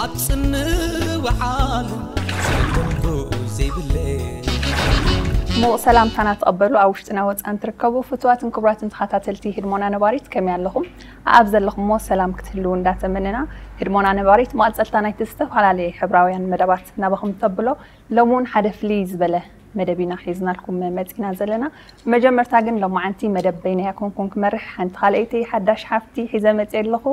ኣብ ጽንው ዓለም ዘንጎ ዘይብለይ ሙቕ ሰላምታና ተቐበሉ። ኣብ ውሽጥና ወፃን ትርከቡ ፍትዋትን ክቡራትን ተኸታተልቲ ህድሞና ነባሪት ከመይ ኣለኹም? ኣብ ዘለኹምሞ ሰላም ክትህልው እንዳተመነና ህድሞና ነባሪት መቐፀልታ ናይቲ ዝተፈላለየ ሕብራውያን መደባት ናባኹም ተብሎ ሎም እውን ሓደ ፍልይ ዝበለ መደብ ኢና ሒዝናልኩም መፂና ዘለና። መጀመርታ ግን ሎማዓንቲ መደብ በይነይ ኣይኮንኩን ክመርሕ፣ ሓንቲ ካልኣይቲ ሓዳሽ ሓፍቲ ሒዘ መፅየ ኣለኹ።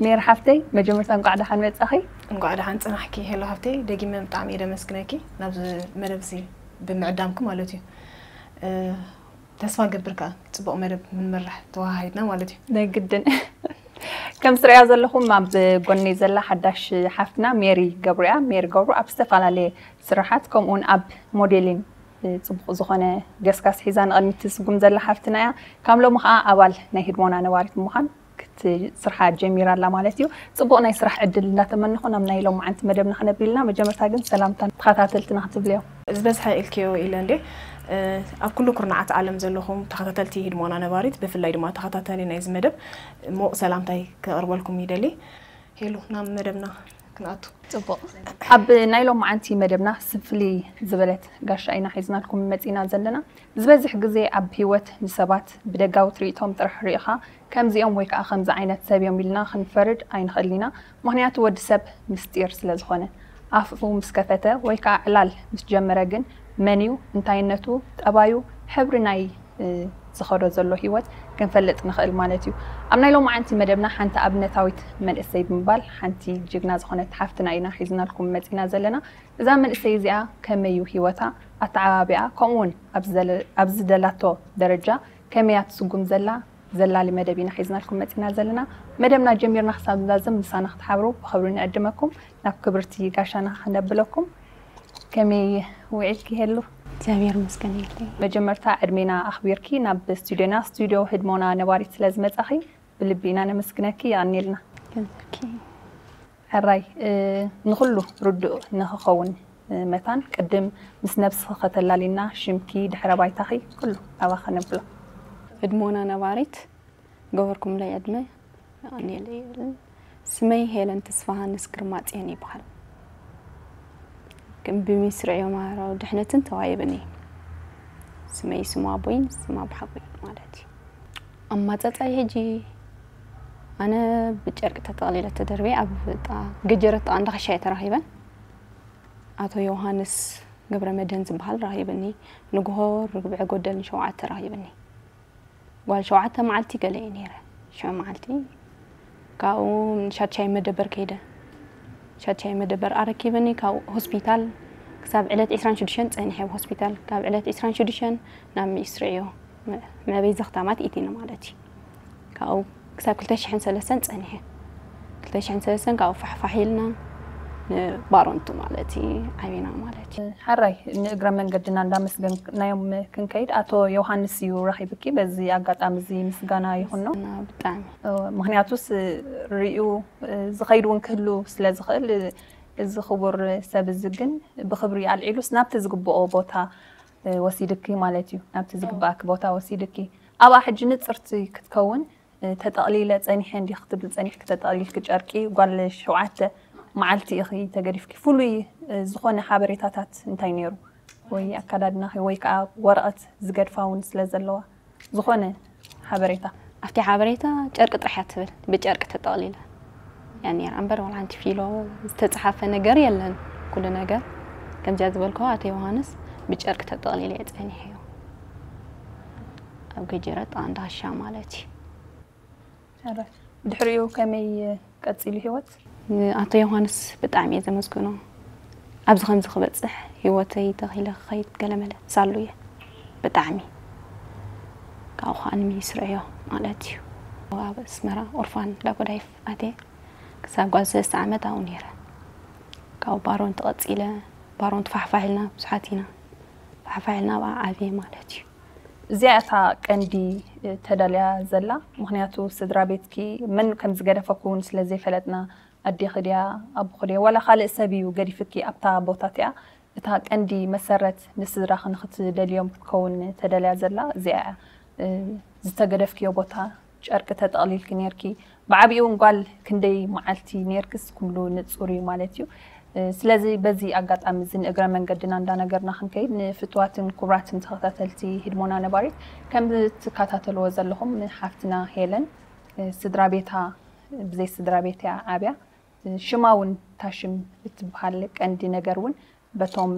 ሜር ሓፍተይ መጀመርታ እንቋዕ ደሓን መፃኺ። እንቋዕ ደሓን ፅናሕኪ ሄሎ ሃብተይ፣ ደጊመ ብጣዕሚ እየ ደመስግነኪ ናብዚ መደብ እዚ ብምዕዳምኩ ማለት እዩ። እ፣ ተስፋ ገብር ከዓ ፅቡቕ መደብ ምንመራሕ ተዋሃሂድና ማለት እዩ። ናይ ግድን ከም ትሪኣ ዘለኹም ኣብ ጎነይ ዘላ ሓዳሽ ሓፍትና ሜሪ ገብሩ እያ። ሜሪ ገብሩ ኣብ ዝተፈላለየ ስራሓት ከምኡውን ኣብ ሞዴሊን እ፣ ፅቡቕ ዝኾነ ገስጋስ ሒዛ ንቕድሚት ትስጉም ዘላ ሓፍትና እያ። ካብ ሎሚ ከዓ ኣባል ናይ ህድሞና ነባሪት ብምዃን ክት ስርሓ ጀሚራ ኣላ ማለት እዩ። ፅቡቕ ናይ ስራሕ ዕድል እንዳተመነኹ ናብ ናይ ሎማዓንቲ መደብና ክነብል ኢና። መጀመርታ ግን ሰላምታ ተኸታተልትና ክትብልዮ። ዝበዝሐ ኢልክዮ ኢለ እንዴ። እ፣ ኣብ ኩሉ ኩርናዓት ዓለም ዘለኹም ተኸታተልቲ ህድሞና ነባሪት፣ ብፍላይ ድማ ተኸታታሊ ናይዚ መደብ፣ ሙቕ ሰላምታይ ከቕርበልኩም ይደሊ። ሄሎ፣ ናብ መደብና ክንኣቱ። ፅቡቕ። ኣብ ናይ ሎማዓንቲ መደብና ስፍሊ ዝበለት ጋሻ ኢና ሒዝናልኩም መፂና ዘለና። ዝበዝሕ ግዜ ኣብ ህይወት ንሰባት ብደጋዊ ትርኢቶም ጥራሕ ርኢኻ ከምዚኦም ወይ ከዓ ከምዚ ዓይነት ሰብ እዮም ኢልና ክንፈርድ ኣይንኽእል ኢና። ምኽንያቱ ወዲ ሰብ ምስጢር ስለ ዝኾነ። ኣፉ ምስ ከፈተ ወይ ከዓ ዕላል ምስ ጀመረ ግን መን እዩ፣ እንታይነቱ፣ ጠባዩ፣ ሕብሪ ናይ እ፣ ዝኸዶ ዘሎ ህይወት ክንፈልጥ ንኽእል ማለት እዩ። ኣብ ናይ ሎማዓንቲ መደብና ሓንቲ ኣብነታዊት መንእሰይ ብምባል ሓንቲ ጅግና ዝኾነት ሓፍትና ኢና ሒዝናልኩም መፂና ዘለና። እዛ መንእሰይ እዚኣ ከመይ እዩ ህይወታ፣ ኣተዓባቢኣ፣ ከምኡ እውን ኣብ ዝደለ- ኣብ ዝደላቶ ደረጃ ከመይ እያ ትስጉም ዘላ ዘላሊ መደብ ኢና ሒዝናልኩም መፂና ዘለና። መደብና ጀሚርና ክሳብ ንዛዝም ምሳና ክትሓብሩ ብኽብሪ ንዕድመኩም። ናብ ክብርቲ ጋሻና ክነብለኩም። ከመይ ውዒልኪ ሄሉ? እግዚኣብሔር ይመስገን የለይ። መጀመርታ ዕድሜና ኣኽቢርኪ ናብ ስቱዲዮና፣ ስቱዲዮ ህድሞና ነባሪት ስለ ዝመጻኺ ብልቢ ኢና ነመስግነኪ። የቐንየልና። ገንዘብኪ ሕራይ እ፣ ንኹሉ ርዱእ ንኽኸውን እ፣ መታን ቅድም ምስ ነብስኺ ከተላሊና ሽምኪ፣ ድሕረ ባይታኺ ኩሉ ናባኺ ነብሎ። ህድሞና ነባሪት ገበርኩምለይ ዕድመ የቐንየለይ ይብል። ስመይ ሄለን ተስፋሃንስ ግርማጽዮን ይበሃል። ግን ብሚስርዕዮ ማህበራዊ ድሕነትን ተዋሂብኒ። ስመይ ስም ኣቦይን ስም ኣቦሓጎይን ማለት እዩ። ኣማጻጻይ ሕጂ ኣነ ብጨርቂ ተጠቕሊለ ተደርብየ ኣብ ጥቓ ገጀረት ጥቓ እንዳኸሻ እየ ተራኺበን። ኣቶ ዮሃንስ ገብረመድህን ዝበሃል ረኺብኒ። ንግሆ ርብዒ ጎደል ንሸውዓተ ረኺብኒ። ጓል ሸውዓተ መዓልቲ ገለ እየ ነይረ። ሽዑ መዓልቲ ካብኡ ንሻድሻይ መደበር ከይደ። ሻድሻይ መደበር ኣረኪብኒ። ካብ ሆስፒታል ክሳብ ዕለት ዕስራን ሽዱሽተን ጸኒሐ ኣብ ሆስፒታል። ካብ ዕለት ዕስራን ሽዱሽተን ናብ ሚስርዮ መ- መዕበይ ዘኽታማት ኢቲኒ ማለት እዩ። ካብኡ ክሳብ ክልተ ሽሕን ሰለስተን ጸኒሐ። ክልተ ሽሕን ሰለስተን ካብኡ ፋሕፋሕ ኢልና ንባሮንቱ ማለት እዩ ዓቢና ማለት እዩ። ሓራይ ንእግረ መንገድና እንዳመስገናዮም ክንከይድ ኣቶ ዮሃንስ እዩ ረኺብኪ። በዚ ኣጋጣሚ እዚ ምስጋና ይኹኖ። እና ብጣዕሚ ምክንያቱስ ርእዩ ዝኸይድ እውን ክህሉ ስለ ዝኽእል እዚ ክቡር ሰብ እዚ ግን ብኽብሪ ኣልዒሉስ ናብቲ ዝግብኦ ቦታ ወሲድኪ ማለት እዩ። ናብቲ ዝግባእኪ ቦታ ወሲድኪ ኣብኣ ሕጂ ንፅርቲ ክትከውን ተጠቕሊለ ጸኒሐ እንዲ ክትብል ጸኒሕኪ ተጠቕሊልኪ ጨርቂ ጓል ሸውዓተ መዓልቲ ኢኺ ተገዲፍኪ። ፍሉይ ዝኾነ ሓበሬታታት እንታይ ነይሩ? ወይ ኣካዳድናኺ ወይ ከዓ ወረቐት ዝገድፋ እውን ስለ ዘለዋ ዝኾነ ሓበሬታ ኣብቲ ሓበሬታ ጨርቂ ጥራሕ እያ ትብል ብጨርቂ ተጠቕሊለ እያ ነይራ እምበር ዋላ ሓንቲ ፊሎ ዝተፅሓፈ ነገር የለን። ኩሉ ነገር ከምዚኣ ዝበልከዋ ኣቶ ዮሃንስ ብጨርቂ ተጠቕሊለ እየ ፀኒሐዮ ኣብ ገጀረት ጥቓ እንዳሻ ማለት እዩ። ድሕሪኡ ከመይ ቀፂሉ ህይወት? ንኣቶ ዮሃንስ ብጣዕሚ እየ ዘመስግኖ። ኣብዚ ከምዚ ክበፅሕ ህይወተይ ተኺለ ክኸይድ ገለመለ ሳሉ እየ ብጣዕሚ ካብኡ ከዓ ንሚኒስትሪ ዕዮ ማለት እዩ ኣብ ኣስመራ ኦርፋን ዳጎዳይፍ ኣትየ ክሳብ ጓል ሰለስተ ዓመት ኣብኡ ነይረ ካብኡ ባሮን ተቐፂለ ባሮን ትፋሕፋሕ ኢልና ብዙሓት ኢና ፋሕፋሕ ኢልና ኣብኣ ዓብየ ማለት እዩ እዚኣ እታ ቀንዲ ተዳልያ ዘላ ምክንያቱ ስድራ ቤትኪ መን ከም ዝገደፈኪ እውን ስለ ዘይፈለጥና ኣዴኺ ድያ ኣቦኺ ድዮ ዋላ ካልእ ሰብ እዩ ገዲፍኪ ኣብታ ቦታ እቲኣ እታ ቀንዲ መሰረት ንስድራኺ ንክትደልዮም ክትከውን ተደልያ ዘላ እዚኣ እያ ዝተገደፍክዮ ቦታ ጨርቂ ተጠቕሊልኪ ነይርኪ ብዓቢኡ እውን ጓል ክንደይ መዓልቲ ኔርክስ ኩሉ ንጹር እዩ ማለት እዩ። ስለዚ በዚ ኣጋጣሚ እዚ ንእግረ መንገድና እንዳነገርና ክንከይድ፣ ንፍትዋትን ክቡራትን ተኸታተልቲ ህድሞና ነባሪት፣ ከም ትከታተልዎ ዘለኹም፣ ሓፍትና ሄለን ስድራ ቤታ ብዘይ ስድራ ቤት እያ ዓብያ። ሽማ እውን ታሽም እትበሃል ቀንዲ ነገር እውን በቶም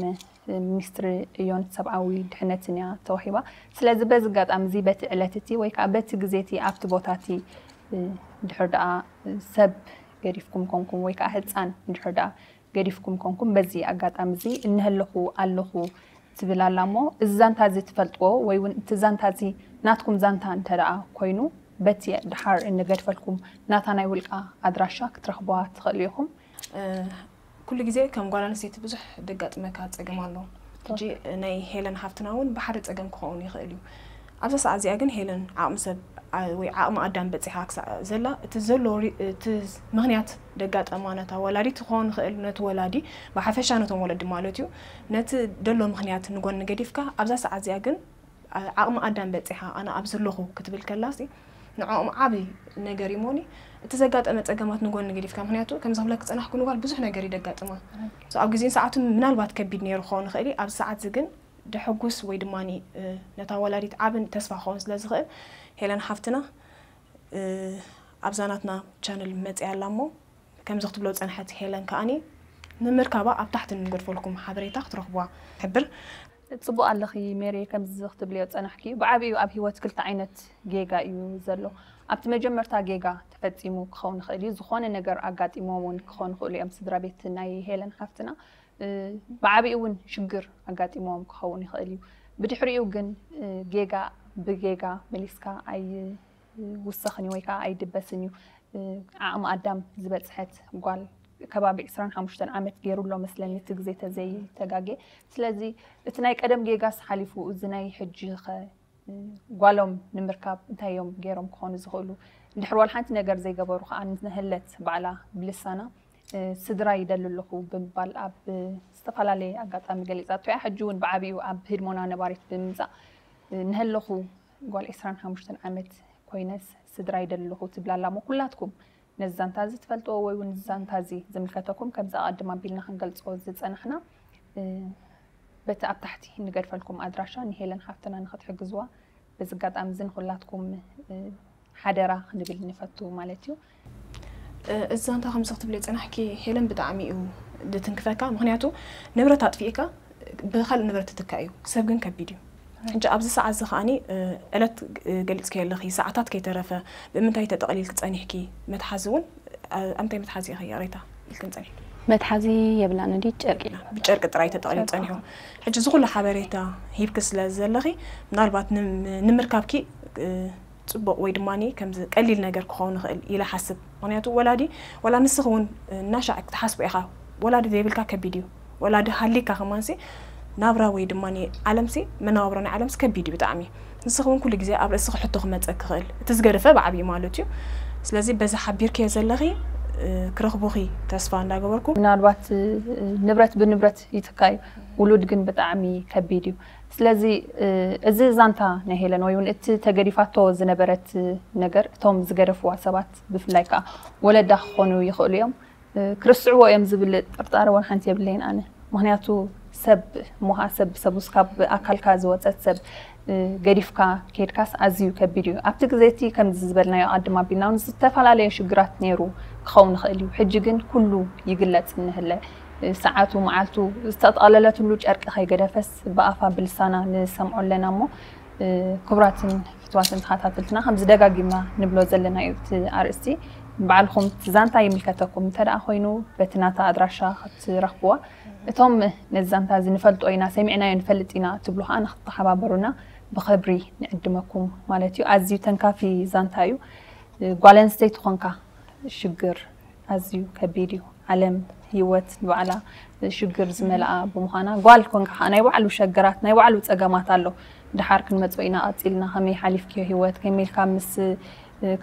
ሚኒስትሪ እዮን ሰብኣዊ ድሕነትን እያ ተዋሂባ። ስለዚ በዚ ኣጋጣሚ እዚ በቲ ዕለት እቲ ወይ ከዓ በቲ ግዜ እቲ ኣብቲ ቦታ እቲ ድሕር ደኣ ሰብ ገዲፍኩም ኮንኩም ወይ ከዓ ህፃን ድሕር ደኣ ገዲፍኩም ኮንኩም በዚ ኣጋጣሚ እዚ እነሀለኹ ኣለኹ ትብል ኣላ እሞ፣ እዚ ዛንታ እዚ ትፈልጥዎ ወይ እውን እቲ ዛንታ እዚ ናትኩም ዛንታ እንተ ደኣ ኮይኑ፣ በቲ ድሓር እንገድፈልኩም ናታ ናይ ውልቃ ኣድራሻ ክትረኽብዋ ትኽእሉ ኢኹም። ኩሉ ግዜ ከም ጓል ኣንስተይቲ ብዙሕ ደጋጥመካ ጸገም ኣሎ። ሕጂ ናይ ሄለን ሓፍትና እውን ብሓደ ጸገም ክኸውን ይኽእል እዩ። ኣብዛ ሰዓት እዚኣ ግን ሄለን ዓቕሚ ሰብ ወይ ዓቕሚ ኣዳም በጺሓ ክሳዕ ዘላ እቲ ዘሎ እቲ ምኽንያት ደጋጠማ ነታ ወላዲት ክኸውን ይኽእል፣ ነቲ ወላዲ ብሓፈሻ ነቶም ወለዲ ማለት እዩ። ነቲ ደሎ ምኽንያት ንጎኒ ገዲፍካ ኣብዛ ሰዓት እዚኣ ግን ዓቕሚ ኣዳም በጺሓ ኣነ ኣብ ዘለኹ ክትብል ከላሲ ንዕኦም ዓቢ ነገር ይሞኒ። እቲ ዘጋጠመ ጸገማት ንጎኒ ገዲፍካ፣ ምኽንያቱ ከም ዘብለክ ጸናሕኩ ንጓል ብዙሕ ነገር ይደጋጥማ። ኣብ ግዜን ሰዓቱን ምናልባት ከቢድ ነይሩ ክኸውን ይኽእል እዩ። ኣብዚ ሰዓት እዚ ግን ደሐጉስ ወይ ድማ ነታ ወላዲት ዓብን ተስፋ ክኸውን ስለ ዝኽእል፣ ሄለን ሓፍትና ኣብዛ ናትና ቻነል መጽያ ኣላ እሞ፣ ከምዚ ክትብሎ ጸንሐት ሄለን ከኣኒ ንምርካባ ኣብ ታሕቲ ንገድፈልኩም ሓበሬታ ክትረኽብዋ ሕብር። ጽቡቕ ኣለኺ ሜሪ፣ ከምዚ ክትብልዮ ጸናሕኪ። ብዓቢኡ ኣብ ህይወት ክልተ ዓይነት ጌጋ እዩ ዘሎ። ኣብቲ መጀመርታ ጌጋ ተፈጺሙ ክኸውን ይኽእል እዩ፣ ዝኾነ ነገር ኣጋጢሞም እውን ክኾኑ ይኽእሉ እዮም ስድራ ቤት ናይ ሄለን ሓፍትና። ብዓቢኡ እውን ሽግር ኣጋጢሞም ክኸውን ይኽእል እዩ። ብድሕሪኡ ግን ጌጋ ብጌጋ መሊስካ ኣይውሰኽን እዩ ወይ ከዓ ኣይድበስን እዩ። ዓቕሚ ኣዳም ዝበጽሐት ጓል ከባቢ ዕስራን ሓሙሽተን ዓመት ገይሩ ኣሎ መስለኒ እቲ ግዜ ተዘይተጋጌ። ስለዚ እቲ ናይ ቀደም ጌጋስ ሓሊፉ እዚ ናይ ሕጂ ኸ ጓሎም ንምርካብ እንታይ እዮም ገይሮም ክኾኑ ዝኽእሉ? እንድሕር ዋላ ሓንቲ ነገር ዘይገበሩ ከዓ ንህለት ባዕላ ብልሳና ስድራ ይደሊ ኣለኹ ብምባል ኣብ ዝተፈላለየ ኣጋጣሚ ገሊፃቶ እያ። ሕጂ እውን ብዓቢኡ ኣብ ህድሞና ነባሪት ብምምፃእ ንሀለኹ ጓል ዕስራን ሓሙሽተን ዓመት ኮይነስ ስድራ ይደሊ ኣለኹ ትብል ኣላ እሞ ኩላትኩም ነዚ ዛንታ እዚ ትፈልጥዎ ወይ እውን እዚ ዛንታ እዚ ዝምልከተኩም ከምዚ ኣቐድም ኣቢልና ክንገልፆ ዝፀናሕና በቲ ኣብ ታሕቲ ንገድፈልኩም ኣድራሻ ንሄለን ሓፍትና ንኽትሕግዝዋ በዚ ኣጋጣሚ እዚ ንኹላትኩም ሓደራ ክንብል ንፈቱ ማለት እዩ። እዚ ዛንታ ከምዚ ክትብልዮ ዝፀናሕኪ ሄለን ብጣዕሚ እዩ ዝትንክፈካ፣ ምክንያቱ ንብረት ኣጥፊእካ ብካልእ ንብረት ትትካእ እዩ፣ ሰብ ግን ከቢድ እዩ። ሕጂ ኣብዚ ሰዓት እዚ ከዓኒ ዕለት ገሊፅኪ ኣለኺ፣ ሰዓታት ከይተረፈ ብምንታይ ተጠቕሊልኪ ፀኒሕኪ? መትሓዚ እውን ኣብ ምንታይ መትሓዚ ኢኺ ይቕሬታ ኢልክን ፀኒሕኪ? መትሓዚ የብላን፣ እንዲ ጨርቂ ብጨርቂ ጥራይ ተጠቕሊሉ ፀኒሑ። ሕጂ እዚ ኩሉ ሓበሬታ ሂብኪ ስለ ዘለኺ ምናልባት ንምርካብኪ ፅቡቕ ወይ ድማ ከምዚ ቀሊል ነገር ክኸውን ይኽእል ኢለ ሓስብ። ምክንያቱ ወላዲ ዋላ ንስኺ እውን እናሻዕ ክትሓስቦ ኢኻ፣ ወላዲ ዘይብልካ ከቢድ እዩ። ወላዲ ሃሊካ ከማንሲ ናብራ ወይ ድማ ዓለምሲ መነባብሮ ናይ ዓለምሲ ከቢድ እዩ ብጣዕሚ። ንስኺ እውን ኩሉ ግዜ ኣብ ርእስኺ ሕቶ ክመፀ ክኽእል፣ እቲ ዝገደፈ ብዓብዩ ማለት እዩ። ስለዚ በዚ ሓቢርክዮ ዘለኺ ክረኽቡኺ ተስፋ እንዳገበርኩ። ምናልባት ንብረት ብንብረት ይትካ እዩ፣ ውሉድ ግን ብጣዕሚ ከቢድ እዩ። ስለዚ እዚ ዛንታ ናይ ሄለን ወይ እውን እቲ ተገዲፋቶ ዝነበረት ነገር እቶም ዝገደፍዋ ሰባት ብፍላይ ከዓ ወለዳ ክኾኑ ይኽእሉ እዮም። ክርስዕዎ እዮም ዝብል ጥርጣረ እውን ሓንቲ የብለይን ኣነ። ምክንያቱ ሰብ እሞ ከዓ ሰብ ሰብ ውስካብ ኣካልካ ዝወፀት ሰብ ገዲፍካ ከይድካስ ኣዝዩ ከቢድ እዩ። ኣብቲ ግዜ እቲ ከምዚ ዝበልናዮ ኣድማ ቢልና እውን ዝተፈላለየ ሽግራት ነይሩ ክኸውን ይኽእል እዩ። ሕጂ ግን ኩሉ ይግለፅ እንህለ ሰዓቱ መዓልቱ ዝተጠቐለለትሉ ጨርቂ ከይገደፈስ ብኣፋ ብልሳና ንሰምዖ ኣለና እሞ ክቡራትን ፍትዋትን ተኸታተልትና ከምዚ ደጋጊምና ንብሎ ዘለና እዩ እቲ ኣርእስቲ። ባዕልኹም እቲ ዛንታ ይምልከተኩም እንተ ደኣ ኮይኑ በቲ ናታ ኣድራሻ ክትረኽብዋ። እቶም ነዚ ዛንታ እዚ ንፈልጦ ኢና ሰሚዕናዮ ንፈልጥ ኢና ትብሉ ከዓ ንክትተሓባበሩና ብኽብሪ ንዕድመኩም ማለት እዩ። ኣዝዩ ተንካፊ ዛንታ እዩ። ጓል ኣንስተይቲ ኮንካ ሽግር ኣዝዩ ከቢድ እዩ። ዓለም ህይወት ንባዕላ ሽግር ዝመልኣ ብምዃና ጓል ኮንካ ከዓ ናይ ባዕሉ ሸግራት ናይ ባዕሉ ፀገማት ኣሎ። ድሓር ክንመፅኦ ኢና ቀፂልና ከመይ ሓሊፍክዮ ህይወት ከመይ ኢልካ ምስ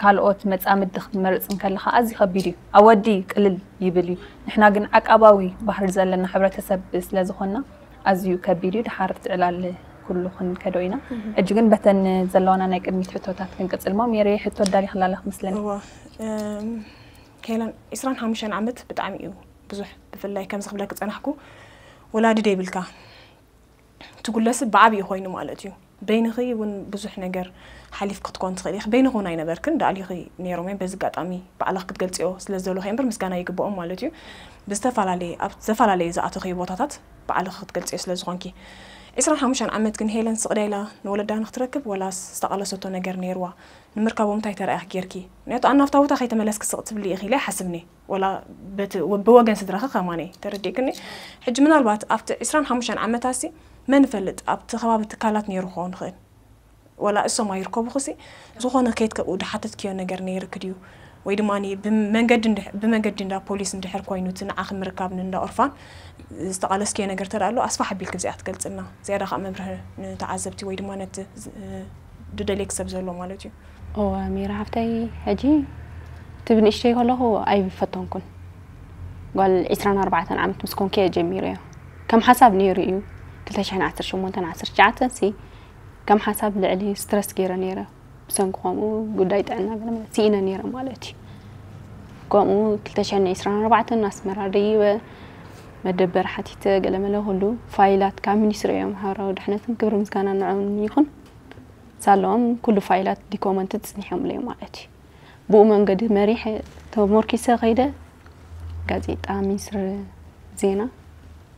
ካልኦት መፃምዲ ክትመርፅ እንከለካ ኣዝዩ ከቢድ እዩ። ኣወዲ ቅልል ይብል እዩ። ንሕና ግን ዓቃባዊ ባህሪ ዘለና ሕብረተሰብ ስለዝኾንና ኣዝዩ ከቢድ እዩ። ድሓር እቲ ዕላል ኩሉ ክንከዶ ኢና። ሕጂ ግን በተን ዘለዋና ናይ ቅድሚት ሕቶታት ክንቅጽል እሞ፣ ሜሪ፣ ሕቶ ኣዳሊኽላ ኣለኺ መስለኒ። እዋ እም፣ ሄለን፣ ዕስራን ሓሙሽተን ዓመት ብጣዕሚ እዩ ብዙሕ። ብፍላይ ከምዚ ክብለኪ ዝጸናሕኩ፣ ወላዲ ደይብልካ ትጉለሲ ብዓብዩ ኮይኑ ማለት እዩ። በይንኺ እውን ብዙሕ ነገር ሓሊፍ ክትኮን ትኽእል ኢኺ። በይንኺ እውን ኣይነበርክን፣ ደኣሊኺ ነይሮም እዮም። በዚ ኣጋጣሚ ባዕልኺ ክትገልፅዮ ስለ ዝደለኺ እምበር ምስጋና ይግብኦም ማለት እዩ። ብዝተፈላለየ ኣብ ዝተፈላለየ ዝኣተኽዮ ቦታታት ባዕልኺ ክትገልፅዮ ስለ ዝኾንኪ፣ ዕስራን ሓሙሽተን ዓመት ግን ሄለን ስቕ ዳ ኢላ ንወለዳ ንክትረክብ ወላስ ዝተቓለሰቶ ነገር ነይርዋ? ንምርካቦም እንታይ ተራኢኺ ጌርኪ? ምክንያቱ ኣብ ናብታ ቦታ ከይተመለስኪ ስቕ ትብሊ ኢኺ ኢለ ኣይሓስብን እየ። ወላ በቲ ብወገን ስድራኺ ከማን እየ፣ ተረዲእክኒ። ሕጂ ምናልባት ኣብቲ ዕስራን ሓሙሽተን ዓመታሲ መን ይፈልጥ ኣብቲ ከባቢ ትካላት ነይሩ ክኸውን ይኽእል። ወላ እሶም ኣይርከቡኽሲ፣ ዝኾነ ከይትከብኡ ድሓተትክዮ ነገር ነይርክ ድዩ? ወይ ድማ ብመንገዲ እንድሕ- ብመንገዲ እንዳ ፖሊስ እንድሕር ኮይኑ እቲ ንዓኺ ምርካብ ንእንዳ ኦርፋን ዝተቓለስክዮ ነገር ተዳሎ ኣስፋሕ ኣቢልክ ብዚኣ ትገልጽልና፣ ዝያዳ ከዓ መብርህ ንተዓዘብቲ ወይ ድማ ነቲ ዝ- ድደልየክ ሰብ ዘሎ ማለት እዩ። እወ፣ ሜራ ሓፍተይ፣ ሕጂ እቲ ብንእሽተይ ከለኹ ኣይፈተንኩን። ጓል ዕስራን ኣርባዕተን ዓመት ምስ ኮንኩ እየ ጀሚረዮ። ከም ሓሳብ ነይሩ እዩ። ክልተ ሽሕን ዓሰርተ ሸሞንተን ዓሰርተ ትሽዓተን ሲ ከም ሓሳብ ልዕሊ ስትረስ ገይረ ነይረ። ብሰንኪ ከምኡ ጉዳይ ጥዕና ገለ መለ ስኢነ ነይረ ማለት እዩ። ከምኡ ክልተ ሽሕን ዕስራን ኣርባዕተን ኣስመራ ደይበ፣ መደበር ሓቲተ፣ ገለመለ ኩሉ ፋይላት ካብ ሚኒስትሪ እዮም፣ ሃገራዊ ድሕነትን ክብሪ ምስጋና ንዕኦም ይኹን። ሳለኦም ኩሉ ፋይላት ዲኮመንት ጽኒሖምለይ ማለት እዩ። ብኡ መንገዲ መሪሕ ተሞርኪሰ ከይደ ጋዜጣ ሚኒስትሪ ዜና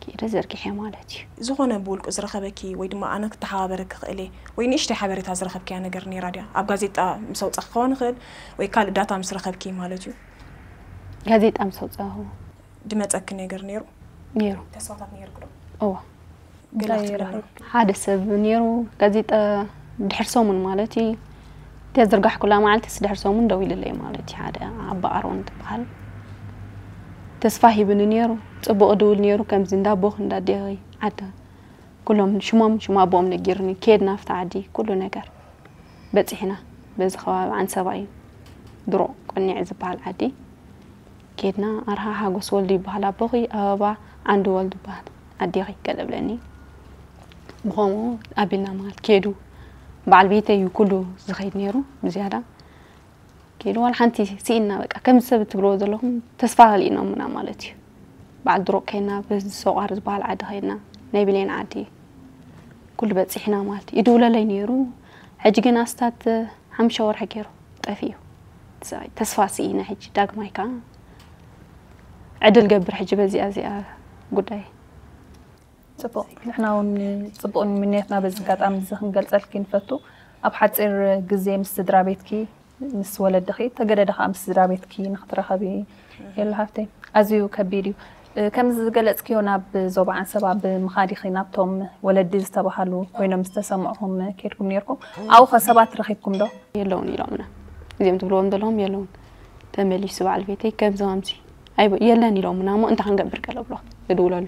ከይደ ዘርጊሐ ማለት እዩ። ዝኾነ ብውልቁ ዝረኸበኪ ወይ ድማ ኣነ ክተሓባበረኪ ክእል እየ ወይ ንእሽተይ ሓበሬታ ዝረኸብክያ ነገር ነይራ ድያ? ኣብ ጋዜጣ ምስ ኣውጻኺ ክኸውን ይኽእል ወይ ካልእ ዳታ ምስ ረኸብኪ ማለት እዩ። ጋዜጣ ምስ ኣውጻኹ ድመጸኪ ነገር ነይሩ? ነይሩ። ተስፋታት ነይርክ ዶ? እዋ ገለ እንታይ ክትብለና? ረኺብኪ? ሓደ ሰብ ነይሩ፣ ጋዜጣ ድሕር ሰሙን ማለት እዩ። እተ ዝርጋሕኩላ መዓልትስ ድሕር ሰሙን ደው ኢልለይ ማለት እዩ። ሓደ ኣባ ኣሮን ትበሃል ተስፋ ሂብኒ ነይሩ። ጽቡቕ ድውል ነይሩ፣ ከምዚ እንዳ ኣቦኺ እንዳ ኣዴኺ ዓዲ ኩሎም ሽሞም ሽም ኣቦኦም ነጊርኒ። ከድና ኣብቲ ዓዲ ኩሉ ነገር በጺሕና። በዚ ከባቢ ዓንሰባ እዩ ድሮ ቆኒዕ ዝበሃል ዓዲ። ከድና ኣርሃ ሓጎስ ወልዱ ይበሃል ኣቦኺ፣ ኣበባ ዓንዱ ወልዱ ይበሃል ኣዴኺ ገለ ብለኒ። ብኸምኡ ኣቢልና ማለት ከዱ። በዓል ቤተይ እዩ ኩሉ ዝኸይድ ነይሩ ብዝያዳ። ከዱ ዋላ ሓንቲ ስኢንና በቃ ከምዚ ሰብ እትብልዎ ዘለኹም ተስፋ ከልኢኖምና ማለት እዩ። በዓል ድሩቕ ከይና በዚ ሰቋር ዝበሃል ዓዲ ከይና ናይ ብሌን ዓዲ ኩሉ በፂሕና ማለት እዩ። ይድውለለይ ነይሩ። ሕጂ ግን ኣስታት ሓሙሽተ ወርሒ ገይሩ ጠፊኡ። ተስፋ ስኢነ ሕጂ ዳግማይ ከዓ ዕድል ገብር ሕጂ በዚኣ እዚኣ ጉዳይ ጽቡቕ። ንሕና እውን ጽቡቕ ምንየትና በዚ ኣጋጣሚ እዚ ክንገልጸልኪ ንፈቱ። ኣብ ሓጺር ግዜ ምስ ስድራ ቤትኪ፣ ምስ ወለድኺ፣ ተገደደ ከዓ ምስ ስድራ ቤትኪ ንክትራኸቢ የሉ ሃፍተይ። ኣዝዩ ከቢድ እዩ። እ፣ ከምዚ ዝገለጽክዮ ናብ ዞባ ዓንሰባ ብምኻድ ኢኺ ናብቶም ወለዲ ዝተባሃሉ ኮይኖም ዝተሰምዕኹም ከድኩም ነይርኩም። ኣብኡ ኸ ሰባት ረኺብኩም ዶ? የለውን ኢሎምና። እዚኦም ትብልዎም ዘለኹም የለውን። ተመሊሱ በዓል ቤተይ ከምዚ ከምዚ ኣይብ-፣ የለን ኢሎምና እሞ እንታይ ክንገብር ገለ ብሎ ይድውለሉ።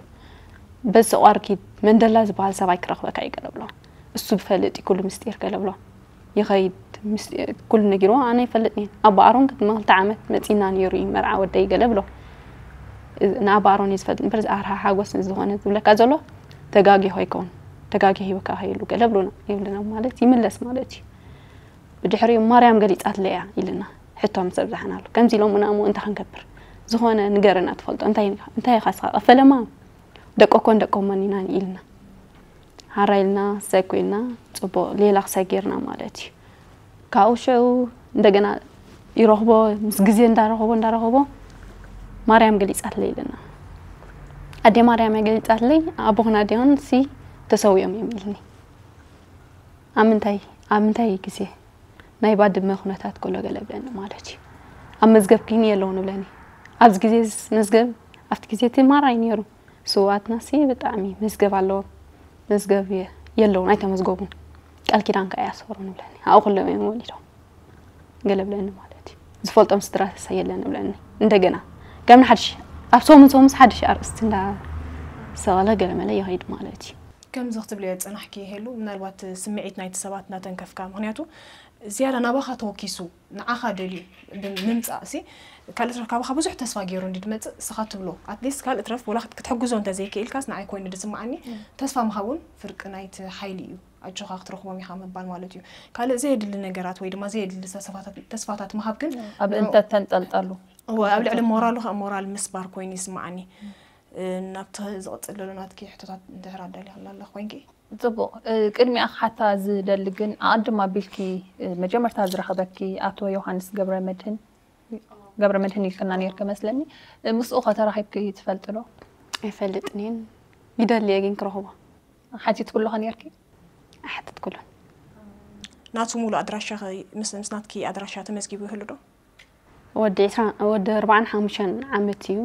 በዚ ሰቋር ኪድ መንደላ ዝበሃል ሰብኣይ ክረኽበካ እዩ ገለ ብሎ። እሱ ዝፈልጥ እዩ ኩሉ ምስጢር ገለ ብሎ። ይኸይድ ምስ-፣ ኩሉ ነጊርዎ ኣነ ይፈልጥ እየ። ኣቦ ኣሮን ቅድሚ ክልተ ዓመት መጺና ነይሩ እዩ መርዓ ወደይ ገለ ብሎ። ንኣቦ ኣሮን እዩ ዝፈልጥ እምበር ዝኣርሃ ሓጎስ ንዝኾነ ዝብለካ ዘሎ ተጋጊ ሆይከውን ተጋጊ ሂወካ ኸይሉ ገለ ብሎና ይብልና ማለት ይምለስ ማለት እዩ። ብድሕሪኡ ማርያም ገሊጻትለይ እያ ኢልና ሕቶ ምስ ኣብዛሕናሉ ከምዚ ኢሎምና እሞ እንታይ ክንገብር ዝኾነ ንገረና ትፈልጦ እንታይ እንታይ ኢኻ ስኻ ቀፈለማ ደቀኮን ደቀሞን ኢና ኢልና ሓራ ኢልና ክሳይ ኮይና ጽቡቕ ሌላ ክሳይ ጌርና ማለት እዩ። ካብኡ ሽዑ እንደገና ይረኽቦ ምስ ግዜ እንዳረኸቦ እንዳረኸቦ ማርያም ገሊጻትለይ ኢልና ኣዴ ማርያም እያ ገሊጻትለይ ኣቦኽን ኣዴኽን ሲ ተሰዊኦም እዮም ኢልኒ። ኣብ ምንታይ ኣብ ምንታይ ግዜ ናይ ባድመ ኩነታት ከሎ ገለ ብለኒ ማለት እዩ። ኣብ መዝገብ ክይን የለውን ብለኒ። ኣብዚ ግዜ መዝገብ ኣብቲ ግዜ እቲ ማራይ ነይሩ። ስውኣትና ሲ ብጣዕሚ መዝገብ ኣለዎም። መዝገብ የ- የለውን ኣይተመዝገቡን። ቃል ኪዳን ከኣ ያሰሩን ብለኒ። ኣብኡ ከለዉ እዮም ወሊዶም። ገለ ብለኒ ማለት እዩ። ዝፈልጦም ስድራ ተሳ የለን ብለኒ። እንደገና ከም ንሓድሽ ኣብ ሰሙን ሰሙንስ ሓድሽ ኣርእስቲ እንዳ ሰቐለ ገለ መለ ይኸይድ ማለት እዩ። ከምዚ ክትብልዮ ዝጸናሕኪ ሄሉ፣ ምናልባት ስምዒት ናይቲ ሰባት እናተንከፍካ፣ ምኽንያቱ ዝያዳ ናባኻ ተወኪሱ ንዓኻ ደልዩ ብምምጻእ ሲ ካልእ ትረፍ ካባኻ ብዙሕ ተስፋ ገይሩ እንዲ ድመጽእ ንስኻ ትብሎ ኣትሊስት ካልእ ትረፍ ወላ ክት- ክትሕግዞ እንተዘይክኢልካስ ንዓይ ኮይኑ ድስምዓኒ ተስፋ ምሃብ እውን ፍርቂ ናይቲ ሓይሊ እዩ። ኣጆኻ ክትረኽቦም ኢኻ ምባል ማለት እዩ። ካልእ ዘየድሊ ነገራት ወይ ድማ ዘየድሊ ተስፋታት ተስፋታት ምሃብ ግን ኣብ ንዕኡ- እንተተንጠልጠሉ እወ ኣብ ልዕሊ ሞራሉ ከዓ ሞራል ምስባር ኮይኑ ይስማዓኒ። እ፣ ናብቲ ዝቕፅል ዘሎ ናትኪ ሕቶታት እንድሕር ኣዳሊኽላ ኣለኽ ኮይንኪ ጽቡቕ። እ፣ ቅድሚኣ ክሓታ ዝደሊ ግን ኣቐድም ኣቢልኪ እ፣ መጀመርታ ዝረኸበኪ ኣቶ ዮሃንስ ገብረ መድህን ገብረ መድህን ኢልክና ነርኪ መስለኒ። እ፣ ምስኡ ከተራኺብኪ ትፈልጢ ዶ? ኣይፈልጥን እየን። ይደሊ እየ ግን ክረኽቦ። ሓቲትክሉ ኸ ነርኪ? ኣይሓተትኩሉን። ናቱ ሙሉ ኣድራሻ ኸ ምስ ምስ ናትኪ ኣድራሻ ተመዝጊቡ ይህሉ ዶ? ወዲ ዕስራ ወዲ ኣርባዓን ሓሙሽተን ዓመት እዩ።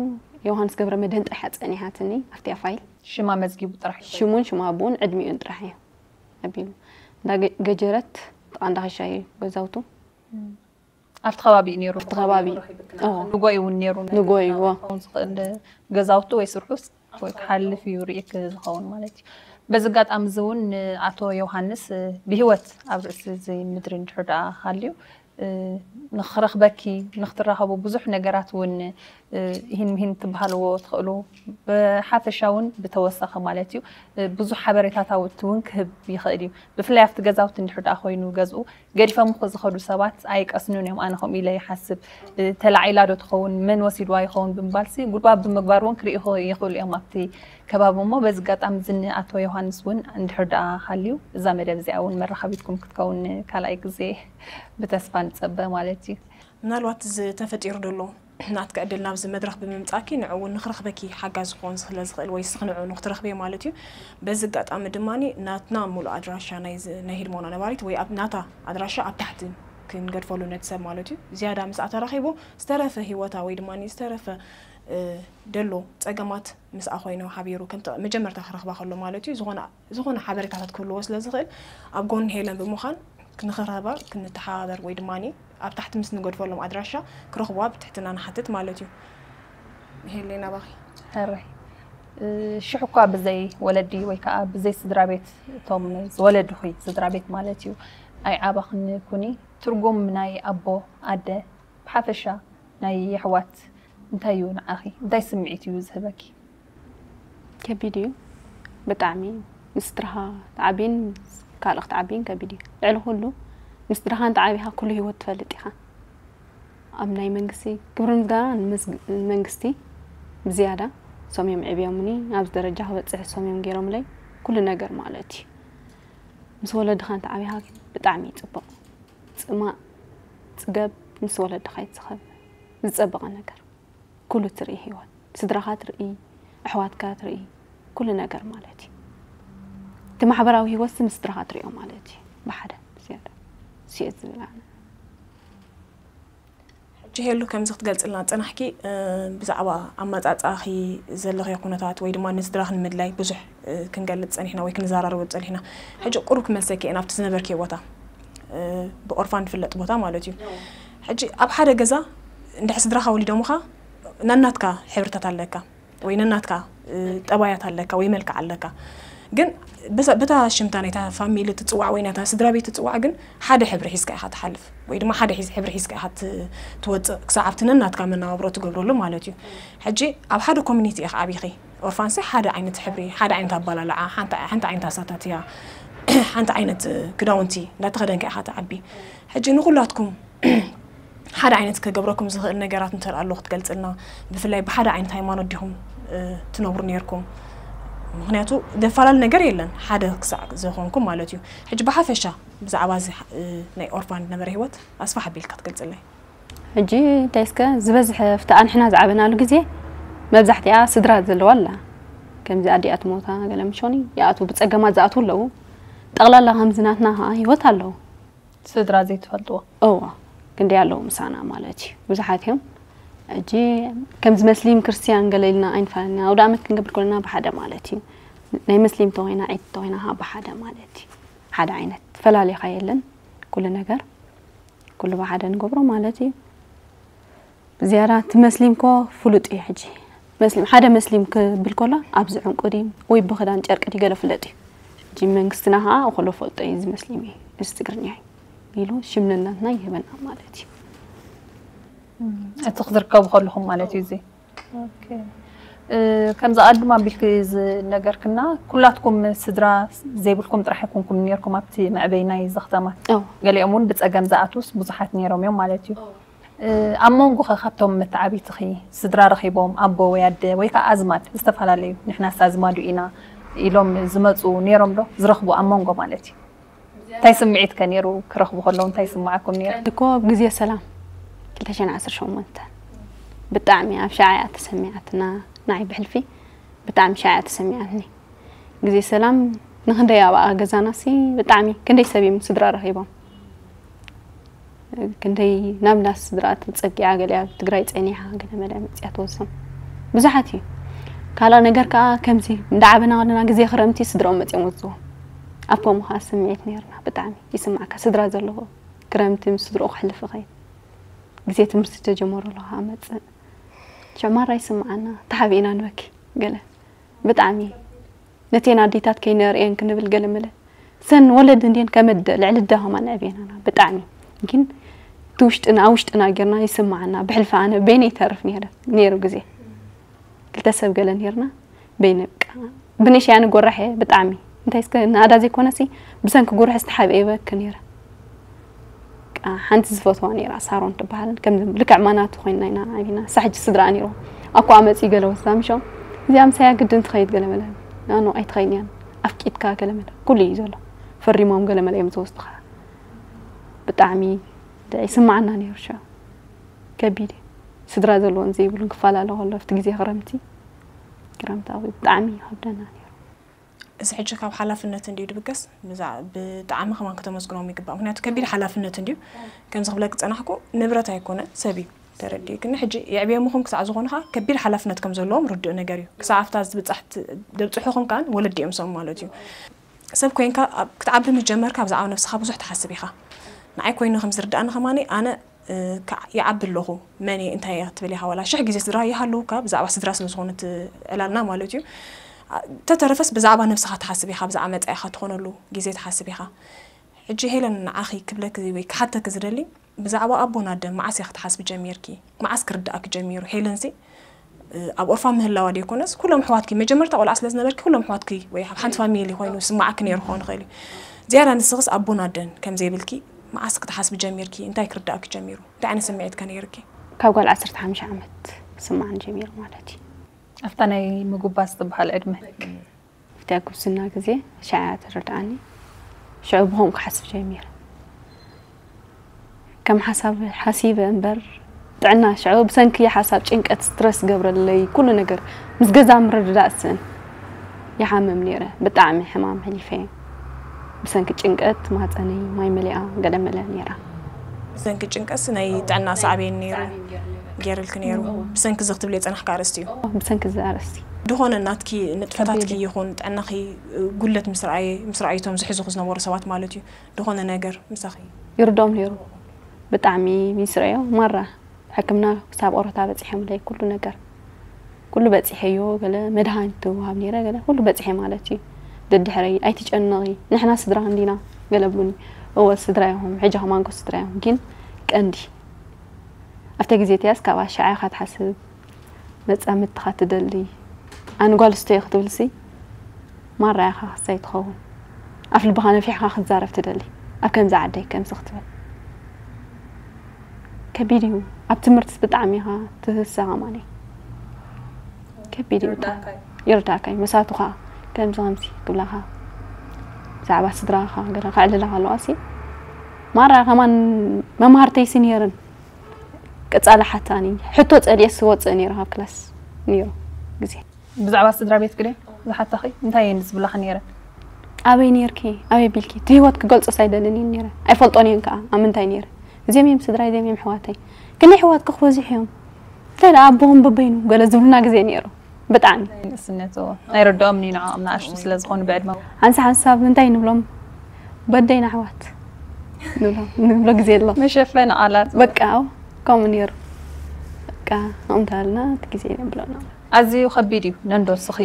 ዮሃንስ ገብረ መድህን ጥራሕ እያ ጸኒሓትኒ ኣብቲ ፋይል። ሽማ መዝጊቡ ጥራሕ እዩ። ሽሙን ሽማ ኣቡኡን ዕድሚኡን ጥራሕ እዩ ኣቢሉ። እንዳ ገ- ገጀረት ጥቓ እንዳ ኸሻ እዩ ገዛውቱ። ኣብቲ ከባቢ እዩ ነይሩ። ኣብቲ ከባቢ። እዎ። ንጎይ እውን ነይሩ። ንጎይ፣ እዎ። ክኸውን ዝኽእል ገዛውቱ ወይ ስርሑስ ወይ ክሓልፍ እዩ ርኢክ ዝኸውን ማለት እዩ። በዚ ኣጋጣሚ እዚ እውን ንኣቶ ዮሃንስ እ፣ ብህይወት ኣብ ርእሲ እዚ ምድሪ እንድሕር ደኣ ሃልዩ እ፣ ንኽረኽበኪ ንኽትራኸቡ ብዙሕ ነገራት እውን እ፣ ይህን ምሂን ትበሃልዎ ትኽእሉ ብሓፈሻ እውን ብተወሳኺ ማለት እዩ እ፣ ብዙሕ ሓበሬታታውቲ እውን ክህብ ይኽእል እዩ። ብፍላይ ኣብቲ ገዛውቲ እንድሕር ደኣ ኮይኑ ገዝኡ ገዲፎም እኮ ዝኸዱ ሰባት ኣይቀስኑን እዮም። ኣነ ከምኡ ኢለ ይሓስብ። እ፣ ተላዒላ ዶ ትኸውን መን ወሲድዋ ይኸውን ብምባልሲ ጉልባብ ብምግባር እውን ክርእዩ ይኽእሉ እዮም ኣብቲ ከባቢ። እሞ በዚ ኣጋጣሚ እዚ ንኣቶ ዮሃንስ እውን እንድሕር ደኣ ሃልዩ እዛ መደብ እዚኣ እውን መራኸቢትኩም ክትከውን ካልኣይ ግዜ ብተስፋ ንጸበ ማለት እዩ። ምናልባት እዚ ተፈጢሩ ዘሎ ናትካ ዕድል ናብዚ መድረኽ ብምምጻእኪ ንዕኡ እውን ንኽረኽበኪ ሓጋዚ ክኾን ስለ ዝኽእል ወይ ስኽ ንዕኡ ንክትረኽበዮ ማለት እዩ። በዚ ኣጋጣሚ ድማ ናትና ሙሉእ ኣድራሻ ናይ ዝ- ናይ ህድሞና ነባሪት ወይ ኣብ ናታ ኣድራሻ ኣብ ታሕቲ ክንገድፈሉ ነቲ ሰብ ማለት እዩ። ዝያዳ ምስኣ ተራኺቡ ዝተረፈ ህይወታ ወይ ድማ ዝተረፈ እ፣ ደሎ ጸገማት ምስኣ ኮይኑ ሓቢሩ ከም ተ- መጀመርታ ክረኽባ ከሎ ማለት እዩ ዝኾነ ዝኾነ ሓበሬታታት ክህልዎ ስለ ዝኽእል ኣብ ጎኒ ሄለን ብምዃን ክንኽረባ ክንተሓባበር ወይ ድማ ኣብ ታሕቲ ምስ ንገድፈሎም ኣድራሻ ክረኽብዋ ብትሕትና ንሓትት ማለት እዩ። ሄሌና ባኺ ሕራይ እ፣ ሽሕ እኳ ብዘይ ወለዲ ወይ ከዓ ብዘይ ስድራ ቤት እቶም ዝወለድኹ ስድራ ቤት ማለት እዩ ኣይዓበኽን ኩኒ። ትርጉም ናይ ኣቦ ኣደ ብሓፈሻ ናይ የሕዋት እንታይ እዩ ንዓኺ እንታይ ስምዒት እዩ ዝህበኪ? ከቢድ እዩ ብጣዕሚ። ምስ ስድራኻ ትዓብይን ካልእ ክትዓብይን ከቢድ እዩ። ልዕሊ ኩሉ ምስ ስድራኻ እንተዓቢኻ ኩሉ ህይወት ትፈልጥ ኢኻ። ኣብ ናይ መንግስቲ ክብሪ ምስጋና ንመንግስቲ ብዝያዳ እሶም እዮም ዕብዮምኒ ኣብዚ ደረጃ ክበፅሕ እሶም እዮም ገይሮምለይ ኩሉ ነገር ማለት እዩ። ምስ ወለድኻ እንተዓቢኻ ግን ብጣዕሚ እዩ ፅቡቕ። ፅማእ ፅገብ ምስ ወለድኻ እዩ ዝኸብ ዝፀበቐ ነገር ኩሉ ትርኢ ህይወት ስድራኻ ትርኢ ኣሕዋትካ ትርኢ ኩሉ ነገር ማለት እዩ። እቲ ማሕበራዊ ህይወት ምስ ስድራኻ ትሪኦ ማለት እዩ። ብሓደ ዝያዳ ስየት ዝብል ኣነ ሕጂ ሄሉ ከምዚ ክትገልፅልና ዝፀናሕኪ ብዛዕባ ኣመፃፅኣኺ ዘለኽዮ ኩነታት ወይ ድማ ንስድራኺ ንምድላይ ብዙሕ ክንገልፅ ፀኒሕና ወይ ክንዘራረበሉ ፀኒሕና። ሕጂ ቁሩብ ክመልሰኪ እየ ናብቲ ዝነበርክዮ ቦታ ብኦርፋን ዝፍለጥ ቦታ ማለት እዩ። ሕጂ ኣብ ሓደ ገዛ እንድሕር ስድራኻ ወሊዶምኻ ነናትካ ሕብርታት ኣለካ ወይ ነናትካ ጠባያት ኣለካ ወይ መልክዕ ኣለካ። ግን በታ ሽምታ ናይታ ፋሚሊ ትፅዋዕ ወይ ናይታ ስድራ ቤት ትፅዋዕ ግን ሓደ ሕብሪ ሒዝካ ኢኻ ትሓልፍ ወይ ድማ ሓደ ሕብሪ ሒዝካ ኢኻ ትወፅእ ክሳብ ኣብቲ ነናትካ መነባብሮ ትገብረሉ ማለት እዩ። ሕጂ ኣብ ሓደ ኮሚኒቲ ኢኻ ዓቢኺ። ኦርፋንሲ ሓደ ዓይነት ሕብሪ፣ ሓደ ዓይነት ኣባላልዓ፣ ሓንቲ ዓይነት ኣሳታትያ፣ ሓንቲ ዓይነት ክዳውንቲ እንዳተኸደንካ ኢኻ ትዓቢ። ሕጂ ንኩላትኩም ሓደ ዓይነት ክገብረኩም ዝኽእል ነገራት እንተ ኣሎ ክትገልፅልና፣ ብፍላይ ብሓደ ዓይነት ሃይማኖት ዲኹም ትነብሩ ነርኩም? ምክንያቱ ዘፈላለ ነገር የለን ሓደ ክሳዕ ዝኾንኩም ማለት እዩ። ሕጂ ብሓፈሻ ብዛዕባ እዚ ናይ ኦርፋን ዝነበረ ህይወት ኣስፋሕ ኣቢልካ ትገልፅለይ? ሕጂ እንታይ እስከ ዝበዝሐ ኣብቲ ኣንሕና ዝዓበናሉ ግዜ መብዛሕትኣ ስድራ ዘለዋ ኣላ። ከምዚ ኣዲኣ ትሞታ ገለ ምሾኒ ይኣትዉ ብፀገማት ዝኣትዉ ኣለዉ። ጠቕላላ ከምዚ ናትና ከዓ ህይወት ኣለዉ። ስድራ ዘይትፈልጥዎ እዋ ክንደይ ኣለዉ ምሳና ማለት እዩ። ብዙሓት እዮም። ሕጂ ከምዚ መስሊም ክርስትያን ገለ ኢልና ኣይንፈላለና። ኣውደ ኣመት ክንገብር ከለና ብሓደ ማለት እዩ። ናይ መስሊም ተኾይና ዒድ ተኾይና ከዓ ብሓደ ማለት እዩ። ሓደ ዓይነት ፈላሊኻ የለን ኩሉ ነገር ኩሉ ብሓደ ንገብሮ ማለት እዩ። ዝያዳ እቲ መስሊም ኮ ፍሉጥ እዩ። ሕጂ መስሊም ሓደ መስሊም ክብል ከሎ ኣብዚ ዕንቁ ድዩ ወይ ብክዳን ጨርቂ ድዩ ገለ ፍለጥ እዩ። ሕጂ መንግስትና ከዓ እኮሎ ፈልጦ እዩ እዚ መስሊም እዩ እዚ ትግርኛ እዩ ኢሉ ሽም ነናትና ይህበና ማለት እዩ። እቲ ክትርከቡ ከለኹም ማለት እዩ እዚ ከምዚ ኣድማ ኣቢልኪ ዝነገርክና፣ ኩላትኩም ስድራ ዘይብልኩም ጥራሕ ኣይኮንኩም ነርኩም ኣብቲ መዕበይ ናይ ዘኽተማ። ገሊኦም እውን ብፀገም ዝኣትውስ ብዙሓት ነይሮም እዮም ማለት እዩ። ኣብ መንጎ ኸ ካብቶም መተዓቢትኺ ስድራ ረኺቦም፣ ኣቦ ወይ ኣደ ወይ ከዓ ኣዝማድ፣ ዝተፈላለዩ ንሕናስ ኣዝማዱ ኢና ኢሎም ዝመፁ ነይሮም ዶ? ዝረኽቡ ኣብ መንጎ ማለት እዩ። እንታይ ስምዒት ከ ነይሩ? ክረኽቡ ከለዉ እንታይ ይስምዓኩም ነይሩ? እኮ ኣብ ግዜ ሰላም ክልተ ሽሕን ዓሰርተ ሸሞንተ ብጣዕሚ ኣብ ሸዓ እያ ተሰሚዓትና። ንዓይ ብሕልፊ ብጣዕሚ ሸዓ እያ ተሰሚዓትኒ። ግዜ ሰላም ንክንደይ ኣብኣ ገዛናሲ ብጣዕሚ ክንደይ ሰብ እዮም ስድራ ረኺቦም፣ ክንደይ ናብ ናስ ስድራ ተፀጊዓ፣ ገሊኣ ኣብ ትግራይ ፀኒሓ፣ ገለ መለ መፅያ ትወስም ብዙሓት እዩ። ካልኣ ነገር ከዓ ከምዚ እንዳዓበና ከለና ግዜ ክረምቲ ስድራኦም መፅዮም ወፅዎም ኣኮም ከዓ ስምዒት ነርና። ብጣዕሚ ይስማዕካ፣ ስድራ ዘለዎ ክረምቲ ምስ ስድርኡ ክሕልፍ ይኸይድ። ግዜ ትምህርቲ ተጀመሩ ኣለካ መፅእ ሽማራ ይስምዓና፣ ተሓቢእና ንበኪ። ገለ ብጣዕሚ ነቴን ኣዴታት ከይነርእየን ክንብል ገለ መለ ሰን ወለድ እንዴን ከመደ ልዕሊ ዳ ከማን ዕቤናና ብጣዕሚ። ግን እቲ ውሽጥና ኣብ ውሽጥና ጌርና ይስምዓና። ብሕልፊ ኣነ በይነ ይተርፍ ነይረ ነይሩ ግዜ ክልተ ሰብ ገለ ነይርና። በይነ በቃ ብንሽያ ንጎራሕ እየ ብጣዕሚ። እንታይ እስከ ናዳ ዘይኮነሲ ብሰንኪ ጉርሕ ዝተሓብኤ ይበክ ነይረ። በቃ ሓንቲ ዝፈትዋ ነይራ ሳሮን ትበሃል። ከም ልክዕ ማናቱ ኮይንና ኢና ዓቢና። ሳሕጂ ስድራ ነይሩ ኣኳ መፂ ገለ ወስዳ ምሾም እዚኣ ምሳያ ግድን ትኸይድ ገለ መለ ናኖ ኣይትኸይን እያን ኣፍቂጥካ ገለ መለ ኩሉ እዩ ዘሎ። ፈሪሞም ገለ መለ እዮም ዝወስዱኻ። ብጣዕሚ ይስማዓና ነይሩ። ሸ ከቢድ እዩ። ስድራ ዘለዎን ዘይብሉን ክፈላለ ከሎ ኣብቲ ግዜ ክረምቲ ክረምቲ ኣብ ብጣዕሚ ይኸብደና ነይሩ። እዚ ሕጂ ካብ ሓላፍነት እንድዩ ድብገስ ብጣዕሚ ከማን ከተመስግኖም ይግባእ። ምክንያቱ ከቢድ ሓላፍነት እንድዩ። ከምዚ ክብለክ ዝፀናሕኩ ንብረት ኣይኮነ ሰብ እዩ ተረዲእክኒ። ሕጂ የዕብየምኹም ክሳዕ ዝኾኑ ከዓ ከቢድ ሓላፍነት ከም ዘለዎም ርዱእ ነገር እዩ። ክሳዕ ኣብታ ዝብፃሕ ደብፅሑኹም ከዓ ወለዲ እዮም ሰም ማለት እዩ። ሰብ ኮይንካ ክትዓቢ ምስ ጀመርካ ብዛዕባ ነብስኻ ብዙሕ ትሓስብ ኢኻ። ንዓይ ኮይኑ ከም ዝርድኣኒ ከማኒ ኣነ ይዓቢ ኣለኹ። መን እየ እንታይ እየ ክትብል ኢኻ ዋላ ሽሕ ግዜ ስድራ ይሃልውካ ብዛዕባ ስድራ ስለ ዝኾነ እቲ ዕላልና ማለት እዩ። ተተረፈስ ብዛዕባ ነብስኻ ትሓስብ ኢኻ ብዛዕባ መፃኢኻ ትኾነሉ ግዜ ትሓስብ ኢኻ። ሕጂ ሄለን ንዓኺ ክብለኪ ወይ ክሓተኪ ዝደሊ ብዛዕባ ኣቦን ኣደን መዓስ እያ ክትሓስቢ ጀሚርኪ? መዓስ ክርድኣኪ ጀሚሩ? ሄለንሲ ኣብ ኦርፋ ምህላዋ ደይኮነስ ኩሎም ኣሕዋትኪ መጀመርታ ቆልዓ ስለ ዝነበርኪ ኩሎም ኣሕዋትኪ ወይ ኣብ ሓንቲ ፋሚሊ ኮይኑ ስማዓኪ ነይሩ ክኸውን ይኽእል እዩ። ዝያዳ ንስኽስ ኣቦን ኣደን ከም ዘይብልኪ መዓስ ክትሓስቢ ጀሚርኪ? እንታይ ክርዳእኪ ጀሚሩ? እንታይ ዓይነት ስምዒት ከ ነይርኪ? ካብ ጓል ዓሰርተ ሓሙሽተ ዓመት ስማዓን ጀሚሩ ማለት እዩ። ኣብታ ናይ ምጉባዝ ትበሃል ዕድመ ኣብታ ጉብዝና ግዜ ሻዕ እያ ትርድኣኒ። ሽዑ ብኸምኡ ክሓስብ ጀሚረ። ከም ሓሳብ ሓሲበ እምበር ጥዕና ሽዑ ብሰንኪ ሓሳብ ጭንቀት ስትረስ ገብረለይ ኩሉ ነገር ምስ ገዛ ምርድዳእ ስእን ይሓምም ነይረ። ብጣዕሚ ሕማም ሕሊፈ እየ። ብሰንኪ ጭንቀት ማህፀነይ ማይ መሊኣ ገለመለ ነይራ። ብሰንኪ ጭንቀትስ ናይ ጥዕና ሳዕቤን ነይሩ ገይርልኪ ነይሩ። ብሰንኪ እዚ ክትብልዮ ዝፀናሕኪ ኣርእስቲ እዩ። ብሰንኪ እዚ ኣርእስቲ ዝኾነ ናትኪ ንጥፈታትኪ ይኹን ጥዕናኺ ጉድለት ምስ ረኣየ ምስ ረኣዩ እቶም ዝሕዙኺ ዝነበሩ ሰባት ማለት እዩ ዝኾነ ነገር ምሳኺ ይርድኦም ነይሩ። ብጣዕሚ ሚስረዮ ማራ ሕክምና ክሳብ ኦሮታ በፂሖምለይ ኩሉ ነገር ኩሉ በፂሐዮ ገለ መድሃኒት ትወሃብ ነይረ ገለ ኩሉ በፂሐ ማለት እዩ። ደድሕረይ ኣይትጨነቒ ንሕና ስድራ እንዲና ገለ ብሉኒ። እወ ስድራ ኢኹም ሕጂ ከማንኮ ስድራ ኢኹም ግን ቀንዲ ኣብተ ግዜ እቲያስ ካብ ኣሻዓ ኢኻ ትሓስብ መጻምድትኻ ትደሊ ኣነ ጓል ስቶየ ክትብልሲ ማራ ኢኻ ክሳይ ትኸውን ኣፍ ልብኻ ነፊሕኻ ክትዛረብ ትደሊ ኣብ ከምዚ ዓደይ ከምዚ ክትብል ከቢድ እዩ ኣብ ትምህርትስ ብጣዕሚ ኢኻ ትህሰኻ ማለይ ከቢድ እዩ ብጣዕሚ ይርዳእካ እዩ መሳቱኻ ከምዚ ከምዚ ክብላኻ ብዛዕባ ስድራኻ ገለ ከዕልላ ከለዋ ሲ ማራ ከማን መምሃርተይ ሲ ነይረን ቀጻሊ ሓታኒ ሕቶ ጸልየስ ወጽእ ነይረ ካብ ክላስ ነይሩ ግዜ ብዛዕባ ስድራ ቤት ግደ ዝሓታኺ እንታይ እየን ዝብላኺ ነይረን ኣበይ ነይርኪ ኣበይ ቢልኪ እቲ ህይወት ክገልጾስ ኣይደልን እየን ነይረ ኣይፈልጦን እየን ከዓ ኣብ ምንታይ ነይረ እዚኦም እዮም ስድራይ እዚኦም እዮም ሕዋተይ ክንደይ ሕዋትኪ ክበዝሑ እዮም እንታይ ደኣ ኣቦኹም በበይኑ ገለ ዝብሉና ግዜ ነይሩ ብጣዕሚ ንእስነቱ ኣይረድኦም ንንዕኦም ንኣሽቱ ስለ ዝኾኑ ብዕድመ ሓንሳ ሓንሳብ እንታይ ንብሎም በደይና ኣሕዋት ንብሎም ንብሎ ግዜ ኣሎ መሸፈኒ ቃላት በቃ ከምኡ ነይሩ በቃ ከምኡ እንተበልና እቲ ግዜ ነብሎና ኣዝዩ ከቢድ እዩ ነንዶ እስኺ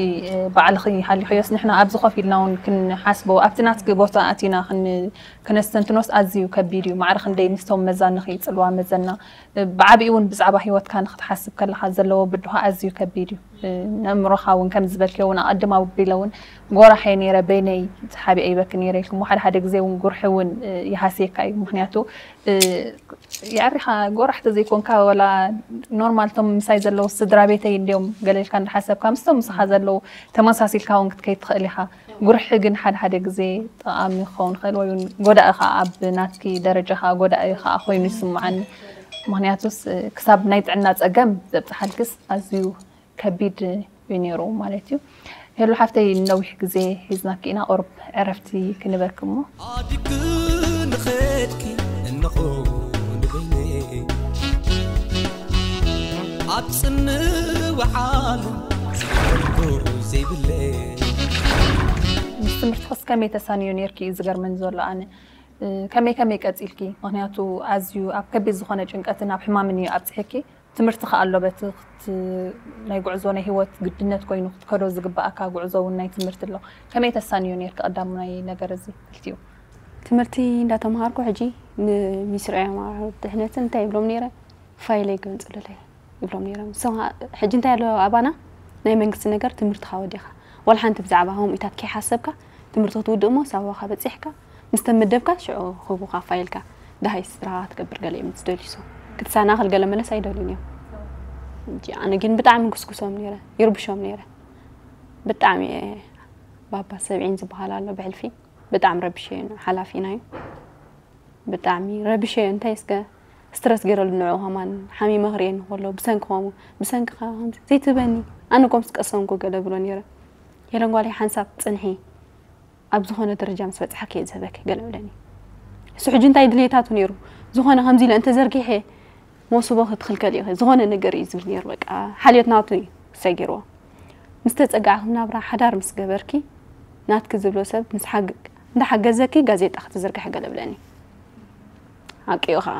ባዕልኺ ሃሊኽዮስ ንሕና ኣብዚ ኮፍ ኢልና እውን ክንሓስቦ ኣብቲ ናትኪ ቦታ ኣቲና ክነስተንትኖስ ኣዝዩ ከቢድ እዩ ማዕረ ክንደይ ምስቶም መዛንኺ ፅልዋ መዘና ብዓቢኡ እውን ብዛዕባ ሂወትካ ንክትሓስብ ከለካ ዘለዎ ብድሆ ኣዝዩ ከቢድ እዩ ነምሮኻ እውን ከም ዝበልክዮ እውን ኣቐድም ኣቢለ እውን ጎራሕ እየ ነይረ፣ በይነይ ተሓቢአ ይበኪ ነይረ ኢልክሞ ሓደ ሓደ ግዜ እውን ጉርሒ እውን ይሃስየካ እዩ። ምክንያቱ የዕሪኻ ጎራሕ ተዘይኮንካ ወላ ኖርማል ቶም ምሳይ ዘለዉ ስድራ ቤተይ እንዲዮም ገለ ኢልካ እንዳሓሰብካ ምስቶም ምሳኻ ዘለዉ ተመሳሲልካ እውን ክትከይድ ትኽእል ኢኻ። ጉርሒ ግን ሓደ ሓደ ግዜ ጠቓሚ ክኸውን ይኽእል ወይ እውን ጎዳኢ ኸዓ ኣብ ናትኪ ደረጃ ኸዓ ጎዳኢ ኸዓ ኮይኑ ይስምዓኒ። ምክንያቱስ ክሳብ ናይ ጥዕና ፀገም ዘብፅሓልክስ ኣዝዩ ከቢድ እዩ ነይሩ ማለት እዩ። ሄሉ ሓፍተይ ነዊሕ ግዜ ሒዝናኪ ኢና ቁሩብ ዕረፍቲ ክንበኪ እሞ ኣድግ ንኸድኪ እንኾ ንበይነ ኣብ ጽንው ዓለም ዝፈልጎ ዘይብለ ምስ ትምህርትኽስ ከመይ ተሳንዮ ነይርኪ እዩ ዝገርመኒ ዘሎ ኣነ። ከመይ ከመይ ቀጺልኪ? ምክንያቱ ኣዝዩ ኣብ ከቢድ ዝኾነ ጭንቀትን ኣብ ሕማምን እዩ ኣብጽሕኪ። ትምህርቲ ከኣ ኣሎ በቲ ናይ ጉዕዞ ናይ ህይወት ግድነት ኮይኑ ክትከዶ ዝግበኣካ ጉዕዞ እውን ናይ ትምህርቲ ኣሎ። ከመይ ተሳንዮ ነይርኪ ቀዳማይ ነገር እዚ ክልቲኡ? ትምህርቲ እንዳተምሃርኩ ሕጂ ንሚስርያ ድሕነትን እንታይ ይብሎም ነይረ ፋይለይ ገንጽሉለይ ይብሎም ነይሮም። ንሶም ከኣ ሕጂ እንታይ ኣሎ ኣባና ናይ መንግስቲ ነገር ትምህርትኻ ወዲኻ ዋላ ሓንቲ ብዛዕባ ከምኡታት ከይሓሰብካ ትምህርቲ ክትውድእ እሞ ሳዋኻ በጺሕካ ምስ ተመደብካ ሽዑ ክህቡኻ ፋይልካ ደሃይ ስራኻ ክትገብር ገለ እዮም ዝደልዩ። ሶ ክትሰናኽል ገለ መለስ ኣይደልዩን እዮም። ሕጂ ኣነ ግን ብጣዕሚ ንጉስጉሶም ነይረ፣ ይርብሾም ነይረ። ብጣዕሚ እየ ባባ ሰብዒን ዝበሃል ኣሎ ብሕልፊ ብጣዕሚ ረቢሸዮ፣ ሓላፊና እዩ። ብጣዕሚ ረቢሸዮ። እንታይ እስከ ስትረስ ገይረሉ ንዑ ከማን ሓሚመ ክርእየኒ ከሎ ብሰንኪ ከምኡ ብሰንኪ ከ ከምዚ ዘይትበኒ ኣነ ኮም ስቀሰምኩ ገለ ብሎ ነይረ። ሄለን ጓለይ ሓንሳብ ጽንሒ ኣብ ዝኾነ ደረጃ ምስ በጽሓ ከየ ዝህበኪ ገለ ብለኒ። እሱ ሕጂ እንታይ ድልየታቱ ነይሩ ዝኾነ ከምዚ ኢለ እንተዘርጊሐ መውስቦ ክትኽልከል ኢኺ ዝኾነ ነገር እዩ ዝብል ነይሩ። በቃ ሓልዮት ናቱ እዩ ሰጊርዎ። ምስ ተጸጋዕኺ ናብራ ሓዳር ምስ ገበርኪ ናትኪ ዝብሎ ሰብ ምስ ሓግ- እንዳሓገዘኪ ጋዜጣ ክትዝርግሒ ገለ ብለኒ። ሓቂኡ ኸዓ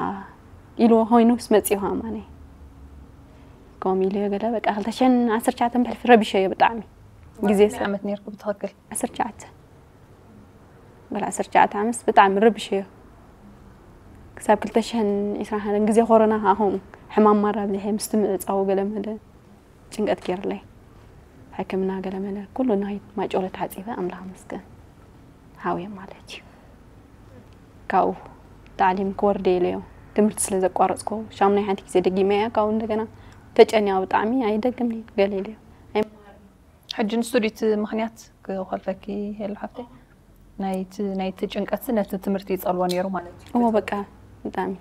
ኢልዎ ኮይኑ ምስ መጺኡ ኸዓ ማነይ ከምኡ ኢልዮ ገለ በቃ ክልተ ሽሕን ዓሰርተ ትሽዓተን ብሕልፊ ረቢሸዮ ብጣዕሚ ግዜ መን ዓመት ነይርኩ ብትኽክል? ዓሰርተ ትሽዓተ ገለ ዓሰርተ ትሽዓተ ዓመት ብጣዕሚ ረቢሸዮ። ክሳብ ክልተ ሽሕን ዕስራን ሓደን ግዜ ኮሮና ከዓ ከምኡ ሕማም ማራ ኣብዚሐ ምስቲ ምዕፃው ገለ መለ ጭንቀት ገይርለይ ሕክምና ገለ መለ ኩሉ ናይ ማይጨሎ ተሓፂበ ኣምላኽ መስገን ሃውየ ማለት እዩ። ካብኡ ታዕሊም ክወርደ ኢለዮ ትምህርቲ ስለ ዘቋረፅኮ ሻሙናይ ሓንቲ ግዜ ደጊመ እያ ካብኡ እንደገና ተጨኒያ ብጣዕሚ ኣይደግምን እየ ገለ ኢለዮ ኣይመሃርን። ሕጂ ንሱ ድዩ እቲ ምኽንያት ክኾልፈኪ ሄሉ ሓፍተይ? ናይቲ ናይቲ ጭንቀትሲ ነቲ ትምህርቲ ይጸልዎ ነይሩ ማለት እዩ። እሞ በቃ ብጣዕሚ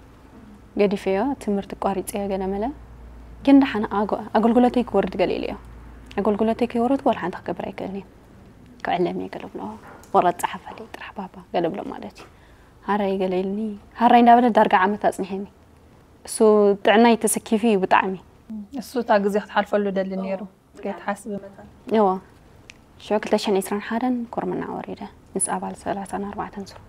ገዲፈዮ ትምህርቲ ቋሪጸዮ ገለ መለ ግን ደሓን ኣጎ- ኣገልግሎተይ ክወርድ ገለ ኢለዮ ኣገልግሎተይ ከይወረድኩ ወላ ሓንቲ ክገብር ኣይክእልን እየ ክዕለም እየ ገለ ብሎ ወረድ ጸሓፋለይ ጥራሕ ባባ ገለ ብሎ ማለት እዩ ሃራይ ገለ ኢልኒ ሃራይ እንዳበለ ዳርጋ ዓመት ኣጽኒሐኒ እሱ ጥዕናይ ተሰኪፉ እዩ ብጣዕሚ እሱ እታ ግዜ ክትሓልፈሉ ደሊ ነይሩ ከይትሓስቢ መታን እዎ ሽዑ ክልተ ሽሕን ዕስራን ሓደን ኮርመና ወሪደ ምስ ኣባል ሰላሳን ኣርባዕተን ዙር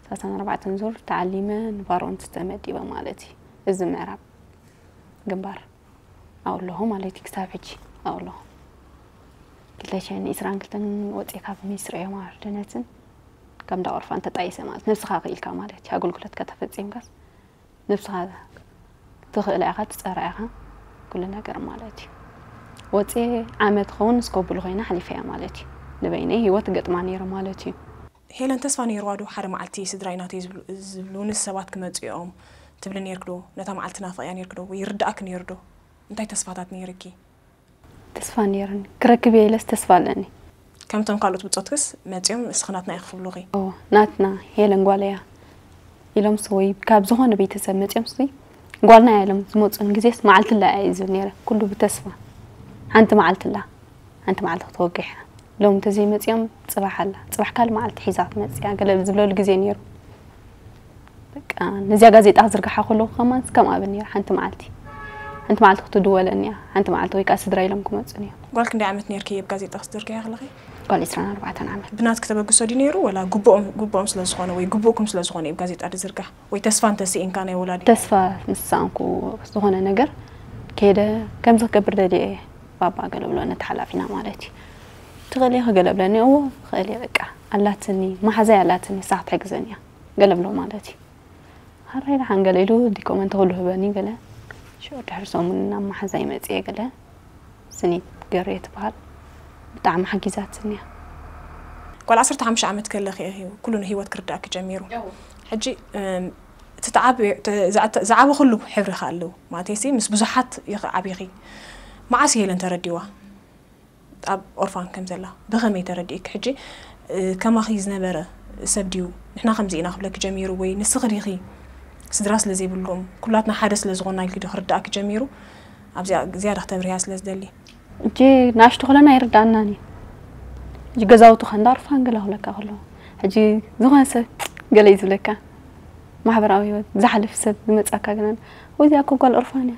ሰላሳን ኣርባዕተን ዙር ተዓሊመ ንባሮንት ተመዲበ ማለት እዩ እዚ ምዕራብ ግንባር ኣብኡ ኣለኹ ማለት እዩ ክሳብ ሕጂ ኣብኡ ኣለኹ ክልተ ሽሕን ዕስራን ክልተን ወፂአ ካብ ሚኒስትሪ ዕዮ ማዕርድነትን ከም ዳቆርፋ እንተጣይሰ ማለት ነብስኻ ክኢልካ ማለት እዩ ኣገልግሎትካ ተፈፂምካስ ነብስኻ ትኽእላ ኢኻ ትፀራ ኢኻ ኩሉ ነገር ማለት እዩ ወፅየ ዓመት ኸውን እስከብሉ ኮይና ሓሊፈያ ማለት እዩ ንበይነይ ህይወት ገጥማ ነይረ ማለት እዩ ሄለን ተስፋ ነይርዋ ዶ ሓደ መዓልቲ ስድራይ ናተይ ዝብሉ- ዝብሉንስ ሰባት ክመፁ እዮም ትብሊ ነይርኪ ዶ? ነታ መዓልቲ ናፍቕያ ነይርኪ ዶ? ወይ ይርድኣኪ ነይሩ ዶ? እንታይ ተስፋታት ነይርኪ? ተስፋ ነይሩኒ ክረክብ እየ ኢለስ ተስፋ ኣለኒ። ከምቶም ካልኦት ብጾትክስ መጺኦም እስኺ ናትና ኢኺ ክብሉኺ? እወ ናትና ሄለን ጓለይ እያ ኢሎምስ ወይ ካብ ዝኾነ ቤተሰብ መጺኦምስ ጓልና እያ ኢሎም ዝመጹኒ ግዜስ መዓልቲ ኣላ እያ እየ ዝብል ነይረ ኩሉ ብተስፋ ሓንቲ መዓልቲ ኣላ ሓንቲ መዓልቲ ክትወግሕ እያ ሎሚ እንተዘይመጺኦም ጽባሕ ኣላ ጽባሕ ካልእ መዓልቲ ሒዛ ክትመጽእ እያ ገለ ዝብለሉ ግዜ ነይሩ። በቃ ነዚኣ ጋዜጣ ክዝርግሓ ከለኹ ከማንስ ከምኣ እብል ነይረ ሓንቲ መዓልቲ ሓንቲ መዓልቲ ክትድወለኒ እያ ሓንቲ መዓልቲ ወይ ከዓ ስድራ ኢሎም ክመፁኒ እዮም። ጓል ክንደይ ዓመት ነይርኪ እየ ብጋዜጣ ክትዝርግሕያ ከለኺ? ጓል ዕስራን ኣርባዕተን ዓመት። ብናትኪ ተበግሶ ድዩ ነይሩ ወላ ግቡኦም ግቡኦም ስለ ዝኾነ ወይ ግቡእኩም ስለ ዝኾነ እዩ ብጋዜጣ ድዝርጋሕ ወይ ተስፋ እንተስኢንካ ናይ ወላዲ? ተስፋ ምስ ሰኣንኩ ዝኾነ ነገር ከይደ ከምዚ ክገብር ደልየ እየ ባባ ገለ ብሎ ነቲ ሓላፊና ማለት እዩ ትኽእል ኢኺ ገለ ብለኒ እዎ ይኽእል እየ በቃ ኣላትኒ መሓዛይ ኣላትኒ ንሳ ክትሕግዘኒ እያ ገለ ብሎ ማለት እዩ ሃራይ ደሓን ገለ ኢሉ ዲኮመንት ኩሉ ህበኒ ገለ ሽዑ ድሕሪ ሰሙን ናብ መሓዛይ መፅየ ገለ ስኒት ገሬ ትበሃል። ብጣዕሚ ሓጊዛትኒ እያ። ጓል ዓሰርተ ሓሙሽተ ዓመት ከለኺ እዩ ኩሉ ንህይወት ክርዳእኪ ጀሚሩ። ሕጂ እም፣ እቲ ተዓብ- ተ- ዝዓተ- ዝዓበኹሉ ሕብርኻ ኣለዉ ማለት ሲ ምስ ብዙሓት ኢኺ ዓቢኺ። መዓስ እዩ ሄለን ተረዲዋ ኣብ ኦርፋን ከም ዘላ ብኸመይ ተረዲእኪ? ሕጂ እ፣ ከማኺ ዝነበረ ሰብ ድዩ ንሕና ከምዚ ኢና ክብለኪ ጀሚሩ ወይ ንስኺ ዲኺ ስድራ ስለ ዘይብሎም ኩላትና ሓደ ስለ ዝኾና ኢልኪ ዶ ክርዳእኪ ጀሚሩ? ኣብዚኣ ዝያዳ ክተብርህያ ስለ ዝደሊ። እጂ ንኣሽቱ ከለና ኣይርዳእናን እዩ። እጂ ገዛውቱ ከንዳ ኦርፋን ገለ ክብለካ ከሎ ሕጂ ዝኾነ ሰብ ገለ እዩ ዝብለካ። ማሕበራዊ ህይወት ዝሓልፍ ሰብ ዝመጻካ ግና ወይ እዚኣ እኮ ጓል ኦርፋን እያ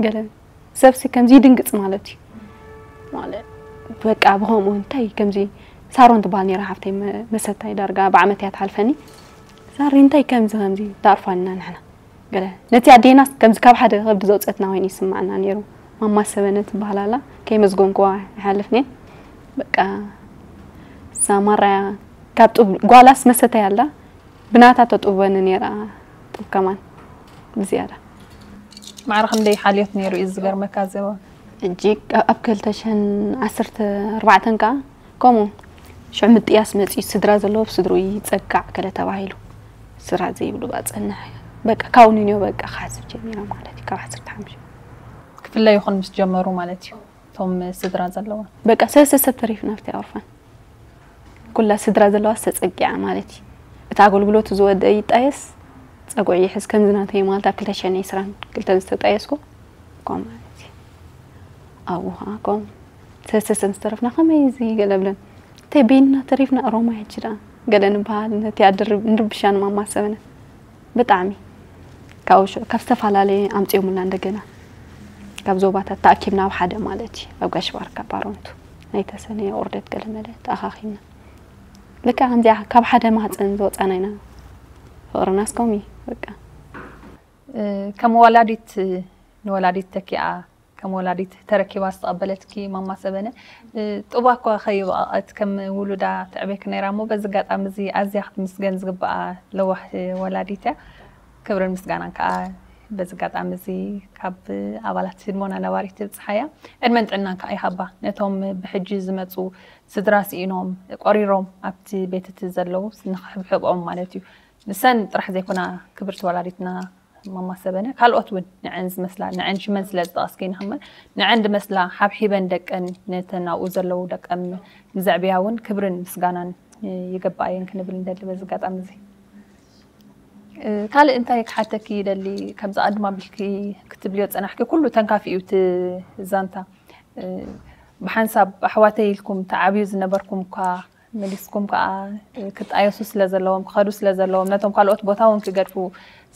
ገለ ሰብሲ ከምዚ ይድንግጽ ማለት እዩ። ማለት በቃ ብኸምኡ እንታይ ከምዚ ሳሮን ትበሃል ነይራ ሓፍተይ መ- መሰታይ ዳርጋ ብዓመት እያ ትሓልፈኒ። ሳሪ እንታይ ከምዚ ከምዚ ዳርፋንና ንሕና ገለ ነቲ ኣዴናስ ከምዚ ካብ ሓደ ከብዲ ዘውፀትና ኮይኑ ይስማዕና ነይሩ። ማማ ሰበነ ትበሃል ኣላ ከይመዝጎንክዋ ይሓልፍኒ። በቃ ሳማራያ ካብ ጡብ ጓላስ መሰታይ ኣላ ብናታ ተጡበኒ ነይራ ጡብ ከማን ብዝያዳ ማዕረ ክንደይ ሓልዮት ነይሩ እዩ ዝገርመካ ዘበ እጂ ኣብ ክልተ ሽሕን ዓሰርተ ኣርባዕተን ከዓ ከምኡ ሽዑ ምጥያስ መፅኡ ስድራ ዘለዎ ብስድሩ ይፀጋዕ ገለ ተባሂሉ ስራሕ ዘይብሉ ብኣ ፀንሕ በቃ ካብ ኒኖ በቃ ክሓስብ ጀሚረ ማለት እዩ ካብ ዓሰርተ ሓሙሽተ ክፍለዩ ኹን ምስ ጀመሩ ማለት እዩ እቶም ስድራ ዘለዋ በቃ ሰለስተ ሰብ ተሪፍና ኣብቲ ኣውርፋን ኩላ ስድራ ዘለዋ ዝተፀጊዓ ማለት እዩ እቲ ኣገልግሎቱ ዝወደ ይጣየስ ፀጉዒ ይሕዝ ከምዚ ናተይ ማለት ኣብ ክልተ ሽሕን ዕስራን ክልተን ዝተጣየስኩ ከምኡ ማለት እዩ ኣብኡ ከዓ ከምኡ ሰለስተ ሰብ ዝተረፍና ከመይ እዚ ገለ ብለን እንታይ ቤንና ተሪፍና ሮማ ሕጂ ደኣ ገለ ንበሃል ነቲ ኣድርብ ንርብሻ ንማማ ሰበነ ብጣዕሚ ካብኡ ሽዑ ካብ ዝተፈላለየ ኣምፅኦምልና እንደገና ካብ ዞባታት ተኣኪብና ኣብ ሓደ ማለት እዩ ኣብ ጋሽ ባርካ ባሮንቱ ናይ ተሰነየ ቁርደት ገለ መለ ተኣኻኺብና ልክዕ ከምዚኣ ካብ ሓደ ማህፀን ዝወፃና ኢና ፍቅርና እስከሚ በቃ ከም ወላዲት ንወላዲት ተኪኣ ከም ወላዲት ተረኪባ ዝተቐበለትኪ ማማ ሰበነ ጡባ እኳ ከይበቐቐት ከም ውሉዳ ትዕቤኪ ነይራ እሞ በዚ ኣጋጣሚ እዚ ኣዝያ ክትምስገን ዝግበኣ ለዋህ ወላዲት እያ። ክብርን ምስጋናን ከዓ በዚ ኣጋጣሚ እዚ ካብ ኣባላት ህድሞና ነባሪት ትብፅሓያ። ዕድመን ጥዕናን ከዓ ይሃባ ነቶም ብሕጂ ዝመፁ ስድራ ስኢኖም ቆሪሮም ኣብቲ ቤት እቲ ዘለዉ ንክሕብሕብኦም ማለት እዩ። ንሰን ጥራሕ ዘይኮና ክብርቲ ወላዲትና ማማ ሰበነ ካልኦት እውን ንዐን ዝመስላ ንዐን ሽመን ስለ ዝጠቐስኪ ንክመ ንዐን ዝመስላ ሓብሒበን ደቀን ነተን ኣብኡ ዘለዉ ደቀም ንዘዕብያ እውን ክብርን ምስጋናን ይግባእ እየን ክንብል ንደሊ በዚ ኣጋጣሚ እዚ ካልእ እንታይ ክሓተኪ ይደሊ ከምዚ ኣድማ ብልኪ ክትብልዮ ፀናሕኪ ኩሉ ተንካፊ እዩ እቲ ዛንታ ብሓንሳብ ኣሕዋተይ ኢልኩም ተዓብዩ ዝነበርኩም እኳ መሊስኩም ከዓ ክጣየሱ ስለ ዘለዎም ክኸዱ ስለ ዘለዎም ነቶም ካልኦት ቦታ እውን ክገድፉ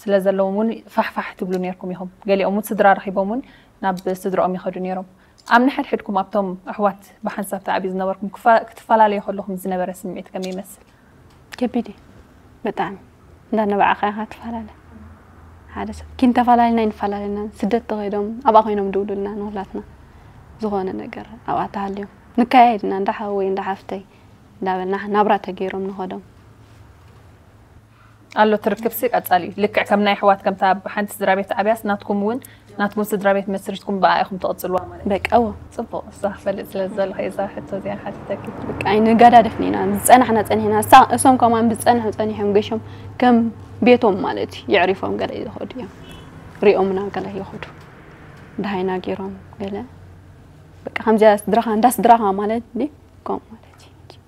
ስለ ዘለዎም እውን ፋሕፋሕ ትብሉ ነርኩም ኢኹም። ገሊኦም እውን ስድራ ረኺቦም እውን ናብ ስድራኦም ይኸዱ ነይሮም። ኣብ ንሕድሕድኩም ኣብቶም ኣሕዋት ብሓንሳብ ተዓብዩ ዝነበርኩም ክትፈላለዩ ከለኹም ዝነበረ ስምዒት ከመይ ይመስል? ከቢድ እዩ ብጣዕሚ። እንዳ ንባዕኻ ኢኻ ትፈላለ። ሓደ ሰብ ኪን ተፈላለና ይንፈላለና ስደት ተኸይዶም ኣብኣ ኮይኖም ድውሉልና ንኹላትና ዝኾነ ነገር ኣብኣ ተሃልዮም ንካየድና እንዳ ሓወይ እንዳ ሓፍተይ እንዳበልና ናብራ ተገይሮም ንኸዶም ኣሎ ትርክብሲ ቀጻሊ እዩ። ልክዕ ከም ናይ ኣሕዋት ከምታ ብሓንቲ ስድራ ቤት ዓብያስ ናትኩም እውን ናትኩም ስድራ ቤት መስሪትኩም ብኣ ኢኹም ትቕጽልዋ ማለት እዩ። በቃ እዎ። ጽቡቕ እሳ ክፈልጥ ስለ ዝደለኹ እየ እዛ ሕቶ እዚኣ ሓቲተኪ። በቃ ኣይንገዳደፍን ኢና ዝጸናሕና ጸኒሕና እሳ- እሶም ከማን ብዝጸንሑ ጸኒሖም ገሾም ከም ቤቶም ማለት እዩ የዕሪፎም ገለ ይኸዱ እዮም ሪኦምና ገለ ይኸዱ ደሃይና ገይሮም ገለ በቃ ከምዚኣ ስድራኻ እንዳ ስድራኻ ማለት እንዲ ከምኡ ማለት እዩ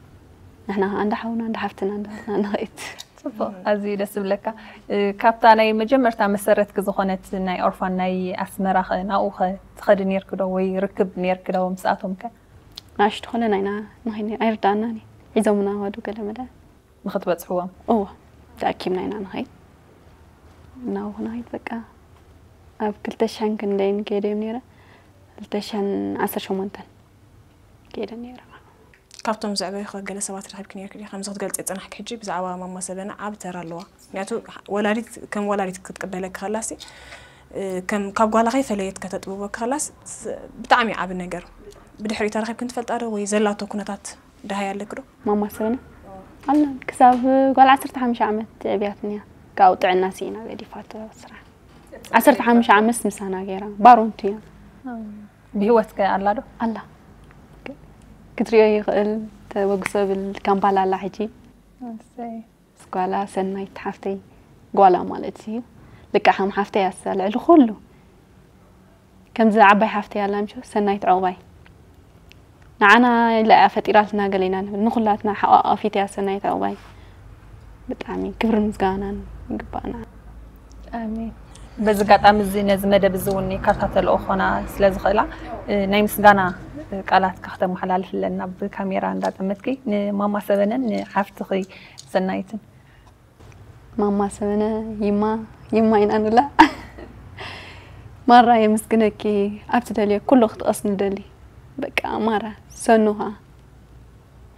ንሕና ከዓ እንዳ ሓውና እንዳ ሓፍትና እንዳበልና ንኸይድ ፅቡቅ ኣዝዩ ደስ ዝብለካ ካብታ ናይ መጀመርታ መሰረትኪ ዝኾነት ናይ ኦርፋን ናይ ኣስመራ ኸ ናብኡ ኸ ትኸዲ ነርኪ ዶ ወይ ርክብ ነርኪ ዶ ምስኣቶም ከ ንኣሽቱ ከለና ኢና ንኸይድ ነር ኣይርዳእናን እዩ ሒዞምና ኸዱ ገለ መለ ንኽትበፅሕዎም እዎ ተኣኪብና ኢና ንኸይድ እናብኡ ንኸይድ በቃ ኣብ ክልተ ሽሕን ክንደይን ከይደ እዮም ነይረ ክልተ ሽሕን ዓሰርተ ሸሞንተን ከይደ ነይረ ካብቶም ዘዕበዩኺ ገለ ሰባት ረኺብኪ ነይርኪ ድዩ? ከምዚ ክትገልፂ ዝፀናሕኪ ሕጂ ብዛዕባ ማማ ሰበና ዓቢ ተራ ኣለዋ። ምክንያቱ ወላዲት ከም ወላዲት ክትቅበለኪ ከላሲ ከም ካብ ጓላ ከይፈለየት ከተጥብበኪ ከላስ ብጣዕሚ ዓቢ ነገር። ብድሕሪኡ ተረኺብክን ትፈልጣ ዶ ወይ ዘላቶ ኩነታት ደሃይ ኣለኪ ዶ? ማማ ሰበና ኣላ ክሳብ ጓል ዓሰርተ ሓሙሽተ ዓመት የዕብያትኒ እያ። ካብኡ ጥዕና ስኢና ገዲፋቶ ስራሕ። ዓሰርተ ሓሙሽተ ዓመት ምሳና ገይራ ባሮንቱ እያ። ብህይወት ከ ኣላ ዶ? ኣላ። ክትሪኦ ይኽእል፣ ተበግሶ ብል ካምፓላ ኣላ ሕጂ። እሰይ። ጓላ ሰናይት ሓፍተይ፣ ጓላ ማለት እዩ። ልክዓ ከም ሓፍተይ ኣሳ ልዕሊ ኩሉ ከምዚ ዓባይ ሓፍተይ ኣላ ምሽ ሰናይት ዕቑባይ ንዓና ኢላ እያ ፈጢራትና ገለ ኢና ንብል፣ ንኹላትና ሓቋቋፊት እያ ሰናይት ዕቑባይ። ብጣዕሚ ክብርን ምስጋናን ይግባእና። ኣሜን። በዚ ኣጋጣሚ እዚ ነዚ መደብ እዚ እውን ይከታተልኦ ክኾና ስለ ዝኽእላ፣ እ፣ ናይ ምስጋና ቃላት ከተመሓላልፍለን ናብ ካሜራ እንዳጠመትኪ ንማማ ሰበነን ንሓፍትኺ ሰናይትን። ማማ ሰበነ፣ ይማ፣ ይማ ኢና ንብላ። ማራ የመስግነኪ፣ ኣብ ትደልዮ ኩሉ ክትቐስኒ ደሊ። በቃ ማራ፣ ሰኑ ኸዓ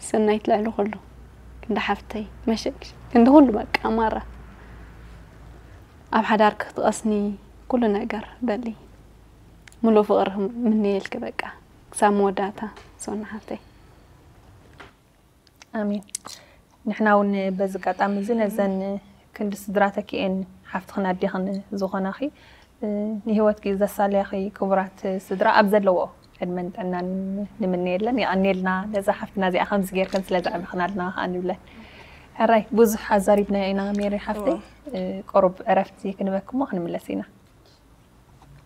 ሰናይት ልዕሊ ኩሉ፣ ክንዲ ሓፍተይ መሸግሽ፣ ክንዲ ኩሉ በቃ ማራ። ኣብ ሓዳርኪ ክትቐስኒ ኩሉ ነገር ደሊ። ሙሉእ ፍቕሪ ምንየልኪ በቃ ክሳብ መወዳእታ ሰኑ ሓፍተይ። ኣሜን። ንሕና እውን በዚ ኣጋጣሚ እዚ ነዘን ክንዲ ስድራ ተኪኤን ሓፍትኽን ኣዴኽን ዝኾናኺ፣ እ፣ ንህይወትኪ ዘሳልያኺ ክቡራት ስድራ ኣብ ዘለዎ ዕድመን ጥዕናን ንምነየለን። የቐንየልና ነዛ ሓፍትና እዚኣ ከምዚ ጌርክን ስለ ዘዕበኽናልና ከዓ ንብለን። ሕራይ ብዙሕ ኣዛሪብና ኢና ሜሪ ሓፍተይ። እ፣ ቁሩብ ዕረፍቲ ክንበክሞ ክንምለስ ኢና።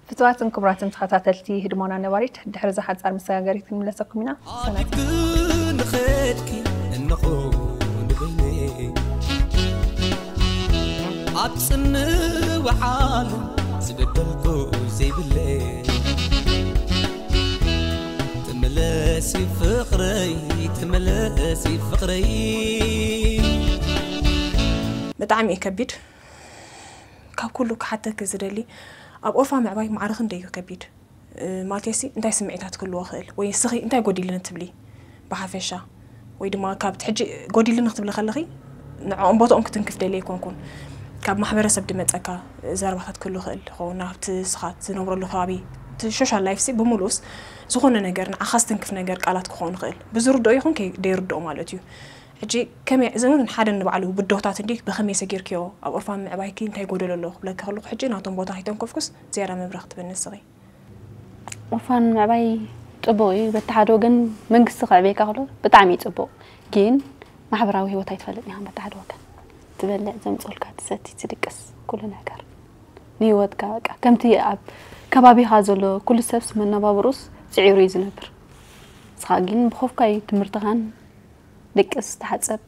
ፍትዋትን ክቡራትን ተኸታተልቲ ህድሞና ነባሪት፣ ድሕሪ እዛ ሓጻር መሰጋገሪት ክንምለሰኩም ኢና። ሰናይ። ኣዲግን ኸድኪ እንኾ ንበይነይ ኣብ ጽምዋ ዓለም ዝበደልኩ ዘይብለይ ተመለሲ ፍቕረይ ተመለሲ ፍቕረይ ብጣዕሚ እዩ ከቢድ። ካብ ኩሉ ክሓተኪ ዝደሊ ኣብ ኦርፋን ምዕባይ ማዕረ ክንደይ እዩ ከቢድ? እ፣ ማለትሲ እንታይ ስምዒታት ክህልዎ ክእል ወይ ንስኺ እንታይ ጎዲልኒ ትብሊ ብሓፈሻ? ወይ ድማ ካብቲ ሕጂ ጎዲልኒ ክትብሊ ከለኺ ንዕኦም ቦትኦም ክትንክፍ ደልየ ኣይኮንኩን። ካብ ማሕበረሰብ ድመፀካ ዘረባታት ክህሉ ክእል ይኸውን፣ ናብቲ ንስኻ ትነብረሉ ከባቢ፣ እቲ ሶሻል ላይፍሲ ብምሉእስ ዝኾነ ነገር ንዓኻ ዝትንክፍ ነገር ቃላት ክኸውን ይኽእል። ብዝርድኦ ይኹን ከይደይርድኦ ማለት እዩ። ሕጂ ከመይ እዚ እውን ሓደ ንባዕሉ ብድሆታት እንዲ ብኸመይ ሰጊርክዮ ኣብ ኦርፋን ምዕባይኪ እንታይ ጎደሎ ኣሎ ክብለኪ ከለኹ ሕጂ ናቶም ቦታ ከይተንከፍኩስ ዝያዳ መብርህ ክትበኒ ንስኺ። ኦርፋን ምዕባይ ጽቡቕ እዩ። በቲ ሓደ ወገን መንግስቲ ከዕብየካ ከሎ ብጣዕሚ እዩ ጽቡቕ። ግን ማሕበራዊ ህይወት ኣይትፈልጥን ኢኻ። በቲ ሓደ ወገን ትበልዕ፣ ዘምጽኡልካ፣ ትሰቲ፣ ትድቅስ፣ ኩሉ ነገር ንህይወትካ በቃ ከምቲ ኣብ ከባቢኻ ዘሎ ኩሉ ሰብስ መነባብሩስ ጽዒሩ እዩ ዝነብር። ንስኻ ግን ብኾፍካ እዩ ትምህርትኻን ድቅስ፣ ተሓጸብ፣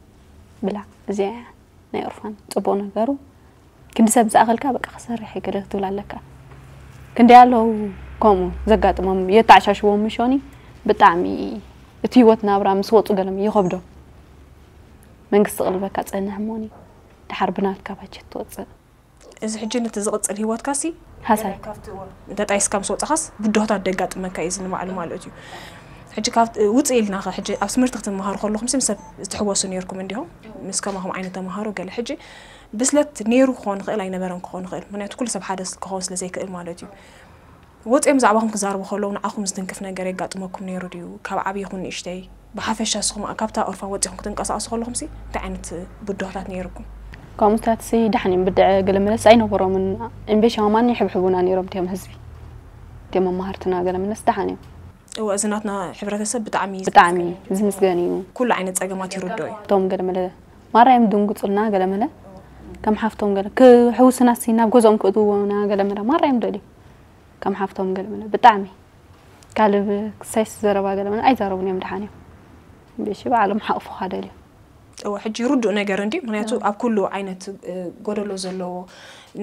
ብላዕ። እዚኣ እያ ናይ ኦርፋን ጽቡቕ ነገሩ። ክንዲ ሰብ ዝኣኸልካ በቃ ክሰርሕ ይገደ ክትብል ኣለካ። ክንደይ ኣለዉ ከምኡ ዘጋጥሞም የተዓሻሽዎም ምሾኒ ብጣዕሚ እቲ ህይወት ናብራ ምስ ወፁ ገለም ይኸብዶም። መንግስቲ ቅልበካ ጸንሕ እሞኒ ድሓር ብናትካ ባጀት ትወፅእ። እዚ ሕጂ ነቲ ዝቕጽል ህይወትካ ሲ ሃሳይ ካብቲ እዋን እንተጣይስካ ምስ ወጻኻስ ብድሆታት ደጋጥመካ እዩ እዚ ንባዕሉ ማለት እዩ። ሕጂ ካብ ውጽእ ኢልና ኸ ሕጂ ኣብ ትምህርቲ ክትመሃሩ ከለኹም ሲ ምስ ሰብ ዝትሕወሱ ነይርኩም እንዲኹም ምስ ከማኹም ዓይነት ተምሃሮ ገለ ሕጂ ብስለት ነይሩ ክኾን ይኽእል ኣይነበረን ክኾን ይኽእል ምክንያቱ ኩሉ ሰብ ሓደ ክኾን ስለ ዘይክእል ማለት እዩ። ወፂኦም ብዛዕባኹም ክዛረቡ ከለዉ ንዓኹም ዝትንክፍ ነገር የጋጥመኩም ነይሩ ድዩ ካብ ዓብይኹም ንእሽተይ ብሓፈሻ ንስኹም ካብታ ኦርፋን ወፂኹም ክትንቀሳቐሱ ከለኹም ሲ እንታይ ዓይነት ብድሆታት ነይርኩም? ከምኡታት ሲ ዳሕን እዮም ብድዐ ገለ መለስ ኣይነበሮምን። እምቤሻ ማን ይሕብሕቡና ነይሮም እቲኦም ህዝቢ እቲኦም መማህርትና ገለ መለስ ዳሓን እዮም። እወ እዚ ናትና ሕብረተሰብ ብጣዕሚ ብጣዕሚ ዝምስገን እዩ። ኩሉ ዓይነት ፀገማት ይርድኦ እዩ። እቶም ገለ መለ ማራ እዮም ድንጉፁልና ገለ መለ ከም ሓፍቶም ገለ ክሕውስና ሲ ናብ ገዝኦም ክእትውና ገለ መለ ማራ እዮም ደልዩ ከም ሓፍቶም ገለ መለ ብጣዕሚ ካልብ ክሳይስ ዘረባ ገለ መለ ኣይዛረቡን እዮም ደሓን እዮም። እምቤሺ ባዕሎም ሓቕፉኻ ደልዮም። እወ ሕጂ ርዱእ ነገር እንዲ ምክንያቱ ኣብ ኩሉ ዓይነት እ፣ ጎደሎ ዘለዎ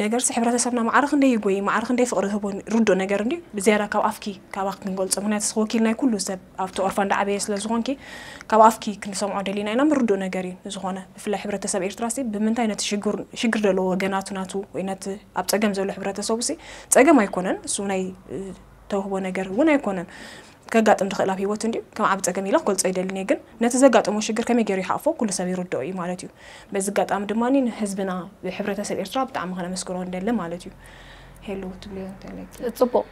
ነገርሲ ሕብረተሰብና ማዕረ ክንደይ ይጎይ ማዕረ ክንደይ ፍቕሪ ህቦ ርዱእ ነገር እንዲ ብዝያዳ ካብ ኣፍኪ ካባክ ክንገልፆ ምክንያቱ ንስኺ ወኪል ናይ ኩሉ ሰብ ኣብቲ ኦርፋን ዳዓበየ ስለ ዝኾንኪ ካብ ኣፍኪ ክንሰምዖ ደሊና ኢና ምን ርዱእ ነገር እዩ ንዝኾነ ብፍላይ ሕብረተሰብ ኤርትራ ሲ ብምንታይ ነቲ ሽግር ሽግር ዘለዎ ወገናቱ ናቱ ወይ ነቲ ኣብ ፀገም ዘሎ ሕብረተሰቡ ሲ ፀገም ኣይኮነን እሱ ናይ እ፣ ተውህቦ ነገር እውን ኣይኮነን ከጋጥም ዝኽእል ኣብ ህይወት እንድዩ ከም ዓብ ጸገም ኢለ ክገልጾ ኣይደልን እየ ግን ነቲ ዘጋጠሞ ሽግር ከመይ ገይሩ ይሓቕፎ ኩሉ ሰብ ይርድኦ እዩ ማለት እዩ በዚ ኣጋጣሚ ድማ ንህዝብና ሕብረተሰብ ኤርትራ ብጣዕሚ ከነመስግኖ ንደሊ ማለት እዩ ሄሉ ትብልዮ እንታይ ኣለኪ ጽቡቅ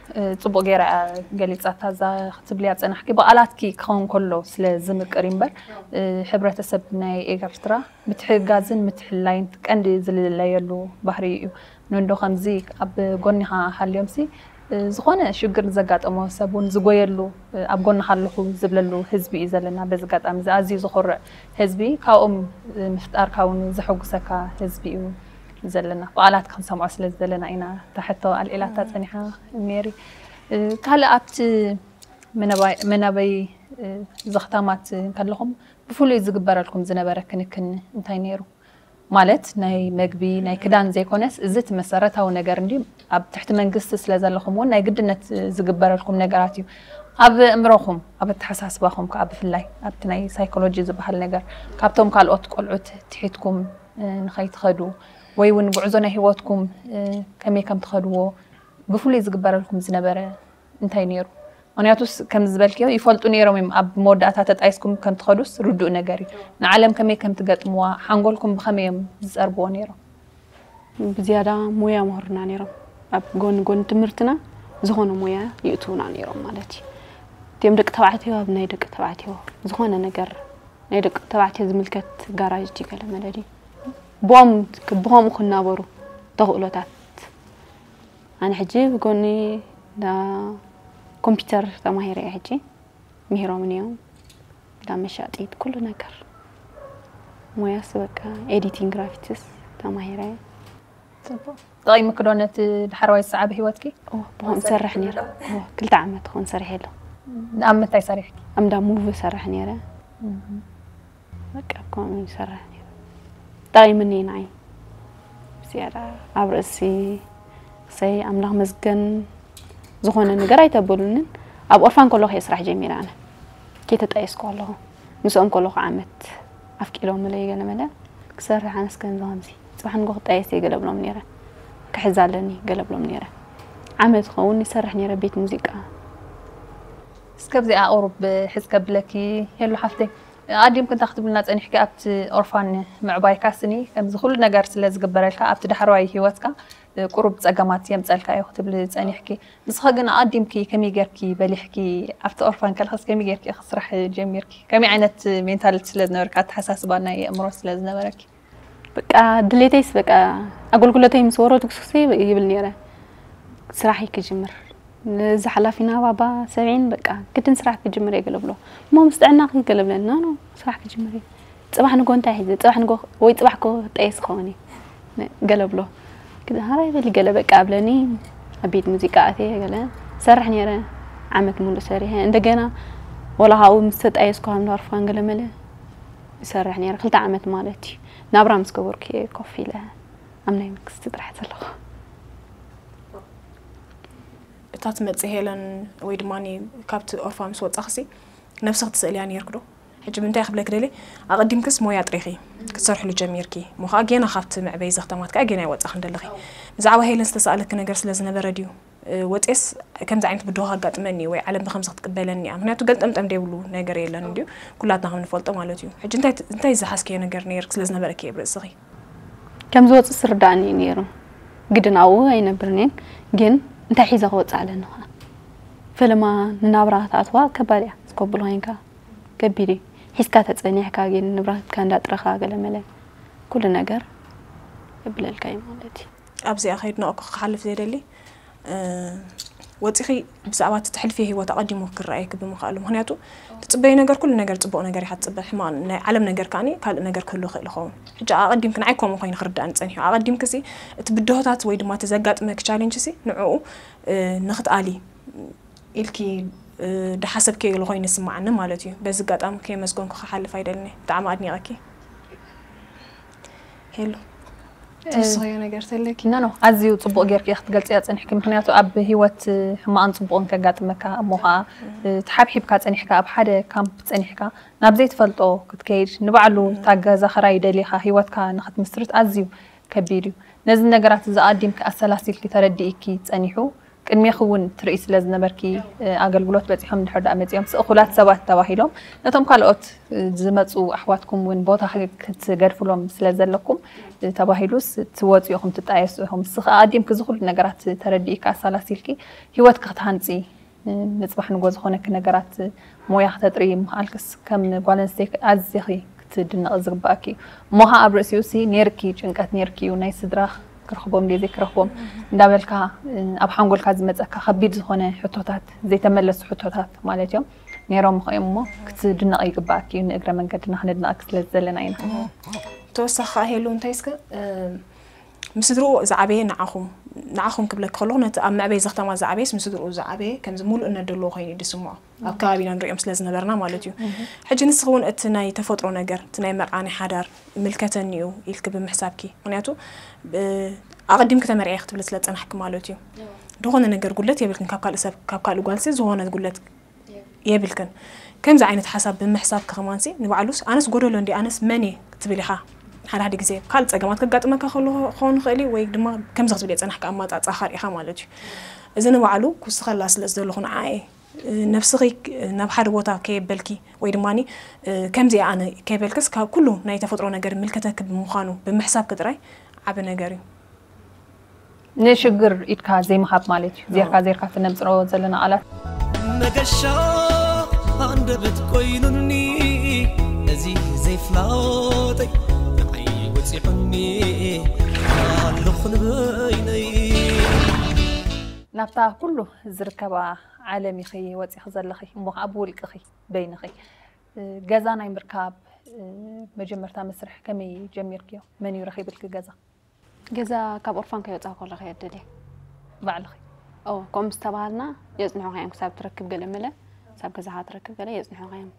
ጽቡቅ ገይራ እያ ገሊጻታ እዛ ክትብልያ ጸናሕኪ ብቓላትኪ ክኸውን ከሎ ስለ ዝምቅር እምበር ሕብረተሰብ ናይ ኤርትራ ምትሕግጋዝን ምትሕልላይን ቀንዲ ዝልለየሉ ባህሪ እዩ ንንዶ ከምዚ ኣብ ጎኒኻ ሃልዮምሲ ዝኾነ ሽግር ዘጋጠሞ ሰብ እውን ዝጎየሉ፣ ኣብ ጎንኻ ኣለኹ ዝብለሉ ህዝቢ እዩ ዘለና። በዚ ኣጋጣሚ እዚ ኣዝዩ ዝኹርዕ ህዝቢ፣ ካብኦም ምፍጣርካ እውን ዘሐጉሰካ ህዝቢ እዩ ዘለና። ብቓላት ክንሰምዖ ስለ ዝደለና ኢና እታ ሕቶ ኣልዒላታ ጸኒሓ ሜሪ። ካልእ ኣብቲ መናባይ ዘኽታማት እንከለኹም ብፍሉይ ዝግበረልኩም ዝነበረ ክንክን እንታይ ነይሩ? ማለት ናይ መግቢ ናይ ክዳን ዘይኮነስ እዚ እቲ መሰረታዊ ነገር እንዲ ኣብ ትሕቲ መንግስቲ ስለ ዘለኹም እውን ናይ ግድነት ዝግበረልኩም ነገራት እዩ። ኣብ እምሮኹም ኣብ ኣተሓሳስባኹም ከዓ ብፍላይ ኣብቲ ናይ ሳይኮሎጂ ዝበሃል ነገር ካብቶም ካልኦት ቆልዑት ትሒትኩም ንኸይትኸዱ ወይ እውን ጉዕዞ ናይ ህይወትኩም ከመይ ከም ትኸድዎ ብፍሉይ ዝግበረልኩም ዝነበረ እንታይ ነይሩ? ምክንያቱስ ከም ዝበልክዮ ይፈልጡ ነይሮም እዮም። ኣብ መወዳእታ ተጣይስኩም ከም ትኸዱስ ርዱእ ነገር እዩ። ንዓለም ከመይ ከም ትገጥምዋ፣ ሓንጎልኩም ብኸመይ እዮም ዝጸርግዎ ነይሮም? ብዝያዳ ሞያ መህሩና ነይሮም። ኣብ ጎኒ ጎኒ ትምህርትና ዝኾነ ሞያ ይእትውና ነይሮም ማለት እዩ። እቲኦም ደቂ ተባዕትዮ ኣብ ናይ ደቂ ተባዕትዮ ዝኾነ ነገር ናይ ደቂ ተባዕትዮ ዝምልከት ጋራጅ ገለ መለ ድዩ ብኦም ብኸምኡ ክናበሩ ተኽእሎታት ኣነ ሕጂ ብጎኒ እንዳ ኮምፒውተር ተማሂረ እየ ሕጂ ምሂሮምኒ እዮም እንዳ መሻጢት ኩሉ ነገር ሞያስ በቃ ኤዲቲንግ ግራፊክስ ተማሂረ እየ። ጠቒምኪ ዶ ነቲ ዳሕረዋይ ዝሰዓበ ሂወትኪ? ብኸም ሰርሕ ነረ ክልተ ዓመት ክኾን ሰሪሐ ኣሎ። ንኣብ ምንታይ ሰሪሕኪ? ኣብ እንዳ ሙቪ ሰርሕ ነረ በቃ ከምኡ ይሰርሕ ነይሩ። ጠቒምኒ እዩ ንዓይ። ዝያዳ ኣብ ርእሲ ክሰይ ኣምላኽ መስገን ዝኾነ ነገር ኣይተበሉንን። ኣብ ኦርፋን ከለኹ እየ ስራሕ ጀሚረ ኣነ። ከይተጣየስኩ ከለኹ ምስኦም ከለኹ ዓመት ኣፍቂዶምለይ ገለ መለ ክሰርሕ ኣነስ ከምዚ ከምዚ ጽባሕ ንጎ ክጣየስ እየ ገለ ብሎም ነይረ። ክሕዝ ኣለኒ ገለ ብሎም ነይረ። ዓመት ኸውን ይሰርሕ ነይረ ቤት ሙዚቃ። እስከ ኣብዚኣ ቁሩብ ሕጽ ከብለኪ ሄሉ ሓፍተይ ኣዲምኪ እንታይ ክትብልና ጸኒሕኪ ኣብቲ ኦርፋን ምዕባይካ ስኒ ከምዚ ኩሉ ነገር ስለ ዝግበረልካ ኣብቲ ዳሕረዋይ ህይወትካ ቁሩብ ጸገማት የምጸልካ እዩ ክትብሊ ጸኒሕኪ ንስኸ ግን ኣዲምኪ ከመይ ጌርኪ በሊሕኪ ኣብቲ ኦርፋን ከለኸስ ከመይ ጌርኪ ኢኺ ስራሕ ጀሚርኪ ከመይ ዓይነት ሜንታሊቲ ስለ ዝነበርካ ኣተሓሳስባ ናይ ኣእምሮ ስለ ዝነበረኪ በቃ ድሌተይስ በቃ ኣገልግሎተይ ምስ ወረድኩ ስኩሲ ይብል ነይረ ስራሐይ ክጅምር ነዚ ሓላፊና ባባ ሰብዒን በቃ ግድን ስራሕ ክጅምር እየ ገለ ብሎ እሞ ምስ ጥዕናኺ ገለ ብለኒ ኖ ኖ ስራሕ ክጅምር እየ ፅባሕ ንጎ እንታይ ሒዘ ፅባሕ ንጎ ወይ ፅባሕ ኮ ጠየስ ክኸውን እየ ገለ ብሎ ሃራይ በሊ ገለ በቃ ኣብለኒ ኣብ ቤት ሙዚቃ ኣትየ ገለ ሰርሕ ነይረ ዓመት ሙሉእ ሰሪሐ እንደገና ወላ ካብኡ ምስ ተጣየስኩ ሃምዳ ኣርፋን ገለ መለ ይሰርሕ ነይረ ክልተ ዓመት ማለት እዩ ናብራ ምስ ገበርኩ እየ ኮፍ ኢለ ኣብ ናይ መንግስቲ ጥራሕ ዘለኹ እታ ትመፅእ ሄለን ወይ ድማ ካብቲ ኦርፋ ምስ ወፃኽሲ ነብስኺ ትስእልያ ነይርክ ዶ ሕጂ ምንታይ ክብለክ ደልየ ኣቐዲምክስ ሞያ ጥሪኺ ክትሰርሕሉ ጀሚርኪ እሞ ከዓ ጌና ካብቲ መዕበይ ዘኽተማት ከዓ ጌና ይወፃኽን ደለኺ ብዛዕባ ሄለን ዝተሰኣለኪ ነገር ስለ ዝነበረ ድዩ ወፅየስ ከምዚ ዓይነት ብድሆ ከጋጥመኒ ወይ ዓለም ብከምዚ ክትቅበለኒ እያ ምክንያቱ ገልጠምጠም ደይብሉ ነገር የለን እንድዩ ኩላትና ከም ንፈልጦ ማለት እዩ ሕጂ እንታይ ዝሓዝክዮ ነገር ነይርክ ስለ ዝነበረኪ እየ ብርእስኺ ከም ዝወፅእ ዝርዳእኒ እዩ ነይሩ። ግድን ኣብኡ ኣይነብርን እየ፣ ግን እንታይ ሒዘ ክወፅእ ኣለኒ ኸዓ? ፈለማ ንናብራ ክትኣትዋ ከባድ እያ፣ ዝኮብል ኮይንካ ከቢድ እዩ። ሒዝካ ተፀኒሕካ ግን ንብረትካ እንዳጥረኻ ገለመለ ኩሉ ነገር የብለልካ እዩ ማለት እዩ። ኣብዚኣ ከይድነቐኩ ክሓልፍ ዘይደሊ ወፂኺ ብዛዕባ እቲ ተሕልፍዮ ህይወት ኣቐዲሙ ክረኣየኪ ብምኽኣሉ ምኽንያቱ ትፅበዩ ነገር ኩሉ ነገር ፅቡቕ ነገር ኢኻ ትፅበ ሕማቕ ናይ ዓለም ነገር ከዓኒ ካልእ ነገር ክህሉ ይኽእል ይኸውን ሕጂ ኣቐዲምኪ ንዓይ ከምኡ ኮይኑ ክርዳእኒ ፀኒሑ ኣቐዲምኪ ሲ እቲ ብድሆታት ወይ ድማ እቲ ዘጋጥመኪ ቻሌንጅ ሲ ንዕኡ ንኽትኣሊ ኢልኪ ዝሓሰብክዮ ገለ ኮይኑ ይስምዓኒ ማለት እዩ በዚ ኣጋጣሚ ከየመስገንኩ ክሓልፍ ኣይደልን እየ ብጣዕሚ ኣድኒቐኪ ሄሉ ትወስኽዮ ነገር ተለኪ ኖ ኖ ኣዝዩ ጽቡቕ ጌርኪ ኢኺ ክትገልጽያ ጸኒሕኪ ምኽንያቱ ኣብ ህይወት ሕማቕን ጽቡቕን ከጋጥመካ እሞ ኸኣ ተሓብሒብካ ጸኒሕካ ኣብ ሓደ ካምፕ ጸኒሕካ ናብ ዘይትፈልጦ ክትከይድ ንባዕሉ እታ ገዛ ኽራይ ደሊኻ ህይወትካ ንኽትምስርት ኣዝዩ ከቢድ እዩ ነዚ ነገራት እዚ ኣዲምኪ ኣሰላሲልኪ ተረዲእኪ ጸኒሑ ቅድሜኺ እውን ትርኢ ስለ ዝነበርኪ ኣገልግሎት በፂሖም እንድሕር ደኣ መፂኦም ስእኹላት ሰባት ተባሂሎም ነቶም ካልኦት ዝመፁ ኣሕዋትኩም እውን ቦታ ክትገድፍሎም ስለ ዘለኩም ተባሂሉስ ትወፁ ኢኹም ትጣየሱ ኢኹም ንስኺ ኣዲምኪ እዚ ኩሉ ነገራት ተረዲእካ ኣሳላሲልኪ ሂወትኪ ክትሃንፂ ንፅባሕ ንጎ ዝኾነኪ ነገራት ሞያ ክተጥሪ ምኽኣልክስ ከም ጓል ኣንስተይቲ ኣዚኺ ክትድነቒ ዝግባኣኪ እዩ እሞ ኸዓ ኣብ ርእሲኡ ሲ ነይርኪ ጭንቀት ነይርኪ እዩ ናይ ስድራ ክረኽቦም ድየ ዘይክረኽቦም እንዳበልካ ኣብ ሓንጎልካ ዝመፀካ ከቢድ ዝኾነ ሕቶታት፣ ዘይተመለሱ ሕቶታት ማለት እዮም ነይሮም እዮም እሞ ክትድነቕ ይግባኣክ እዩ። ንእግረ መንገድና ክነድንቐክ ስለ ዘለና ኢና። ተወሳኺ ሄሉ እንታይ እስከ ምስ ስድርኡ ዝዓበየ ንዓኹም ንዓኹም ክብለክ ከለኹ ነቲ ኣብ መዕበይ ዘኽተማ ዝዓበየስ ምስ ስድርኡ ዝዓበየ ከምዚ ሙሉእነት ዘለዎ ኮይኑ እዩ ዝስምዖ ኣብ ከባቢና ንሪኦም ስለ ዝነበርና ማለት እዩ። ሕጂ ንስኺ እውን እቲ ናይ ተፈጥሮ ነገር እቲ ናይ መርዓ ናይ ሓዳር ምልከተኒ እዩ ኢልክ ብምሕሳብኪ ምክንያቱ ኣቐዲምክ ተመርዕየ ክትብል ስለ ዝፀናሕኪ ማለት እዩ። ዝኾነ ነገር ጉለት የብልክን ካብ ካልእ ሰብ ካብ ካልእ ጓልሲ ዝኾነ ጉለት የብልክን። ከምዚ ዓይነት ሓሳብ ብምሕሳብ ከኸማንሲ ንባዕሉስ ኣነስ ጎደሎ እንዲ ኣነስ መን እየ ክትብል ኢኻ። ሓደ ሓደ ግዜ ካልእ ፀገማት ከጋጥመካ ከሎ ክኸውን ይኽእል እዩ ወይ ድማ ከምዚ ክትብል የፀናሕካ ኣማፃፃ ካርኢኻ ማለት እዩ። እዚ ንባዕሉ ክውስኸላ ስለ ዝደለኹ ንዓየ ነብስኺ ናብ ሓደ ቦታ ከየበልኪ ወይ ድማ ከምዚ ኣነ ከይበልክስ ካብ ኩሉ ናይ ተፈጥሮ ነገር ምልከተክ ብምዃኑ ብምሕሳብክ ጥራይ ዓቢ ነገር እዩ። ንሽግር ኢድካ ዘይምሃብ ማለት እዩ። ዜርካ ዜርካ ትነምፅሮ ዘለና ቃላት መገሻ ኣንደበት ኮይኑኒ እዚ ዘይፍላጠይ ንዓይ ወፂዑኒ ኣለኹ ንበይነይ። ናብታ ኩሉ ዝርከባ ዓለም ኢኺ ወፂኺ ዘለኺ እሞ ከዓ ብውልቅኺ በይንኺ ገዛ ናይ ምርካብ መጀመርታ መስርሕ ከመይ ጀሚርክዮ? መን እዩ ረኺብልኪ ገዛ? ገዛ ካብ ኦርፋን ከይወፃ ከለኹ እየ ኣደልየ። ባዕልኺ? እወ፣ ከምኡ ምስ ተባሃልና የፅንሑኻ እዮም ክሳብ ትረክብ ገለ መለ፣ ክሳብ ገዛኻ ትረክብ ገለ የፅንሑኻ እዮም።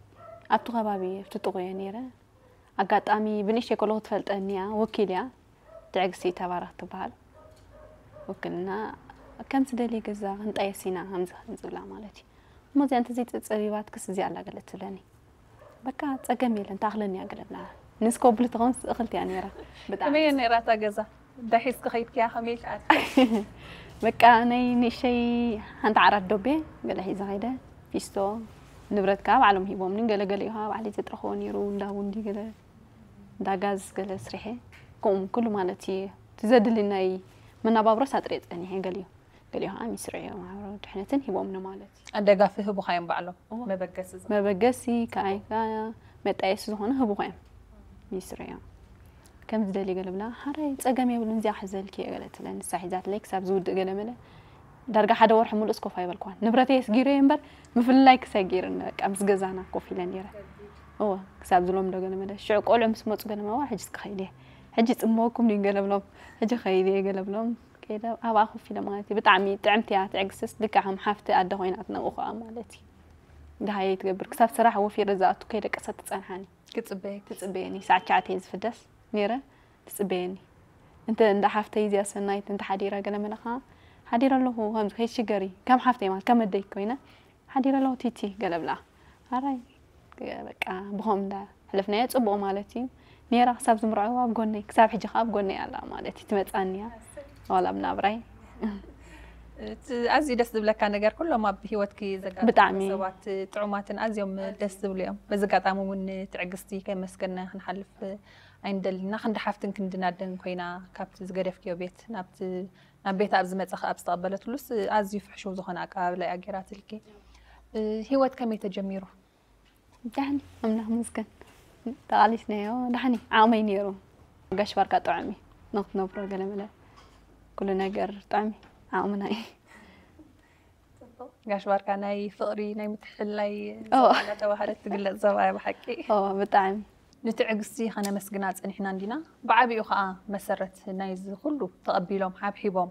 ኣብቲ ከባቢ ኣብቲ ጥቑ እየ ነይረ። ኣጋጣሚ ብንእሽተይ ከለኹ ትፈልጠኒ እያ፣ ወኪል እያ፣ ትዕግስቲ ተባረኽ ትበሃል። ውክልና ከም ዝደልየ ገዛ ክንጣየስ ኢና ከምዚ ከምዚ ብላ ማለት እዩ። እሞ እዚኣ እንተዘይፀቢባትክስ እዚኣ ኣላ ገለ ትብለኒ። በቃ ፀገም የለን ትኣኽለኒ እያ ገለ ብላ። ንስኮብል ትኸውን እኽልቲ እያ ነይራ። ብጣዕሚ ከመይ ነይራ እታ ገዛ? እንታይ ሒዝኪ ከይድኪያ ከመይ ከኣት? በቃ ናይ ንእሸይ ሓንቲ ዓራት ዶቤ ገለ ሒዘ ከይደ። ፊስቶ ንብረት ከዓ ባዕሎም ሂቦምኒ። ገለገለ እዩ ከዓ ባዕለይ ዘጥረኽቦ ነይሩ። እንዳ ቡን ድዩ ገለ እንዳ ጋዝ ገለ ስሪሐ። ከምኡ ኩሉ ማለት እዩ። እቲ ዘድሊ ናይ መናባብሮስ ኣጥርየ ፀኒሐ ገሊኡ። ገሊኡ ከዓ ሚስርዕዮ ማሕበራዊ ድሕነትን ሂቦምኒ ማለት እዩ። ደጋፊ ህቡኻ እዮም ባዕሎም? እወ። መበገሲ ዝኸውን። መበገሲ ከዓይ ከዓ መጣየሲ ዝኾነ ህቡኻ እዮም። ሚስርዕዮ። ከም ዝደልዩ ገለ ብላ፣ ሓራይ ፀገም የብሉን፣ እዚኣ ክሕዘልኪ እየ ገለ ትብለኒ። ንሳ ሒዛትለይ ክሳብ ዝውድእ ገለ መለ። ዳርጋ ሓደ ወርሒ ሙሉእስ ኮፍ ኣይበልኩዋን። ንብረተይ ኣስጊረዮ እምበር፣ ምፍልላይ ክሰጊርኒ፣ በቃ ምስ ገዛና ኮፍ ኢለ ነይረ። እወ፣ ክሳብ ዝለምዶ ገለ መለ። ሽዑ ቆልዑ ምስ መፁ ገለ መለ፣ "ዋ፣ ሕጂ እስከ ከይደ እየ። ሕጂ ይፅመወኩም ድዩ?" ገለ ብሎም። "ሕጂ ከይደ እየ" ገለ ብሎም። ከይደ ኣብኣ ኮፍ ኢለ ማለት እዩ። ብጣዕሚ ጥዕምቲ እያ ትዕግስትስ፣ ልክዕ ከም ሓፍቲ ኣደ ኮይና ትነቕኹኣ ማለት እዩ። ደሃየ ትገብር። ክሳብ ስራሕ ወፊረ ዝኣቱ ከይደቀሰት ትፀንሓኒ። ክፅበየኪ። ትፅበየኒ። ሰዓት ትሽዓተ እየ ዝፍደስ ነይረ። ትፅበየኒ። እንተ እንዳ ሓፍተይ እዚኣ ሰናይት እንተ ሓዲራ ገለ መለ ከዓ፣ ሓዲረ ኣለኹ፣ ከምዚ ከይትሽገሪ፣ ከም ሓፍተይ ማለት፣ ከም ኣደይ ኮይነ፣ ሓዲረ ኣለኹ ቲቲ፣ ገለ ብላ። ኣራይ፣ በቃ፣ ብኸም እንዳ ሕለፍናዮ ፅቡቕ ማለት እዩ። ነይራ ክሳብ ዝምርዐዋ ኣብ ጎነይ፣ ክሳብ ሕጂ ከዓ ኣብ ጎነይ ኣላ ማለት እዩ። ትመፅኣኒ እያ። ዋላ ኣብ ናብራይ። እቲ ኣዝዩ ደስ ዝብለካ ነገር፣ ኩሎም ኣብ ህይወትኪ ዘጋጥሙ ብጣዕሚ። ሰባት ጥዑማትን ኣዝዮም ደስ ዝብሉ እዮም። በዚ ኣጋጣሚ እውን ንትዕግስቲ ከመስገና ክንሓልፍ ኣይንደልን ኢና። ክንዲ ሓፍትን ክንዲ ኣደን ኮይና ካብቲ ዝገደፍክዮ ቤት ናብቲ ናብ ቤታ ኣብ ዝመፀ ኣብ ዝተቐበለትሉስ ኣዝዩ ፍሕሹው ዝኾነ ኣቀባብላ እያ ገይራትልኪ። ህይወት ከመይ ተጀሚሩ? ዳሕኒ ኣምላኽ ይመስገን ተቓሊስናዮ። ዳሕኒ ዓቕመይ ነይሩ። ጋሽ ባርካ ጥዑም እዩ ንክትነብሮ ገለ መለ ኩሉ ነገር ጥዑም እዩ ዓቕምና እዩ። ጋሽ ባርካ ናይ ፍቕሪ ናይ ምትሕልላይ ኦ። እናተባህለት ትግለፅ ሰብኣይ ብሓቂ። ኦ ብጣዕሚ ንትዕግስቲ ከነመስግና ጸኒሕና እንዲና። ብዓቢኡ ከኣ መሰረት ናይዚ ኩሉ ተቐቢሎም ሓብሒቦም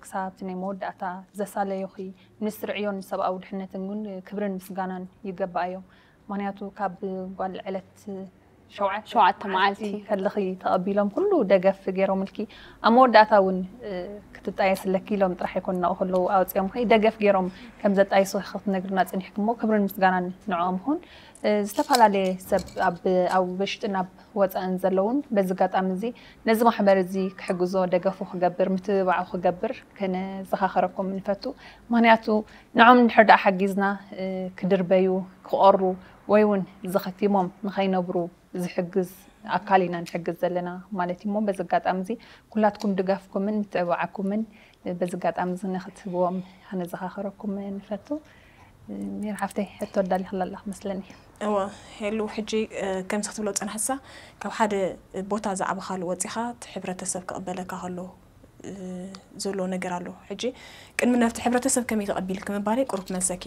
ክሳብ እቲ ናይ መወዳእታ ዘሳለዩኺ ንስርዕዮን ንሰብኣዊ ድሕነትን እውን ክብርን ምስጋናን ይገባኣዮም። ምኽንያቱ ካብ ጓል ዕለት ሸውዓተ ሸውዓተ መዓልቲ ከለኺ ተቐቢሎም ኩሉ ደገፍ ገይሮምልኪ ኣብ መወዳእታ እውን ክትጣየስለኪ ኢሎም ጥራሕ ኣይኮን ናብኡ ከለዉ ኣውፂኦምኺ ደገፍ ገይሮም ከም ዘጣይሱኺ ክትነግርና ፀኒሕኪ እሞ ክብርን ምስጋናን ንዕኦም ይኹን። ዝተፈላለየ ሰብ ኣብ ውሽጥን ኣብ ወፃእን ዘለውን በዚ ኣጋጣሚ እዚ ነዚ ማሕበር እዚ ክሕግዞ ደገፉ ክገብር ምትብባዑ ክገብር ከነዘኻኸረኩም ንፈቱ። ምኽንያቱ ንዖም እንድሕር ደኣ ሓጊዝና ክድርበዩ ክቐሩ ወይ እውን ዝኸቲሞም ንኸይነብሩ ዝሕግዝ ኣካል ኢና ንሕግዝ ዘለና ማለት እዩ። እሞ በዚ ኣጋጣሚ እዚ ኩላትኩም ድጋፍኩምን ምትዕባዓኩምን በዚ ኣጋጣሚ እዚ ንክትህብዎም ከነዘኻኸረኩም ንፈቱ። ሜሪ ሓፍተይ ሕቶ ኣዳሊኽላ ኣለኽ መስለኒ። እወ ሄሉ ሕጂ ከምዚ ክትብሎ ዝጸናሕሳ ካብ ሓደ ቦታ ዝዓበኻሉ ወጺኻ እቲ ሕብረተሰብ ክቕበለካ ከሎ ዘሎ ነገር ኣሎ። ሕጂ ቅድሚ ናብቲ ሕብረተሰብ ከመይ ተቐቢልኪ ምባለይ ቁሩብ ክመልሰኪ።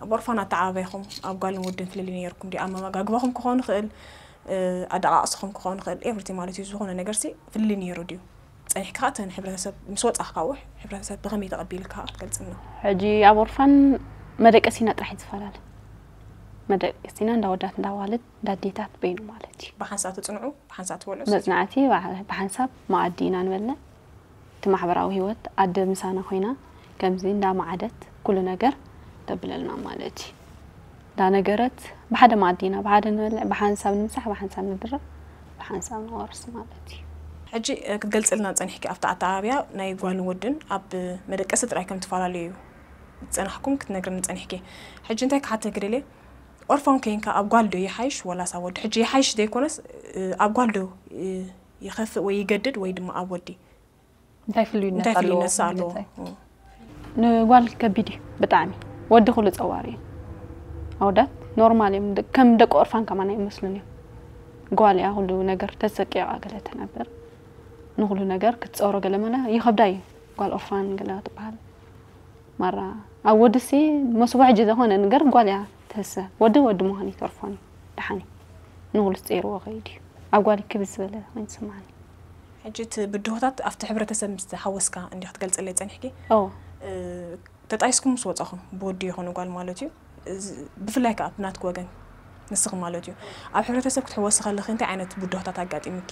ኣብ ኦርፋን ኣተዓባባይኹም ኣብ ጓልን ወድን ፍልልይ ነይርኩም ድዩ? ኣመጋግባኹም ክኸውን ይኽእል፣ ኣደቓቕስኹም ክኸውን ይኽእል፣ ኤቭሪቲንግ ማለት እዩ። ዝኾነ ነገርሲ ፍልልይ ነይሩ ድዩ? ጸኒሕካ እተን ሕብረተሰብ ምስ ወጻኻ ካብኡ ሕብረተሰብ ብኸመይ ተቐቢልካ ክትገልጽልና? ሕጂ ኣብ ኦርፋን መደቀሲና ጥራሕ እዩ ዝፈላለ። መደቀሲና እንዳ ወዳት እንዳ ዋልድ እንዳ ኣዴታት በይኑ ማለት እዩ። ብሓንሳብ ትጽንዑ፣ ብሓንሳብ ትበልዑ? መጽናዕቲ ብሓ- ብሓንሳብ መኣዲ ኢና ንበልዕ። እቲ ማሕበራዊ ህይወት ኣደ ምሳና ኮይና ከምዚ እንዳ መዓደት ኩሉ ነገር ተብለልና ማለት እዩ። እንዳ ነገረት ብሓደ መኣዲ ኢና ብሓደ ንበልዕ፣ ብሓንሳብ ንምሳሕ፣ ብሓንሳብ ንድረቕ፣ ብሓንሳብ ንወርስ ማለት እዩ። ሕጂ ክትገልጽልና ጸኒሕኪ ኣብቲ ኣተዓባብያ ናይ ጓልን ወድን ኣብ መደቀሲ ጥራይ ከም ትፈላለዩ ዝጸናሕኩም ክትነግርኒ ጸኒሕኪ። ሕጂ እንታይ ክሓተኪ ደልየ፣ ኦርፋን ኮይንካ ኣብ ጓል ዶ ይሓይሽ ወላስ ኣብ ወዲ? ሕጂ ይሓይሽ ዘይኮነስ ኣብ ጓል ዶ ይኸፍእ ወይ ይገድድ ወይ ድማ ኣብ ወዲ? እንታይ ፍልዩነት እንታይ ኣለዎ ፍልዩነት ኣለዎ? ማለት እዩ? ንጓል ከቢድ እዩ ብጣዕሚ። ወዲ ኩሉ ጸዋር እዩ። ኣወዳት ኖርማል እዮም። ደ- ከም ደቂ ኦርፋን ከማን ኣይመስሉን እዮም። ጓል እያ ኩሉ ነገር ተሰቂቓ ገለ ትነብር። ንኩሉ ነገር ክትጸውሮ ገለ መለ ይኸብዳ እዩ። ጓል ኦርፋን ገለ ትበሃል። ማራ ኣብ ወድሲ መስዋዕጂ ዝኾነ ነገር ጓል እያ ትህሰ። ወዲ ወዲ ምዃን ይተርፎን እዩ። ደሓን እዩ። ንኩሉ ጸይርዎ ከይድ እዩ። ኣብ ጓል ክብዝ ዝበለ ኮይኑ ይስምዓኒ። ሕጂ እቲ ብድሆታት ኣብቲ ሕብረተሰብ ምስ ተሓወስካ እንዲ ክትገልጽለይ ጸኒሕኪ? ኦ ተጣይስኩም ምስ ወጻኹም ብወዲ ይኹን ጓል ማለት እዩ። እዚ ብፍላይ ከኣ ብናትኪ ወገን ንስኺ ማለት እዩ። ኣብ ሕብረተሰብ ክትሕወሲ ከለኺ እንታይ ዓይነት ብድሆታት ኣጋጢምኪ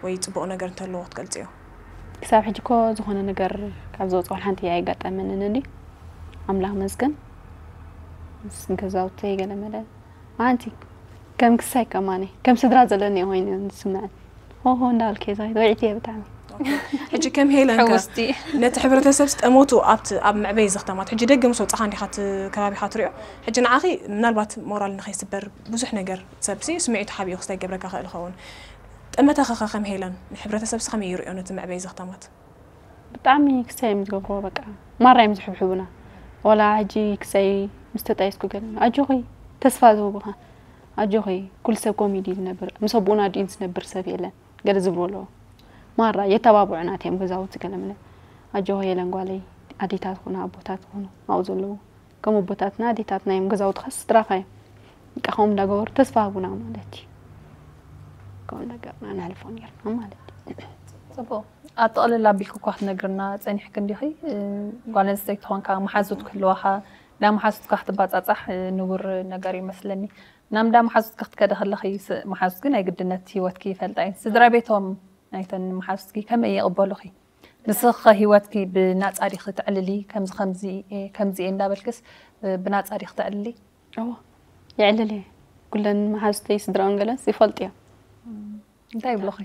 ወይ ጽቡቕ ነገር እንተለዎ ክትገልጽዮ? ክሳብ ሕጂ እኮ ዝኾነ ነገር ካብ ዝወፅኦ ሓንቲ ኣይጋጠመንን እንዲ ኣምላኽ መስገን። ምስ ገዛውተይ ገለ መለ ሓንቲ ከም ክሳይ ከማኒ ከም ስድራ ዘለኒ ኮይኑ ዝስምዐን። ሆሆ እንዳልከ ዛይ ወዒት እየ ብጣዕሚ። ሕጂ ከም ሄለን ከ ሕውስቲ ነቲ ሕብረተሰብ ስጠሞቱ ኣብቲ ኣብ መዕበይ ዘኽተማት ሕጂ ደገ ምስ ወጻኻ እንዲኻ እቲ ከባቢኻ ትሪኦ። ሕጂ ንዓኺ ምናልባት ሞራል ንኸይስበር ብዙሕ ነገር ሰብሲ ስምዒቱ ሓቢኡ ክስታይ ገብረካ ክእል ይኸውን። ጠመተኸ ከም ሄለን ንሕብረተሰብሲ ከመይ ይሪኦ ነቲ መዕበይ ዘኽተማት? ብጣዕሚ ክሳይ እዮም ዝገብርዎ በቃ ማራ እዮም ዝሕብሕቡና። ወላ ሕጂ ክሳይ ምስ ተጣየስኩ ገለ ኣጆኺ ተስፋ ዝህቡኻ ኣጆኺ ኩሉ ሰብ ኮሜዲ ዝነብር ምስ ኣቦኡን ኣዲኡን ዝነብር ሰብ የለን ገለ ዝብሉ ኣለዉ። ማራ የተባብዑና እዮም ገዛውቲ ገለ መለ ኣጆኺ የለን ጓለይ ኣዴታት ዝኾኑ ኣቦታት ዝኾኑ ኣብኡ ዘለዉ ከም ኣቦታትና ኣዴታትና እዮም ገዛውትኻ ስድራኻ እዮም በቃ ከምኡ እንዳገበሩ ተስፋ ሃቡና ማለት እዩ። ከምኡ እንዳገርና ነሕልፎ ነርና ማለት እዩ። ፅቡቅ ኣጠቕልል ኣቢልኪ እኳ ክትነግርና ፀኒሕኪ እንዲኺ እ፣ ጓል ኣንስተይቲ ትኾንካ መሓዙት ክህልዋኻ ናይ መሓዙትካ ክትባፃፃሕ እ፣ ንቡር ነገር ይመስለኒ ናብ እንዳ መሓዙትኪ ክትከደ ከለኺ ስ- መሓዙትኪ ናይ ግድነት ህይወትኪ ይፈልጣ እየን ስድራ ቤቶም ናይተን መሓዙትኪ ከመይ ይቕበሉኺ ንስኺ ከ ህይወትኪ ብናፃ ዲኺ ተዕልሊ ከምዚ ከምዚ እየ ከምዚ እየ እንዳበልክስ እ፣ ብናፃ ዲኺ ተዕልሊ እዎ የዕልል እየ ኩለን መሓዙተይ ስድራውን ገለስ ይፈልጡ እዮም። እንታይ ይብሉኺ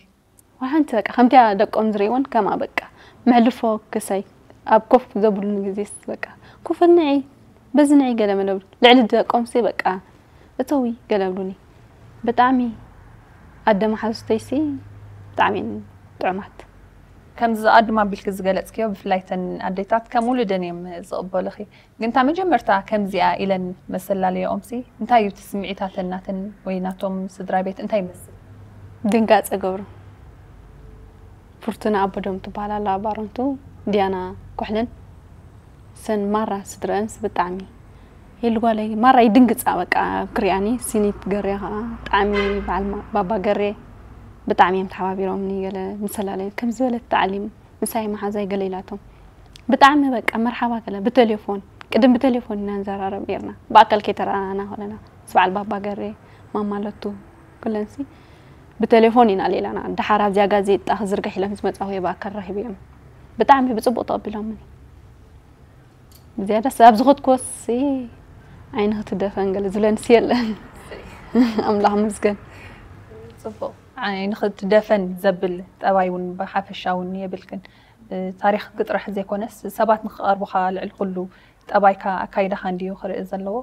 ዋላ ሓንቲ በቃ ከምቲያ ደቆም ዝርእይወን ከማ በቃ መሕልፎ ክሳይ ኣብ ኮፍ ዘብሉኒ ግዜስ በቃ ኮፈል ንዒ በዚ ንዒ ገለ መለ ብሉ ልዕሊ ደቆምሲ በቃ እተዊ ገለ ብሉኒ። ብጣዕሚ ኣደ መሓዙተይሲ ብጣዕሚ እየን ጥዑማት። ከምዚ ዝኣድማ ኣቢልኪ ዝገለፅክዮ ብፍላይ ተን ኣዴታት ከም ውሉደን እዮም ዝቕበሉኺ ግን እታ መጀመርታ ከምዚኣ ኢለን መሰላለየኦምሲ እንታይ እዩ እቲ ስምዒታተን ናተን ወይ ናቶም ስድራ ቤት እንታይ ይመስል ድንጋፀ ገብሩ ፍርቱና ኣቦዶም ትበሃል ኣላ ባሮንቱ ዲያና ኩሕልን ሰን ማራ ስድረአንስ ብጣዕሚ ሄሉ ጓለይ ማራ ይድንግፃ በቃ ክሪኣኒ ሲኒት ገሬ ከዓ ብጣዕሚ በዓል ማ- ባባ ገሬ ብጣዕሚ እዮም ተሓባቢሮምኒ ገለ ምሰላለዩ ከም ዝበለት ተዓሊም ምሳይ መሓዛይ ገለ ኢላቶም ብጣዕሚ በቃ መርሓባ ገለ ብቴሌፎን ቅድም ብቴሌፎን ኢና ንዘራረብ ነርና ብኣካል ከይተረኣና ከለና ምስ በዓል ባባ ገሬ ማማ ለቱ ኩለንሲ ብቴሌፎን ኢና ሌላና ደሓር ኣብዚኣ ጋዜጣ ክዝርግሕ ኢለ ምስ መፃኹ እየ ብኣካል ረኺበዮም ብጣዕሚ ብፅቡቅ ተቐቢሎምኒ ብዝያዳስ ኣብ ዝኸድኩዎስ ዓይንኺ ትደፈን ገለ ዝብለንስ የለን ኣምላኽ መስገን ፅቡቅ ዓይንኺ ትደፈን ዘብል ጠባይ እውን ብሓፈሻ እውን የብልክን እ፣ ታሪኽኪ ጥራሕ ዘይኮነስ ሰባት ንክቐርቡኻ ልዕሊ ኩሉ ጠባይካ ኣካይዳኻ እንድዩ ክርኢ ዘለዎ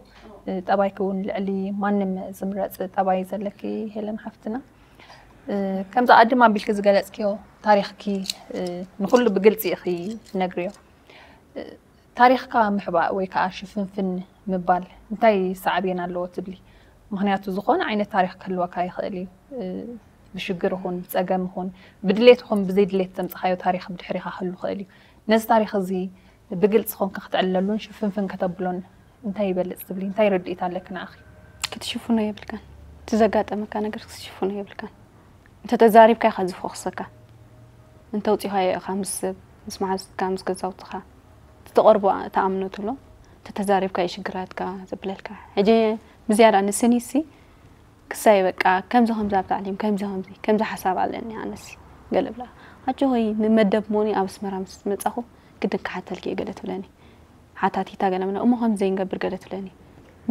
እ፣ ጠባይኪ እውን ልዕሊ ማንም ዝምረፅ ጠባይ ዘለኪ ሄለን ሓፍትና እ፣ ከምዚ ኣድም ኣቢልኪ ዝገለፅክዮ ታሪኽኪ እ፣ ንኩሉ ብግልፂ ኢኺ ትነግርዮ እ፣ ታሪኽካ ምሕባእ ወይ ከዓ ሽፍንፍን ምባል እንታይ ሳዕቤን ኣለዎ ትብሊ ምክንያቱ ዝኾነ ዓይነት ታሪኽ ክህልወካ ይኽእል እዩ እ፣ ብሽግር ይኹን ብፀገም ይኹን ብድሌት ይኹን ብዘይ ድሌት ዘምፅኻዮ ታሪኽ ብድሕሪኻ ክህሉ ይኽእል እዩ። ነዚ ታሪኽ እዚ ብግልፂ ኮንካ ክተዕልለሉን ሽፍንፍን ከተብሎን እንታይ ይበልፅ ትብሊ? እንታይ ርድኢት ኣለኪ ንዓኺ? ክትሽፍኖ የብልካን። እቲ ዘጋጠመካ ነገር ክትሽፍኖ የብልካን። እንተተዛሪብካ ኢኻ ዝፎኽሰካ። እንተውፂኻዮ ኢኻ ምስ ሰብ ምስ መሓዙትካ ምስ ገዛውትኻ ትተቐርቦ ተኣምኖ ትብሎ። እንተተዛሪብካ እዩ ሽግራትካ ዘብለልካ። ሕጂ ብዝያዳ ንስኒሲ ክሳይ በቃ ከምዚ ከምዚ ኣብ ታዕሊም ከምዚ ከምዚ ከምዚ ሓሳብ ኣለኒ ኣነሲ ገለ ብላ ኣጆኺ ንመደብ ሞኒ ኣብ ኣስመራ ምስ መጻኹ ግድን ክሓተልኪ እየ ገለ ትብለኒ። ሓታቲታ ገለ ምና እሞ ከምዚ ዘይንገብር ገለ ትብለኒ።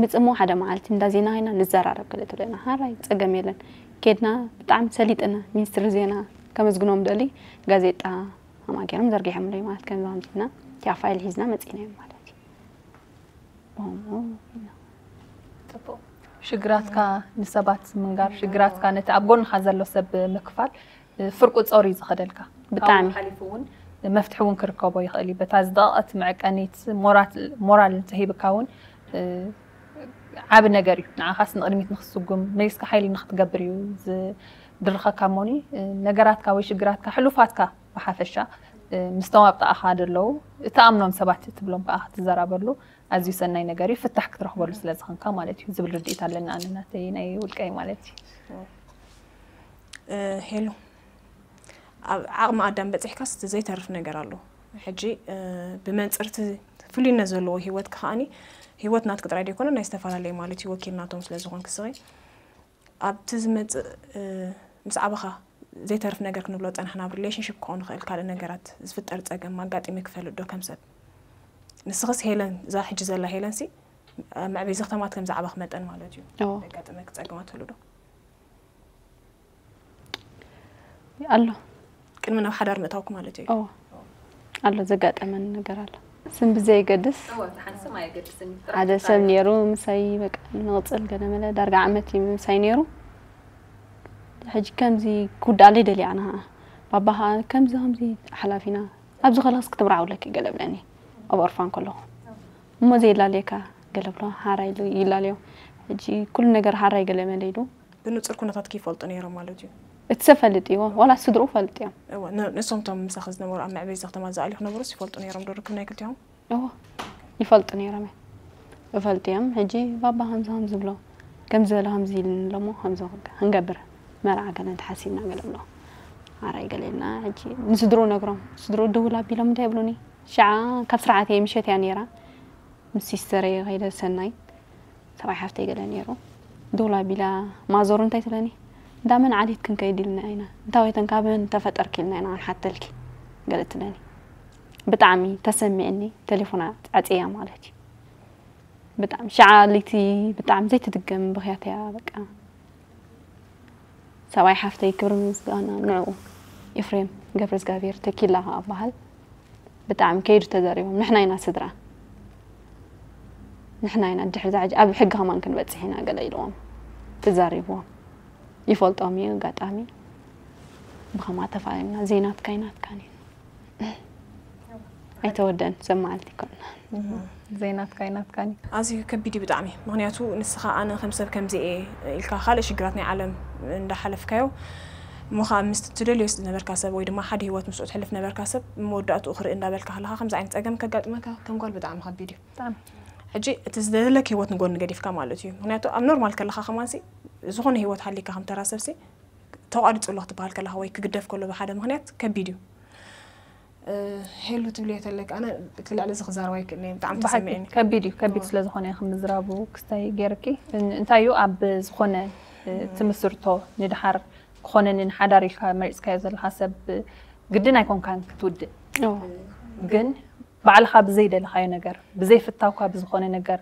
ምጽሞ ሓደ መዓልቲ እንዳ ዜና ኸይና ንዘራረብ ገለ ትብለና። ሃራይ ጸገም የለን። ኬድና ብጣዕሚ ሰሊጥና ሚኒስትሪ ዜና ከመስግኖም ደሊ ጋዜጣ ኣማጌሮም ዘርጊሖምለይ ማለት ከምዚ ከምዚና እቲኣ ፋይል ሒዝና መጺና እዮም ማለት እዩ። ጽቡቕ። ሽግራትካ ንሰባት ምንጋር ሽግራትካ ነቲ ኣብ ጎንኻ ዘሎ ሰብ ምክፋል ፍርቁ ጾር እዩ ዝኸደልካ። ብጣዕሚ። ካብኡ ሓሊፉ እውን መፍትሒ እውን ክርከቦ ይኽእል እዩ። በታ ዝደቐቐት መዕቀኒት ሞራት- ሞራል እንተሂብካ እውን ዓቢ ነገር እዩ። ንዓኻስ ንቕድሚት ንክትስጉም መሊስካ ሓይሊ ንክትገብር እዩ ዝድርኸካ እሞኒ ነገራትካ ወይ ሽግራትካ ሕሉፋትካ ብሓፈሻ ምስቶም ኣብ ጥቓኻ ዘለዉ እትኣምኖም ሰባት ትብሎም ከዓ ክትዘራበሉ ኣዝዩ ሰናይ ነገር እዩ። ፍታሕ ክትረኽበሉ ስለ ዝኽንካ ማለት እዩ ዝብል ርድኢት ኣለኒ ኣነ ናተይ ናይ ውልቀይ ማለት እዩ። ሄሉ ኣብ ዓቕሚ ኣዳም በፂሕካስ እቲ ዘይተርፍ ነገር ኣሎ። ሕጂ ብመንፅርቲ ፍሉይነት ዘለዎ ህይወት ከዓኒ ህይወት ናትክ ጥራይ ዘይኮነ ናይ ዝተፈላለየ ማለት እዩ ወኪል ናቶም ስለ ዝኾንክ ስኺ ኣብቲ ዝመፅእ ምስ ዓበኻ ዘይተርፍ ነገር ክንብሎ ዝፀናሕና ኣብ ሪሌሽንሽፕ ክኸውን ይኽእል ካልእ ነገራት ዝፍጠር ፀገም ኣጋጢመ ክፈልጥ ዶ ከም ሰብ ንስኽስ ሄለን እዛ ሕጂ ዘላ ሄለን ሲ መዕበይ ዘኽተማት ከም ዝዓበኽ መጠን ማለት እዩ ኦ። ዘጋጠመ ክፀገማት ትህሉ ዶ ኣሎ ቅድሚ ናብ ሓዳር ምእታውክ ማለት እዩ ኦ ኣሎ ዘጋጠመን ነገር ኣሎ ስም ብዘየገድስ ሓደ ሰብ ነይሩ ምሳይ በቃ ንቕፅል ገለ መለ ዳርጋ ዓመት እዩ ምሳይ ነይሩ ሕጂ ከምዚ ክውዳኣለይ ደልያ ኣነ ከዓ ባባ ከዓ ከምዚ ከምዚ ሓላፊና ኣብዚ ከለክስ ክትምርዓውለኪ ገለ ብለኒ ኣብ ኦርፋን ከለኹ እሞ ዘየላለየካ ገለ ብሎ ሓራ ኢሉ ይላለዮ ሕጂ ኩሉ ነገር ሓራ ይገለ መለ ኢሉ ብንፁር ኩነታትክ ይፈልጡ ነይሮም ማለት እዩ እቲ ሰብ ፈልጥ እዎ ዋላ ስድርኡ ፈልጥ እዮም እወ፣ ን- ንሶም እቶም ምሳኺ ዝነበሩ ኣብ መዕበይ ዘኽተማ ዝኣልዩ ክነበሩስ ይፈልጡ ነይሮም ዶ ርክብ ናይ ክልቲኦም እዎ ይፈልጡ ነይሮም እዮም ይፈልጡ እዮም ሕጂ ባባ ከምዚ ከም ዝብሎ ከም ዝበለ ከምዚ ኢልኒ ኣለሞ ከምዚ ክንገብር መርዓ ገለ እንተሓሲብና ገለ ብሎ ኣራይ ገለ ኢልና ሕጂ ንስድርኡ ነግሮም ስድርኡ ድውል ኣቢሎም እንታይ ይብሉኒ ሸዓ ካብ ስርዓት እየ ምሸት እያ ነይራ ምስ ሲስተረይ ከይደ ሰናይ ሰብኣይ ሓፍተይ ገለ ነይሩ ድውል ኣቢላ ማዞር እንታይ ትብለኒ እንዳመን ዓሌት ክንከይድ ኢልና ኢና እንታወይተን ካብ መን ተፈጠርክ ኢልና ኢና ክንሓተልኪ ገለ ትብለኒ ብጣዕሚ ተሰሚዕኒ ቴሌፎና ዓፅያ ማለት እዩ ብጣዕሚ ሸዓ ልይቲ ብጣዕሚ ዘይትድገም ብኽያት እያ በቃ ሰብኣይ ሓፍተይ ክብሪ ምስጋና ንዕኡ ኤፍሬም ገብረ እግዚኣብሔር ተኪላ ከኣ በሃል ብጣዕሚ ከይዱ ተዛሪቦም ንሕና ኢና ስድራ ንሕና ኢና ድሕሪ ዛሕጂ ኣብ ሕጊ ከማን ክንበፅሕ ኢና ገለ ኢልዎም ተዛሪብዎም ይፈልጦም እዩ ኣጋጣሚ ብኸማ ተፋሊምና ዘይናትካ ይናትካን እዩ ኣይተወደን ሰብ መዓልቲ ይኮንና ዘይናትካ ይናትካን እዩ ኣዝዩ ከቢድ እዩ ብጣዕሚ ምክንያቱ ንስኻ ኣነ ከም ሰብ ከምዚ እየ ኢልካ ካልእ ሽግራት ናይ ዓለም እንዳሓለፍካዮ እሞ ከዓ ምስ ትደልዮ ዝነበርካ ሰብ ወይ ድማ ሓደ ህይወት ምስኡ ትሕልፍ ነበርካ ሰብ መወዳእትኡ ክርኢ እንዳበልካ ከለካ ከምዚ ዓይነት ፀገም ከጋጥመካ ከም ጓል ብጣዕሚ ከቢድ እዩ ብጣዕሚ ሕጂ እቲ ዝደለክ ህይወት ንጎኒ ገዲፍካ ማለት እዩ ምክንያቱ ኣብ ኖርማል ከለካ ከማንሲ ዝኾነ ህይወት ሃሊካ ከም ተራ ሰብሲ ተቋሪፁ ኣሎ ክትበሃል ከለካ ወይ ክግደፍ ከሎ ብሓደ ምክንያት ከቢድ እዩ ሄሉ ትብልዮ ተለክ ኣነ እቲ ልዕሊ እዚ ክዛረባ ይክእል እየ ብጣዕሚ ተሰሚዕኒ ከቢድ እዩ ከቢድ ስለዝኾነ እየ ምዝራቡ ክስታይ ገይርኪ እንታይ እዩ ኣብ ዝኾነ ትምስርቶ ንድሓር ክኾነኒ ንሓዳር ኢልካ መሪፅካዮ ዘለካ ሰብ ግድን ኣይኮንካን ክትውድእ ግን ባዕልኻ ብዘይደለኻዮ ነገር ብዘይፍታውካ ብዝኾነ ነገር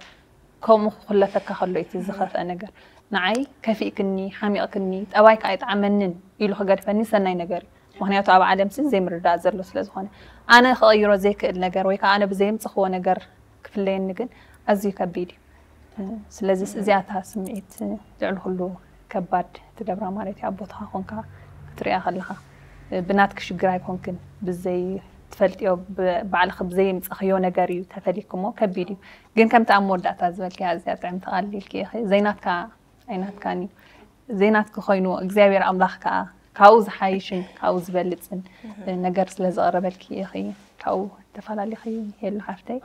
ከምኡ ክኹለፈካ ከሎ እቲ ዝኸፍአ ነገር ንዓይ ከፊእክኒ ሓሚቕክኒ ጠባይካ ኣይጠዓመንን ኢሉ ክገድፈኒ ሰናይ ነገር እዩ ምክንያቱ ኣብ ዓለም ሲ ዘይምርዳእ ዘሎ ስለ ዝኾነ ኣነ ክቕይሮ ዘይክእል ነገር ወይ ከዓ ኣነ ብዘየምፅኽዎ ነገር ክፍለየኒ ግን ኣዝዩ ከቢድ እዩ ስለዚ እዚኣታ ስምዒት ልዕሊ ኩሉ ከባድ ትገብራ ማለት እዩ ኣብ ቦታኻ ኮንካ ክትሪኣ ከለኻ ብናትኪ ሽግር ኣይኮንክን ብዘይ ትፈልጥዮ ባዕልኺ ብዘየምፀኽዮ ነገር እዩ ተፈሊክሞ ከቢድ እዩ ግን ከምቲ ኣብ መወዳእታ ዝበልክያ እዚኣ ጥዕምቲ ቃል ኢልኪ ኢኺ ዘይናትካ ኣይናትካን እዩ ዘይናትኪ ኮይኑ እግዚኣብሔር ኣምላኽ ከዓ ካብኡ ዝሓይሽን ካብኡ ዝበልፅን ነገር ስለ ዘቕረበልኪ ኢኺ ካብኡ ተፈላለኺ። ሄሉ ሓፍተይ፣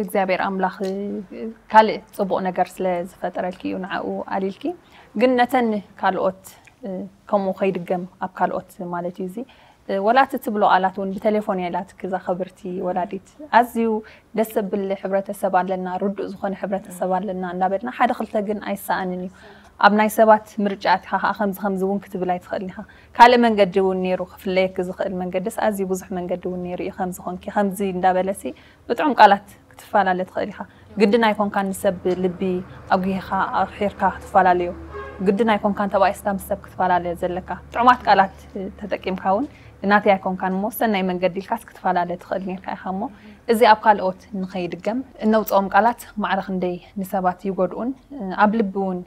እግዚኣብሔር ኣምላኽ ካልእ ፅቡቕ ነገር ስለ ዝፈጠረልኪ እዩ ንዓኡ ኣሊልኪ። ግን ነተን ካልኦት፣ ከምኡ ከይድገም ኣብ ካልኦት ማለት እዩ እዚ፣ ወላ እቲ ትብሎ ቃላት እውን ብቴሌፎን እያ ኢላትኪ እዛ ክብርቲ ወላዲት። ኣዝዩ ደስ ዘብል ሕብረተሰብ ኣለና፣ ርዱእ ዝኾነ ሕብረተሰብ ኣለና እንዳበልና ሓደ ክልተ ግን ኣይሰኣንን እዩ። ኣብ ናይ ሰባት ምርጫ ኣትኻ ከዓ ከምዚ ከምዚ እውን ክትብል ኣይትኽእልን ኢኻ። ካልእ መንገዲ እውን ነይሩ፣ ክፍለየኪ ዝኽእል መንገድስ ኣዝዩ ብዙሕ መንገዲ እውን ነይሩ እዩ። ከምዚ ኮንኪ ከምዚ እንዳበለሲ ብጥዑም ቃላት ክትፈላለ ትኽእል ኢኻ። ግድን ኣይኮንካን ንሰብ ልቢ ኣጉሂኻ ኣርሒርካ ክትፈላለዮ፣ ግድን ኣይኮንካን ተባኢስካ ምስ ሰብ ክትፈላለ ዘለካ። ጥዑማት ቃላት ተጠቂምካ እውን ናተይ ኣይኮንካን እሞ ሰናይ መንገዲ ኢልካስ ክትፈላለ ትኽእል ነርካ ኢኻ። እሞ እዚ ኣብ ካልኦት ንኸይድገም እነውፅኦም ቃላት ማዕረ ክንደይ ንሰባት ይጎድኡን ኣብ ልቢ እውን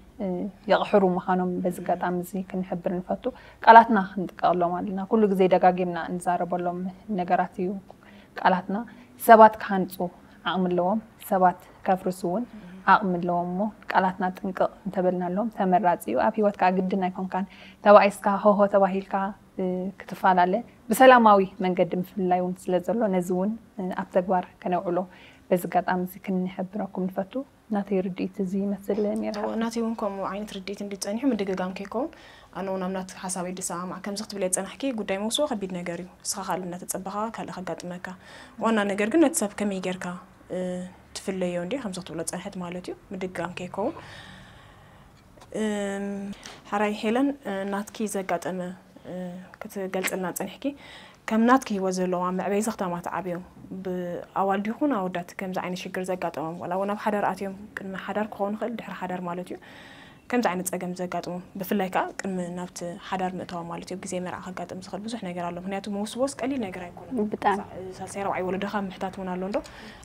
የቕሕሩ ምዃኖም በዚ ኣጋጣሚ እዚ ክንሕብር ንፈቱ። ቃላትና ክንጥቀቐሎም ኣለና። ኩሉ ግዜ ደጋጊምና እንዛረበሎም ነገራት እዩ። ቃላትና ሰባት ክሃንፁ ዓቕሚ ኣለዎም፣ ሰባት ከፍርሱ እውን ዓቕሚ ኣለዎም። እሞ ቃላትና ጥንቅቕ እንተበልናሎም ተመራፂ እዩ። ኣብ ህይወት ከዓ ግድን ኣይኮንካን ተባኢስካ ሆሆ ተባሂልካ ክትፈላለ ብሰላማዊ መንገዲ ምፍልላይ እውን ስለ ዘሎ ነዚ እውን ኣብ ተግባር ከነውዕሎ በዚ ኣጋጣሚ እዚ ክንሕብረኩም ንፈቱ። ናተይ ርድኢት እዚ ይመስል ሜርካ። ናተይ እውን ከምኡ ዓይነት ርድኢት እንዲ ጸኒሑ ምድግጋም ከይከውን ኣነ እውን ኣብ ናትኪ ሓሳበይ ድሰማማዕ። ከምዚ ክትብለይ ዝጸናሕኪ ጉዳይ መውስቦ ከቢድ ነገር እዩ። ንስኻ ካልእ እናተጸበኻ ካልእ ከጋጥመካ። ዋና ነገር ግን ነቲ ሰብ ከመይ ጌርካ ትፍለዮ እንዲ ከምዚ ክትብሎ ዝጸንሐት ማለት እዩ። ምድግጋም ከይከውን። ሓራይ ሄለን ናትኪ ዘጋጠመ ክትገልጽልና ጸኒሕኪ ከም ናትኪ ህይወት ዘለዋ መዕበይ ዘኽታማት ዓብዮም ብኣዋልድ ይኹን ኣወዳት ከምዚ ዓይነት ሽግር ዘጋጠሞም ዋላ እውን ኣብ ሓዳር ኣትዮም ቅድሚ ሓዳር ክኸውን ይኽእል ድሕሪ ሓዳር ማለት እዩ ከምዚ ዓይነት ጸገም ዘጋጥሞም ብፍላይ ከዓ ቅድሚ ናብቲ ሓዳር ምእታዋ ማለት እዩ ግዜ መርዓ ከጋጥም ዝኽእል ብዙሕ ነገር ኣሎ ምክንያቱ መውስቦስ ቀሊል ነገር ኣይኮነን ብጣዕሚ ሳልሳይ ራብዓይ ወለዶኻ ምሕታት እውን ኣሎ እንዶ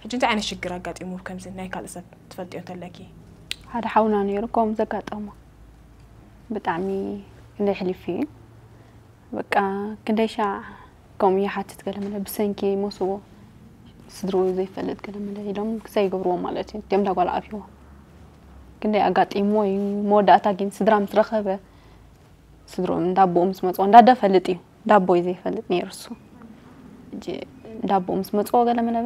ሕጂ እንታይ ዓይነት ሽግር ኣጋጢሙ ከምዚ ናይ ካልእ ሰብ ትፈልጥዮ እንተለኪ ሓደ ሓውና ነይሩ ከምኡ ዘጋጠሞ ብጣዕሚ ክንደይ ሕሊፉ እዩ በቃ ክንደይ ሻዕ ከምኡ ይሓትት ገለ መለ ብሰንኪ ሞስዎ ስድርኡ ዘይፈልጥ ገለ መለ ኢሎም ክሳይ ይገብርዎ ማለት እዩ እቲኦም ዳጓል ኣብሂዎ ክንደይ ኣጋጢምዎ እዩ መወዳእታ ግን ስድራ ምስ ረኸበ ስድርኡ እንዳቦኡ ምስ መፅዎ እንዳደ ፈልጥ እዩ እንዳቦ እዩ ዘይፈልጥ ነይሩ እሱ እንዳቦኡ ምስ መፅዎ ገለ መለ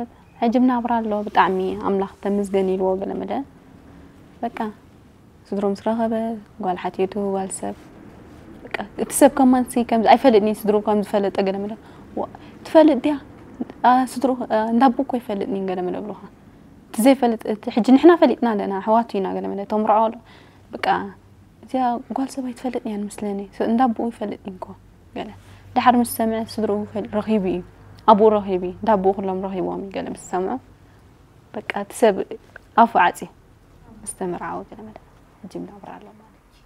ሕጂ ብናብራ ኣሎ ብጣዕሚ ኣምላኽ ተመስገን ኢልዎ ገለ መለ በቃ ስድርኡ ምስ ረኸበ ጓል ሓትየቱ ጓል ሰብ በቃ እቲ ሰብ ከማን ሲ ከምዚ ኣይፈልጥን እዩ ስድርኡ ከም ዝፈለጠ ገለ መለ ዋ- ትፈልጥ ድያ ኣ፣ ስድርኡ ኣ፣ እንዳቦ እኮ ይፈልጥን እዩ ገለ መለ ብሉኻ እቲ ዘይፈልጥ እቲ ሕጂ ንሕና ፈሊጥና ኣለና ኣሕዋቱ ኢና ገለ መለ ተምርዖ ኣሎ በቃ እዚኣ ጓል ሰብ ኣይትፈልጥን እያ ንመስለኒ ስ- እንዳቦኡ ይፈልጥ እዩ እኮ ገለ ድሓር ምስ ሰምዐ ስድርኡ ፈል- ረኺቡ እዩ ኣብኡ ረኺቡ እዩ እንዳቦኡ ኩሎም ረኺቦም እዩ ገለ ምስ ሰምዖ በቃ እቲ ሰብ ኣፉ ዓፂ ዝተመርዓወ ገለ መለ ሕጂ ናብራ ኣሎ ማለት እዩ።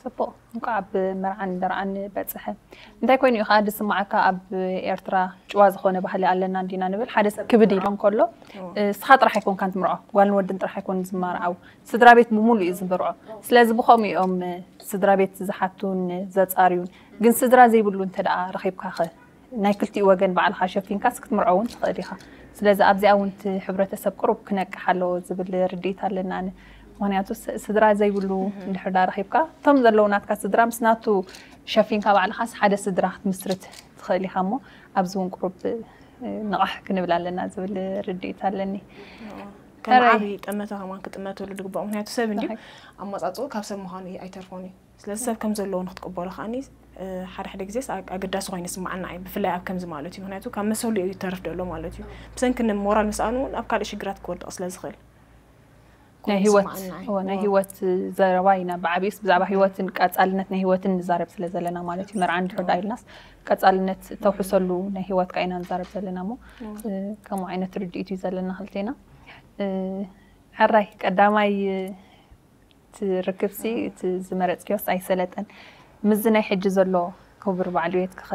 ፅቡቕ እንኳዕ ኣብ መርዓን ደርዓን በፅሐ እንታይ ኮይኑ እዩ ከዓ ዝስማዓካ ኣብ ኤርትራ ጭዋ ዝኾነ ባህሊ ኣለና እንዲና ንብል ሓደ ሰብ ክብድ ኢሉ እንከሎ እስኻ ጥራሕ ኣይኮንካን ትምርዖ ጓልን ወድን ጥራሕ ኣይኮን ዝማርዓው ስድራ ቤት ብምሉ እዩ ዝምርዖ ስለዚ ብኸምኡ እዮም ስድራ ቤት ዝሓቱን ዘፃርዩን ግን ስድራ ዘይብሉ እንተ ደኣ ረኺብካ ኸ ናይ ክልቲኡ ወገን ባዕልኻ ሸፊንካስ ክትምርዖ እውን ትኽእል ኢኻ። ስለዚ ኣብዚኣ እውን እቲ ሕብረተሰብ ቅሩብ ክነቅሕ ኣለዎ ዝብል ርድኢት ኣለኒ ኣነ። ምኽንያቱ ስድራ ዘይብሉ እንድሕር ዳ ረኺብካ እቶም ዘለዉ ናትካ ስድራ ምስ ናቱ ሸፊንካ ባዕልኻስ ሓደ ስድራ ክትምስርት ትኽእል ኢኻ እሞ ኣብዚ እውን ቅሩብ ንቕሕ ክንብል ኣለና ዝብል ርድኢት ኣለኒ። ከም ዓብዪ ጠመተ ከማን ክጥመተሉ ዝግባእ ምክንያቱ ሰብ እንድዩ ኣመፃፅኡ ካብ ሰብ ምዃኑ ኣይተርፎን እዩ። ስለዚ ሰብ ከም ዘለዎ ንክትቅበሎ ከዓኒ ሓደ ሓደ ግዜስ ኣገዳሲ ኮይኑ ይስምዓና እዩ ብፍላይ ኣብ ከምዚ ማለት እዩ ምክንያቱ ካብ መሰሉ እዩ ይተርፍ ደሎ ማለት እዩ ብሰንኪ ሞራል ምስኣኑ እውን ኣብ ካልእ ሽግራት ክወድቕ ስለ ዝኽእል ናይ ህይወት ናይ ህይወት ዘረባ ኢና ብዓብዩስ ብዛዕባ ህይወትን ቀፃልነት ናይ ህይወትን ንዛረብ ስለ ዘለና ማለት እዩ መርዓ እንድሕር ዳ ኢልናስ ቀፃልነት ተውሕሰሉ ናይ ህይወትካ ኢና ንዛረብ ዘለና እሞ ከምኡ ዓይነት ርድኢት እዩ ዘለና ክልቴና ሕራይ ቀዳማይ እቲ ርክብሲ እቲ ዝመረፅክዮስ ኣይሰለጠን። ምስዚ ናይ ሕጂ ዘሎ ክቡር በዓል ቤትኪኸ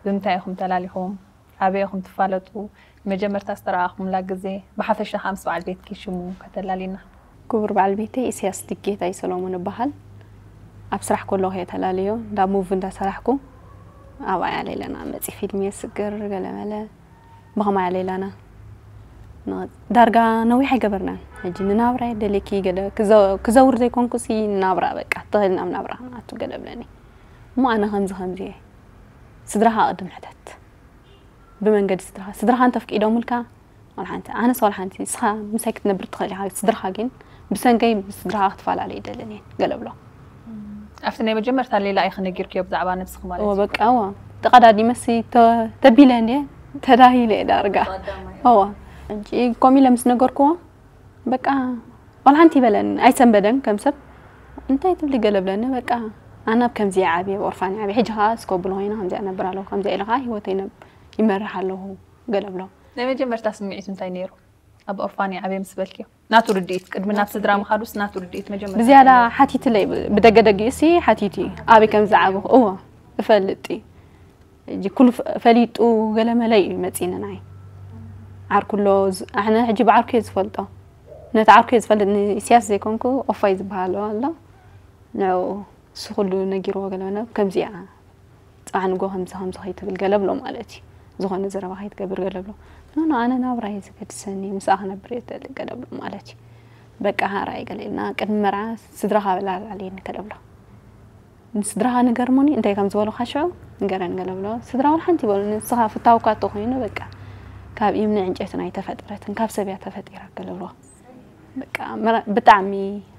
ብምንታይ ኢኹም ተላሊኹም? ኣበይ ኢኹም ትፋለጡ? ንመጀመርታ ዝተረኣእኹምላ ግዜ፣ ብሓፈሻ ከዓ ምስ በዓል ቤትኪ ሽሙ ከተላልይና። ክቡር በዓል ቤተይ ኢሰያስ ድጌታይ ሰሎሞን እበሃል። ኣብ ስራሕ ከለኹ እየ ተላልዮ፣ እንዳ ሙቪ እንዳሰራሕኩ ኣብኣ እያ ሌላና መፂ ፊልም የስግር ገለመለ ብኸማይ እያ ሌላና። ዳርጋ ነዊሕ ኣይገበርናን። ሕጂ ንናብራ ደሌኪ ገለ ክዘውር ዘይኮንኩ ሲ ናብራ በቃ ተኸልና ኣብ ናብራ ናቱ ገለ ብለኒ። እሞ ኣነ ከምዚ ከምዚ እየ። ስድራኻ ቅድም ሕተት። ብመንገዲ ስድራኻ ስድራኻ እንተፍቂዶምልካ ዋላ ሓንቲ ኣነስ ዋላ ሓንቲ ንስኻ ምሳይ ክትነብር ትኽእል ኢኻ። ስድራኻ ግን ብሰንከይ ስድራኻ ክትፈላለ ይደልን እየ ገለ ብሎ። ኣብቲ ናይ መጀመርታ ሌላ ኢኺ ነጊርክዮ ብዛዕባ ነብስኺ ማለት እወ በቃ እወ ተቐዳዲመሲ ተቢለ እንደ ተዳሂለ እየ ዳርጋ እወ ሕጂ ከምኡ ኢለ ምስ ነገርክዎ በቃ ዋላ ሓንቲ ይበለን ኣይሰንበደን ከም ሰብ እንታይ ትብሊ ገለ ብለኒ በቃ ኣነ ኣብ ከምዚ ዓብየ ኣብ ኦርፋን ዓብየ ሕጂ ከዓ እስከ ብሎ ኮይና ከምዚ ነብር ኣለኹ ከምዚ ኢለ ከዓ ሂወተይ ይመርሕ ኣለኹ ገለ ብሎ ናይ መጀመርታ ስምዒቱ እንታይ ነይሩ ኣብ ኦርፋን ዓብየ ምስ በልክዮ ናቱ ርድኢት ቅድሚ ናብ ስድራ ምኻዱስ ናቱ ርድኢት መጀመርታ ብዝያዳ ሓቲትለይ ብደገደጊ እሲ ሓቲቱ ኣበይ ከም ዝዓበኹ እወ እፈልጥ ሕጂ ኩሉ ፈሊጡ ገለመለ እዩ መፂኒ ናይ ዓርኩ ኣሎ ኣነ ሕጂ ብዓርኩ እየ ዝፈልጦ ነቲ ዓርኩ እየ ዝፈልጥ ንኢስያስ ዘይኮንኩ ኦፋይ ዝበሃሉ ኣሎ ንዕኡ እሱ ኩሉ ነጊርዎ ገለመለ ከምዚ እያ ፅባሕ ንጎ ከምዚ ከምዚ ከይትብል ገለ ብሎ ማለት እዩ ዝኾነ ዘረባ ከይትገብር ገለ ብሎ ኖ ኣነ ናብራ እዩ ዝገድሰኒ ምስኣ ክነብር እየ ትብል ገለ ብሎ ማለት እዩ በቃ ሃራይ ገለ ኢልና ቅድሚ መርዓ ስድራኻ በላል ኣለየኒ ገለ ብሎ ንስድራኻ ንገርሞኒ እንታይ ከም ዝበሉኻ ሽዑ ንገረን ገለ ብሎ ስድራ እውን ሓንቲ ይበሉ ንስኻ ፍታውካ ተኮይኑ በቃ ካብ እምኒ ዕንጨይትን ኣይተፈጥረትን ካብ ሰብያ ተፈጢራ ገለ ብሎ በቃ ብጣዕሚ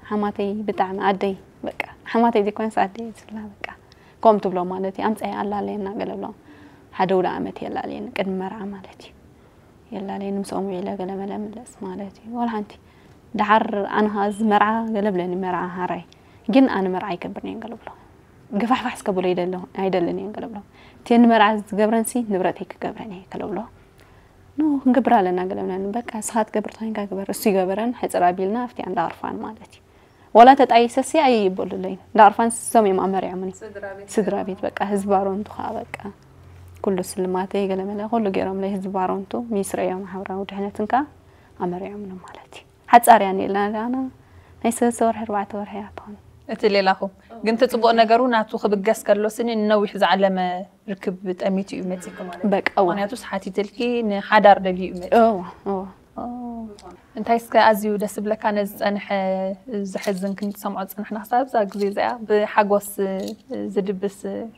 ሓማተይ ብጣዕሚ ኣደይ በቃ ሓማተይ ዘይኮነስ ኣደይ ዝብላ በቃ ከምኡ ትብሎ ማለት እዩ ኣምፀይ ኣላለየና ገለ ብሎ ሓደ ውዳ ዓመት የላለየኒ ቅድሚ መርዓ ማለት እዩ የላለየኒ ምስኦም ውዒለ ገለ መለ ምለስ ማለት እዩ ዋላ ሓንቲ ደሓር ኣነ ከዓ እዚ መርዓ ገለ ብለኒ መርዓ ሃራይ ግን ኣነ መርዓ ኣይገብርን እየ ገለ ብሎ ገፋሕፋሕ እስከ ብሎ ኣይደልን እየ ገለ ብሎ እቲ ንመርዓ ዝገብረንሲ ንብረተይ ክገብረን እየ ገለ ብሎ ኖ ክንገብር ኣለና ገለ ብለኒ በቃ እስኻ ትገብር ተኮይንካ ግበር እሱ ይገበረን ሕፅር ኣቢልና ኣብቲ እንዳቅርፋን ማለት እዩ ዋላ ተጣይሰሲ ኣይበሉለይ እንዳቅርፋን ሰም እዮም ኣመሪዖምኒ ስድራ ቤት በቃ ህዝቢ ባሮንቱ ከዓ በቃ ኩሉ ስልማተይ ገለመለ ኩሉ ገይሮምለይ ህዝቢ ባሮንቱ ሚኒስትሪ እዮም ማሕበራዊ ድሕነትን ከዓ ኣመሪዖምኒ ማለት እዩ ሓፃር እያ ነላ ዳና ናይ ሰለስተ ወርሒ ኣርባዕተ ወርሒ እያ ትኾን እቲ ሌላኹም ግን እቲ ፅቡቅ ነገሩ ናቱ ክብገስ ከሎ ስኒ ንነዊሕ ዝዓለመ ርክብ ጠሚቱ እዩ መፂኩ ማለት እዩ በቃ እዋ ምክንያቱስ ሓቲትልኪ ንሓዳር ደልዩ እዩ መፂ እዋ እዋ እንታይ እስከ ኣዝዩ ደስ ዝብለካ ነዚ ዝፀንሐ ዘሕዝን ክንሰምዖ ዝፀናሕና ክሳብ እዛ ግዜ እዚኣ ብሓጎስ ዝድብስ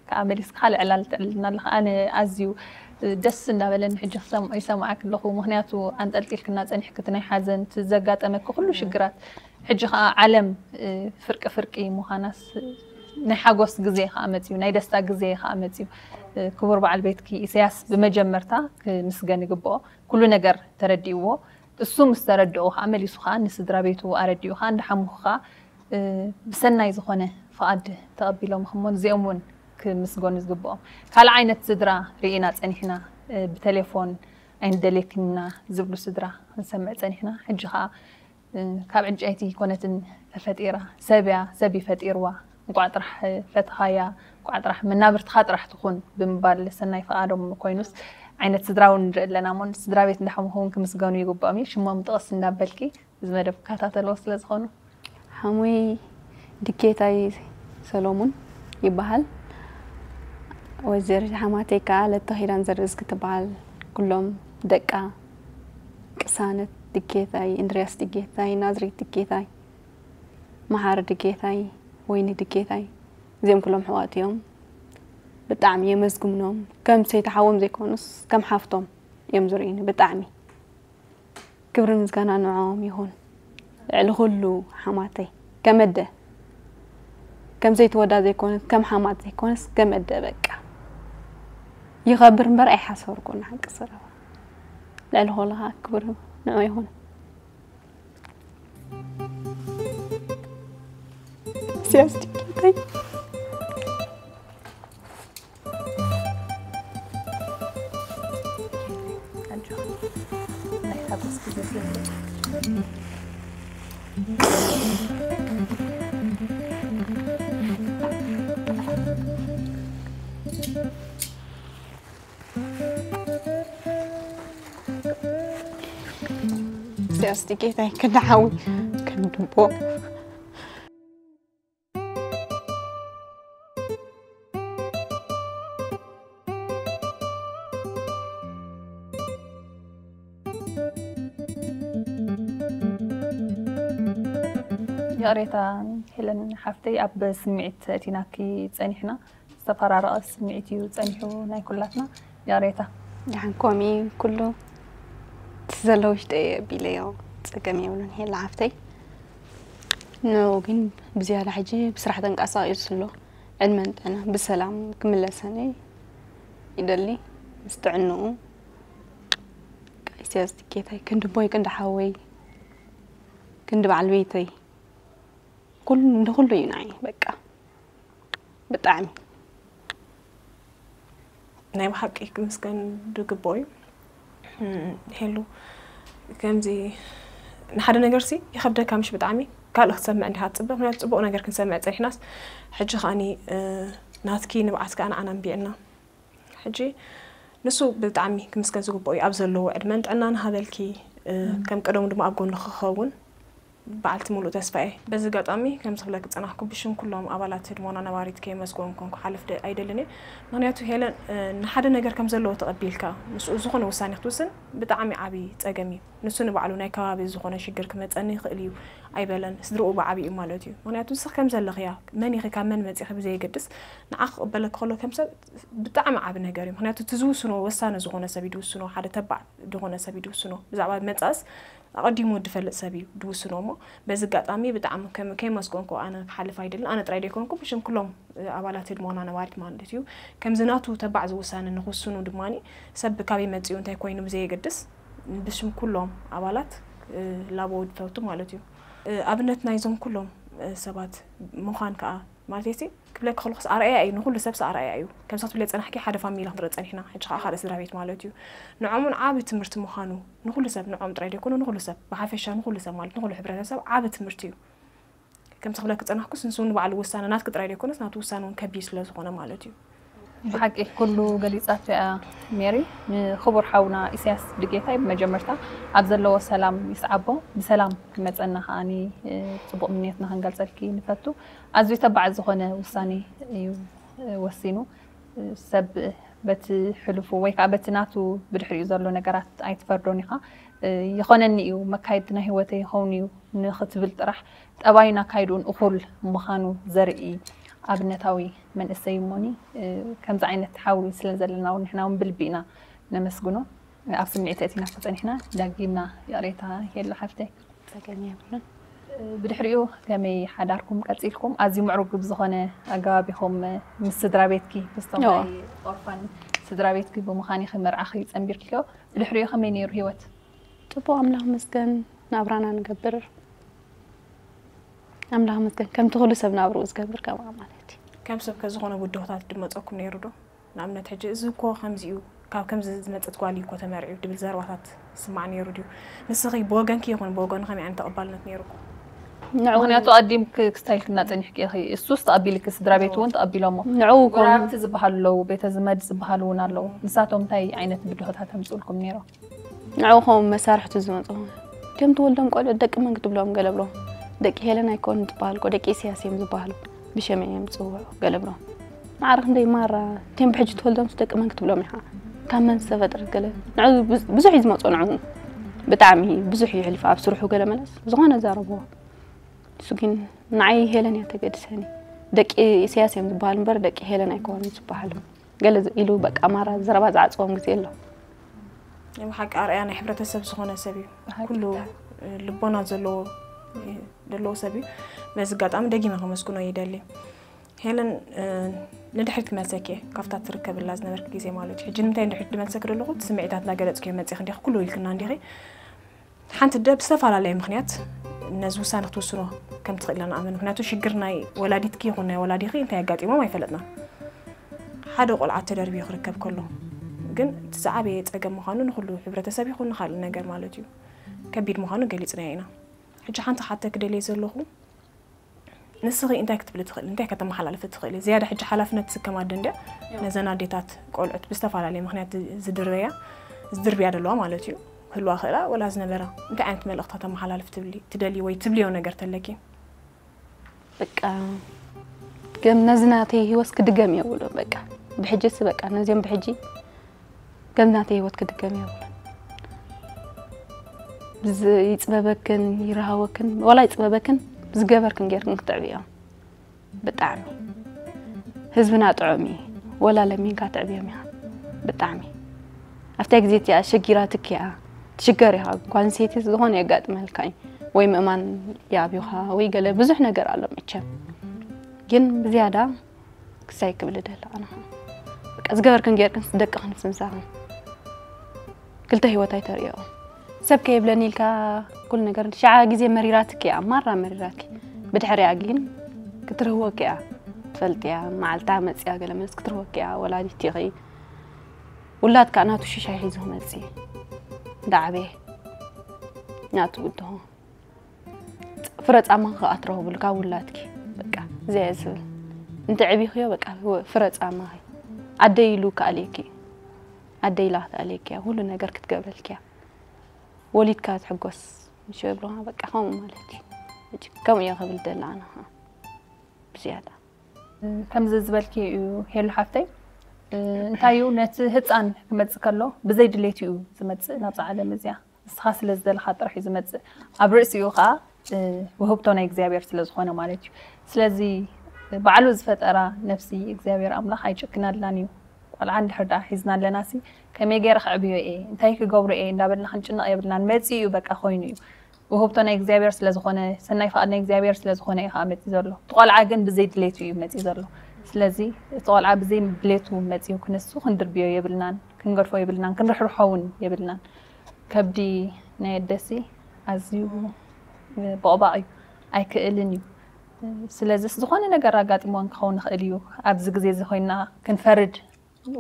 ከዓ መሊስካ ካልእ ዕላል ተዕልልና ኣለካ ኣነ ኣዝዩ ደስ እንዳበለኒ ሕጂ ክሰምዖ ይሰምዓክ ኣለኹ ምክንያቱ ኣንጠልጢልክና ፀኒሕክ እቲ ናይ ሓዘን እቲ ዘጋጠመኪ ኩሉ ሽግራት ሕጂ ከዓ ዓለም ፍርቂ ፍርቂ ምዃናስ ናይ ሓጎስ ግዜ ከዓ መፅዩ ናይ ደስታ ግዜ ከዓ መፅዩ ክቡር በዓል ቤትኪ ኢሳያስ ብመጀመርታ ክምስገን ይግብኦ ኩሉ ነገር ተረዲእዎ እሱ ምስ ተረድኦ ከዓ መሊሱ ከዓ ንስድራ ቤቱ ኣረዲኡ ከዓ እንዳሓምኹ ከዓ ብሰናይ ዝኾነ ፍቓድ ተቐቢሎም እሞ እዚኦም እውን ክምስገኑ ዝግብኦም ካልእ ዓይነት ስድራ ርኢና ፀኒሕና ብቴሌፎን ኣይንደልየክን ኢና ዝብሉ ስድራ ክንሰምዕ ፀኒሕና ሕጂ ከዓ ካብ ዕንጨይቲ ኮነትን ተፈጢራ ሰብ እያ ሰብ ይፈጢርዋ እንቋዕ ጥራሕ ፈትኻያ እንቋዕ ጥራሕ መናብርትኻ ጥራሕ ትኹን ብምባል ሰናይ ፍቓዶም ኮይኑስ ዓይነት ስድራ እውን ንርኢ ኣለና እሞ ስድራ ቤት እንዳሓምኹ እውን ክምስገኑ ይግብኦም እዩ ሽሞም ጥቕስ እንዳበልኪ እዚ መደብ ክከታተልዎ ስለ ዝኾኑ ሓሙይ ድኬታይ ሰሎሙን ይበሃል። ወይዘሪት ሓማተይ ከዓ ለተኺዳን ዘርእዝጊ ትበሃል። ኩሎም ደቃ ቅሳነት ድኬታይ፣ እንድርያስ ድኬታይ፣ ናዝሬት ድኬታይ፣ መሓሪ ድኬታይ፣ ወይኒ ድኬታይ እዚኦም ኩሎም ኣሕዋት እዮም። ብጣዕሚ የመስግኖም። ከም ሰይቲ ሓዎም ዘይኮኑስ ከም ሓፍቶም እዮም ዝርእዩኒ ብጣዕሚ። ክብርን ምስጋናን ንዕኦም ይኹን። ልዕሊ ኩሉ ሓማተይ ከም ኣደ ከም ዘይትወዳ ዘይኮነት ከም ሓማት ዘይኮነስ ከም ኣደ በቃ ይኸብር እምበር ኣይሓሰርኩን ሓቂ ዘረባ ልዕሊ ኩሉ ከዓ ክብሪ ንዕኡ ይኹን። ሲያስድቂተይ ሲያስድቂተይ ክንዲ ሓዊ ክንዲ ኣቦ ይቕሬታ ሄለን ሓፍተይ፣ ኣብ ስምዒት እቲናኪ ጸኒሕና። ዝተፈራረቐ ስምዒት እዩ ጸኒሑ ናይ ኩላትና። ይቕሬታ። ደሓን ኮሚ ኩሉ እቲ ዘሎ ውሽጠ የቢለዮ። ጸገም የብሉን ሄላ ሓፍተይ። ኖ ግን ብዝያዳ ሕጂ ብስራሕ ተንቀሳቒሱ ኣሎ። ዕድመን ጥዕና ብሰላም ክምለሰኒ ይደሊ። ምስ ጥዕንኡ ቀይስያስ ትኬታይ ክንዲ ቦይ ክንዲ ሓወይ ክንዲ በዓል ቤተይ ኩሉ እንደ ኩሉ እዩ ንዓይ በቃ ብጣዕሚ ናይ ብሓቂ ክምስገን ዝግብኦ እዩ። እም፣ ሄሉ ከምዚ ንሓደ ነገር ሲ ይኸብደካ ምሽ ብጣዕሚ ካልእ ክትሰምዕ እንዲኻ ትፅበ። ምክንያቱ ፅቡቕ ነገር ክንሰምዕ ፀኒሕናስ ሕጂ ከዓኒ እ፣ ናትኪ ንብዓት ከዓ ንዓና ኣንቢዕና። ሕጂ ንሱ ብጣዕሚ ክምስገን ዝግብኦ እዩ ኣብ ዘለዎ ዕድመን ጥዕናን ሃበልኪ እ፣ ከም ቀደሙ ድማ ኣብ ጎንኺ ክኸውን በዓልቲ ሙሉእ ተስፋ እየ። በዚ ኣጋጣሚ ከምዚ ክብለኪ ዝፀናሕኩ ብሽም ኩሎም ኣባላት ህድሞና ነባሪት ከየመስገንኩም ክሓልፍ ደ- ኣይደልን እየ። ምክንያቱ ሄለን እ፣ ንሓደ ነገር ከም ዘለዎ ተቐቢልካ ምስኡ ዝኾነ ውሳኔ ክትውስን ብጣዕሚ ዓብዪ ፀገም እዩ። ንሱ ንባዕሉ ናይ ከባቢ ዝኾነ ሽግር ክመፀኒ ይኽእል እዩ ኣይበለን። ስድርኡ ብዓብይኡ ማለት እዩ። ምክንያቱ ንስኺ ከም ዘለኽያ መን ኢኺ ካብ መን መፂኺ ብዘየገድስ ንዓ ክቕበለኪ ከሎ ከም ሰብ ብጣዕሚ ዓቢ ነገር እዩ። ምክንያቱ እቲ ዝውስኖ ወሳኒ ዝኾነ ሰብ እዩ ድውስኖ፣ ሓደ ተባዕ ዝኾነ ሰብ እዩ ድውስኖ። ብዛዕባ መፃእስ ኣቐዲሙ ድፈልጥ ሰብ እዩ ድውስኖ እሞ በዚ ኣጋጣሚ ብጣዕሚ ከም- ከየመስገንኩ ኣነ ክሓልፍ ኣይደልን። ኣነ ጥራይ ደይኮንኩ ብሽም ኩሎም እ፣ ኣባላት ህድሞና ነባሪት ማለት እዩ። ከምዚ ናቱ ተባዕ ዝውሳነ ንክውስኑ ድማ ሰብ ካበይ መፅኡ እንታይ ኮይኑ ብዘየገድስ ብሽም ኩሎም ኣባላት እ፣ ላቦ ድፈቱ ማለት እዩ። እ፣ ኣብነት ናይዞም ኩሎም እ፣ ሰባት ምዃን ከዓ ማለት ሲ ክብለኪ ከለኩስ ኣርኣያ እዩ፣ ንኩሉ ሰብስ ኣርኣያ እዩ። ከምሳ ትብለ ፀናሕኪ ሓደ ፋሚሊ ክንርኢ ፀኒሕና ሕጂ ከዓ ካልእ ስድራ ቤት ማለት እዩ። ንዖም እውን ዓቢ ትምህርቲ ምዃኑ ንኩሉ ሰብ ንዖም ጥራይ ደይኮኑ ንኩሉ ሰብ ብሓፈሻ ንኩሉ ሰብ ማለት ንኩሉ ሕብረተሰብ ዓቢ ትምህርቲ እዩ። ከምቲ ክብለኪ ዝጸናሕኩስ ንሱ ንባዕሉ ውሳነ ናትኪ ጥራይ ዘይኮነስ ናቱ ውሳነ እውን ከቢድ ስለ ዝኾነ ማለት እዩ። ብሓቂ ኩሉ ገሊጻቶ እያ ሜሪ። ንክቡር ሓውና ኢሳያስ ድጌታይ ብመጀመርታ ኣብ ዘለዎ ሰላም ይስዓቦ፣ ብሰላም ክመጸና ከዓኒ ጽቡቕ ምንዮትና ክንገልጸልኪ ንፈቱ። ኣዝዩ ተባዕ ዝኾነ ውሳኔ እዩ ወሲኑ። ሰብ በቲ ሕሉፉ ወይ ከዓ በቲ ናቱ ብድሕሪኡ ዘሎ ነገራት ኣይትፈርዶን ኢኻ። ይኾነኒ እዩ መካየዲ ናይ ህይወተይ ይኸውን እዩ ንኽትብል ጥራሕ ጠባይን ኣካይድኡን እኹል ምዃኑ ዘርኢ ኣብነታዊ መንእሰይ እሞኒ። ከምዚ ዓይነት ሓዊ ስለ ዘለና እውን ንሕና እውን ብልቢ ኢና ነመስግኖ። ኣብ ስምዒት ኣእቲናቶ ጸኒሕና ዳጊምና ይቕሬታ የሎ ሓፍተይ። ጸገም የብሉን። ብድሕሪኡ ከመይ ሓዳርኩም ቀጺልኩም? ኣዝዩ ምዕሩግ ብዝኾነ ኣገባብ ኢኹም ምስ ስድራ ቤትኪ ምስቶም እዎ። ናይ ኦርፋን ስድራ ቤትኪ ብምዃን ኢኺ መርዓኺ ጸንቢርክዮ። ብድሕሪኡ ከመይ ነይሩ ህይወት? ጽቡቕ ኣምላኽ መስገን ናብራና ንገብር። ኣምላኽ መስገን ከምቲ ኩሉ ሰብ ናብርኡ ዝገብር ከምኣ ማለት እዩ። ከም ሰብ ከዝኾነ ብድሆታት ድመፀኩም ነይሩ ዶ? ንኣብነት ሕጂ እዚ እኮ ከምዚ እዩ፣ ካብ ከምዚ ዝመፀት ጓል እዩ እኮ ተመርዕዩ ድብል ዘረባታት ስማዕ ነይሩ ድዩ? ንስኺ ብወገንኪ ይኹን ብወገኑ ከመይ ዓይነት ተቐባልነት ነይሩኩም? ንዕኡ ምክንያቱ ኣዲም ክስታይልክና ጸኒሕኪ ኢኺ። እሱስ ተቐቢልኪ፣ ስድራ ቤት እውን ተቐቢሎሞ። ንዕኡ ኮም- ጎረባብቲ ዝበሃሉ ኣለዉ፣ ቤተ ዝመድ ዝበሃሉ እውን ኣለዉ። ንሳቶም እንታይ ዓይነት ብድሆታት ኣምፅኡልኩም ነይሮም? ንዕኡ ከም መሳርሕቱ ዝመፁ ከም ትወልዶም ቆልዑ ደቂ መን ክትብሎም ገለ ብሎም ደቂ ሄለን ኣይኮኑ ትበሃል እኮ ደቂ ኢሳያስ እዮም ዝበሃሉ ብሸመ እዮም ዝፅውዑ ገለ ብሎም ማዕረ ክንደይ ማራ እቲም ብሕጂ ትወልዶም ደቂ መን ክትብሎም ኢኻ ካብ መን ዝተፈጥረት ገለ ንዑ ብዙ- ብዙሕ እዩ ዝመፅኦ ንዑ ብጣዕሚ ብዙሕ እዩ ሕልፍ ኣብ ስርሑ ገለ መለስ ዝኾነ ዛረብዎ እሱ ግን ንዓይ ሄለን እያ ተገድሰኒ ደቂ ኢሳያስ እዮም ዝበሃሉ እምበር ደቂ ሄለን ኣይኮኑ ዝበሃሉ ገለ ኢሉ በቃ ማራ ዘረባ ዝዓፅዎም ግዜ ኣሎ ናይ ብሓቂ ኣርኣያ ናይ ሕብረተሰብ ዝኾነ ሰብ እዩ። ብሓቂ። ኩሉ እ፣ ልቦና ዘለዎ እ፣ ዘለዎ ሰብ እዩ። በዚ ኣጋጣሚ ደጊመ ከመስግኖ ይደሊ። ሄለን እ፣ ንድሕሪት ክመልሰኪ እየ፣ ካብታ ትርከብላ ዝነበርክ ግዜ ማለት እዩ። ሕጂ ንምንታይ ንድሕሪት ድመልሰክ ዘለኹ እቲ ስምዒታት እናገለፅክዮ መፂእክ እንዲኽ ኩሉ ኢልክና እንዲኺ ሓንቲ ደ ብዝተፈላለየ ምክንያት ነዚ ውሳነ ክትውስኖ ከም ትኽእል ኢና ንኣምን። ምክንያቱ ሽግር ናይ ወላዲትኪ ይኹን ናይ ወላዲኺ እንታይ ኣጋጢሞም ኣይፈለጥናን። ሓደ ቆልዓ ተደርብዩ ክርከብ ከሎ ግን እቲ ዝዓበየ ጸገም ምዃኑ ንኹሉ ሕብረተሰብ ይኹን ንኻልእ ነገር ማለት እዩ ከቢድ ምዃኑ ገሊጽናዮ ኢና። ሕጂ ሓንቲ ክሓተኪ ደልየ ዘለኹ ንስኺ እንታይ ክትብሊ ትኽእሊ እንታይ ከተመሓላልፊ ትኽእሊ ዝያዳ ሕጂ ሓላፍነት ትስከማ ኣደ እንድያ ነዘን ኣዴታት ቆልዑት ብዝተፈላለየ ምኽንያት ዝድርበያ ዝድርብያ ዘለዋ ማለት እዩ ክህልዋ ክእላ ወላ ዝነበራ እንታይ ዓይነት መልእኽታ ተመሓላልፊ ትብሊ ትደልዪ ወይ ትብልዮ ነገር ተለኪ በቃ ከም ነዚ ናተይ ህይወት ክድገም የብሉ በቃ ብሕጅስ በቃ ነዚኦም ብሕጂ ከም ናተይ ህይወት ክድገም የብሉ ይፅበበክን ይረሃወክን ዋላ ይፅበበክን ዝገበርክን ጌርክን ክትዕብዮም። ብጣዕሚ ህዝብና ጥዑም እዩ። ወላ ለሚንካ ትዕብዮም ኢኻ። ብጣዕሚ ኣብታ ግዜ እቲኣ ሸጊራትክ እያ። ትሽገር ኢኻ። ጓል ኣንስተይቲ ዝኾነ የጋጥመልካ እዩ። ወይ ምእማን ይኣብዩኻ ወይ ገለ ብዙሕ ነገር ኣሎ መቸም። ግን ብዝያዳ ክሳይ ክብል ደለ ኣነ። በቃ ዝገበርክን ጌርክን ደቅኽን ምስ ምሳኽን ክልተ ህይወት ኣይተርእዮ። ሰብ ከይብለኒ ኢልካ ኩሉ ነገር ሸዓ ግዜ መሪራትክ እያ፣ ማራ መሪራትክ። ብድሕሪኣ ግን ክትርህወክ እያ። ትፈልጥያ መዓልታ መፅያ ገለ መስ ክትርህወክ እያ። ወላዲት ኢኺ። ውላድ ከዓ ናቱ ሽሻይ ሒዙ ክመፅእ እንዳዓበየ ናቱ ብድሆ ፍረ ጻማ ክኣትረው ብልካ ውላድኪ በቃ ዘየ ዝብል እንተ ዕቢኽዮ በቃ ፍረ ጻማ ኣደይ ኢሉ ክኣልየኪ ኣደይ ኢላ ክትኣልየኪ ኩሉ ነገር ክትገብረልኪያ ወሊድካ ትሕጎስ ምሽ ብልኻ በቃ ከምኡ ማለት እዩ። ከምኡ እየ ክብል ደላ ኣነ ብዝያዳ ከምዚ ዝበልኪ እዩ ሄሉ ሓፍተይ። እንታይ እዩ ነቲ ህፃን ክመፅእ ከሎ ብዘይ ድሌት እዩ ዝመፅእ ናብዛ ዓለም እዚኣ። ንስኻ ስለ ዝደለኻ ጥራሕ እዩ ዝመፅእ። ኣብ ርእሲኡ ከዓ ውህብቶ ናይ እግዚኣብሔር ስለ ዝኾነ ማለት እዩ። ስለዚ ባዕሉ ዝፈጠራ ነፍሲ እግዚኣብሔር ኣምላኽ ኣይጭክነልናን እዩ። ቆልዓ እንድሕር ደኣ ሒዝና ኣለና ሲ ከመይ ገይረ ክዕብዮ እየ እንታይ ክገብሮ እየ እንዳበልና ክንጭነቕ የብልናን። መፂኡ እዩ በቃ ኮይኑ እዩ። ውህብቶ ናይ እግዚኣብሔር ስለ ዝኾነ ሰናይ ፍቓድ ናይ እግዚኣብሔር ስለ ዝኾነ እዩ ከዓ መፂኡ ዘሎ። እቲ ቆልዓ ግን ብዘይ ድሌቱ እዩ መፂኡ ዘሎ። ስለዚ እቲ ቆልዓ ብዘይ ድሌቱ መፂኡ ክንሱ ክንድርብዮ የብልናን፣ ክንገድፎ የብልናን፣ ክንርሕርሖ እውን የብልናን። ከብዲ ናይ ኣደሲ ኣዝዩ ቦቕባቕ እዩ፣ ኣይክእልን እዩ። ስለዚስ ዝኾነ ነገር ኣጋጢምወን ክኸውን ይኽእል እዩ። ኣብዚ ግዜ እዚ ኮይና ክንፈርድ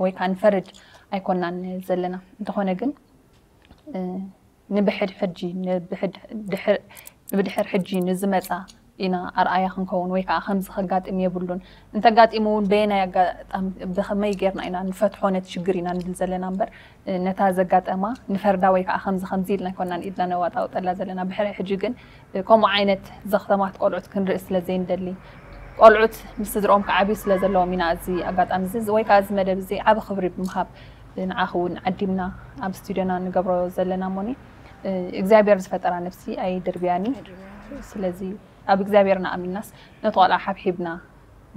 ወይ ከዓ ንፈርድ ኣይኮናን ዘለና። እንተኾነ ግን ንብድሕር ሕጂ ንብድሕር ሕጂ ንዝመፃ ኢና ኣርኣያ ክንከውን ወይ ከዓ ከምዚ ከጋጥም የብሉን። እንተጋጢሙ እውን በየናይ ኣጋጣሚ ብኸመይ ጌርና ኢና ንፈትሖ ነቲ ሽግር ኢና ንብል ዘለና እምበር ነታ ዘጋጠማ ንፈርዳ ወይ ከዓ ከምዚ ከምዚ ኢልና ኣይኮናን ኢድና ነዋጣውጠላ ዘለና። ብሕሪ ሕጂ ግን ከምኡ ዓይነት ዘኽተማት ቆልዑት ክንርኢ ስለ ዘይንደሊ ቆልዑት ምስ ስድርኦም ክዓብዩ ስለ ዘለዎም ኢና እዚ ኣጋጣሚ እዚ ወይ ከዓ እዚ መደብ እዚ ዓቢ ክብሪ ብምሃብ ንዓኺ እውን ዓዲምና ኣብ ስቱድዮና ንገብሮ ዘለና እሞኒ እግዚኣብሔር ዝፈጠራ ነፍሲ ኣይድርብያን እዩ። ስለዚ ኣብ እግዚኣብሔር ንኣሚንናስ ነቲ ቆልዓ ሓብሒብና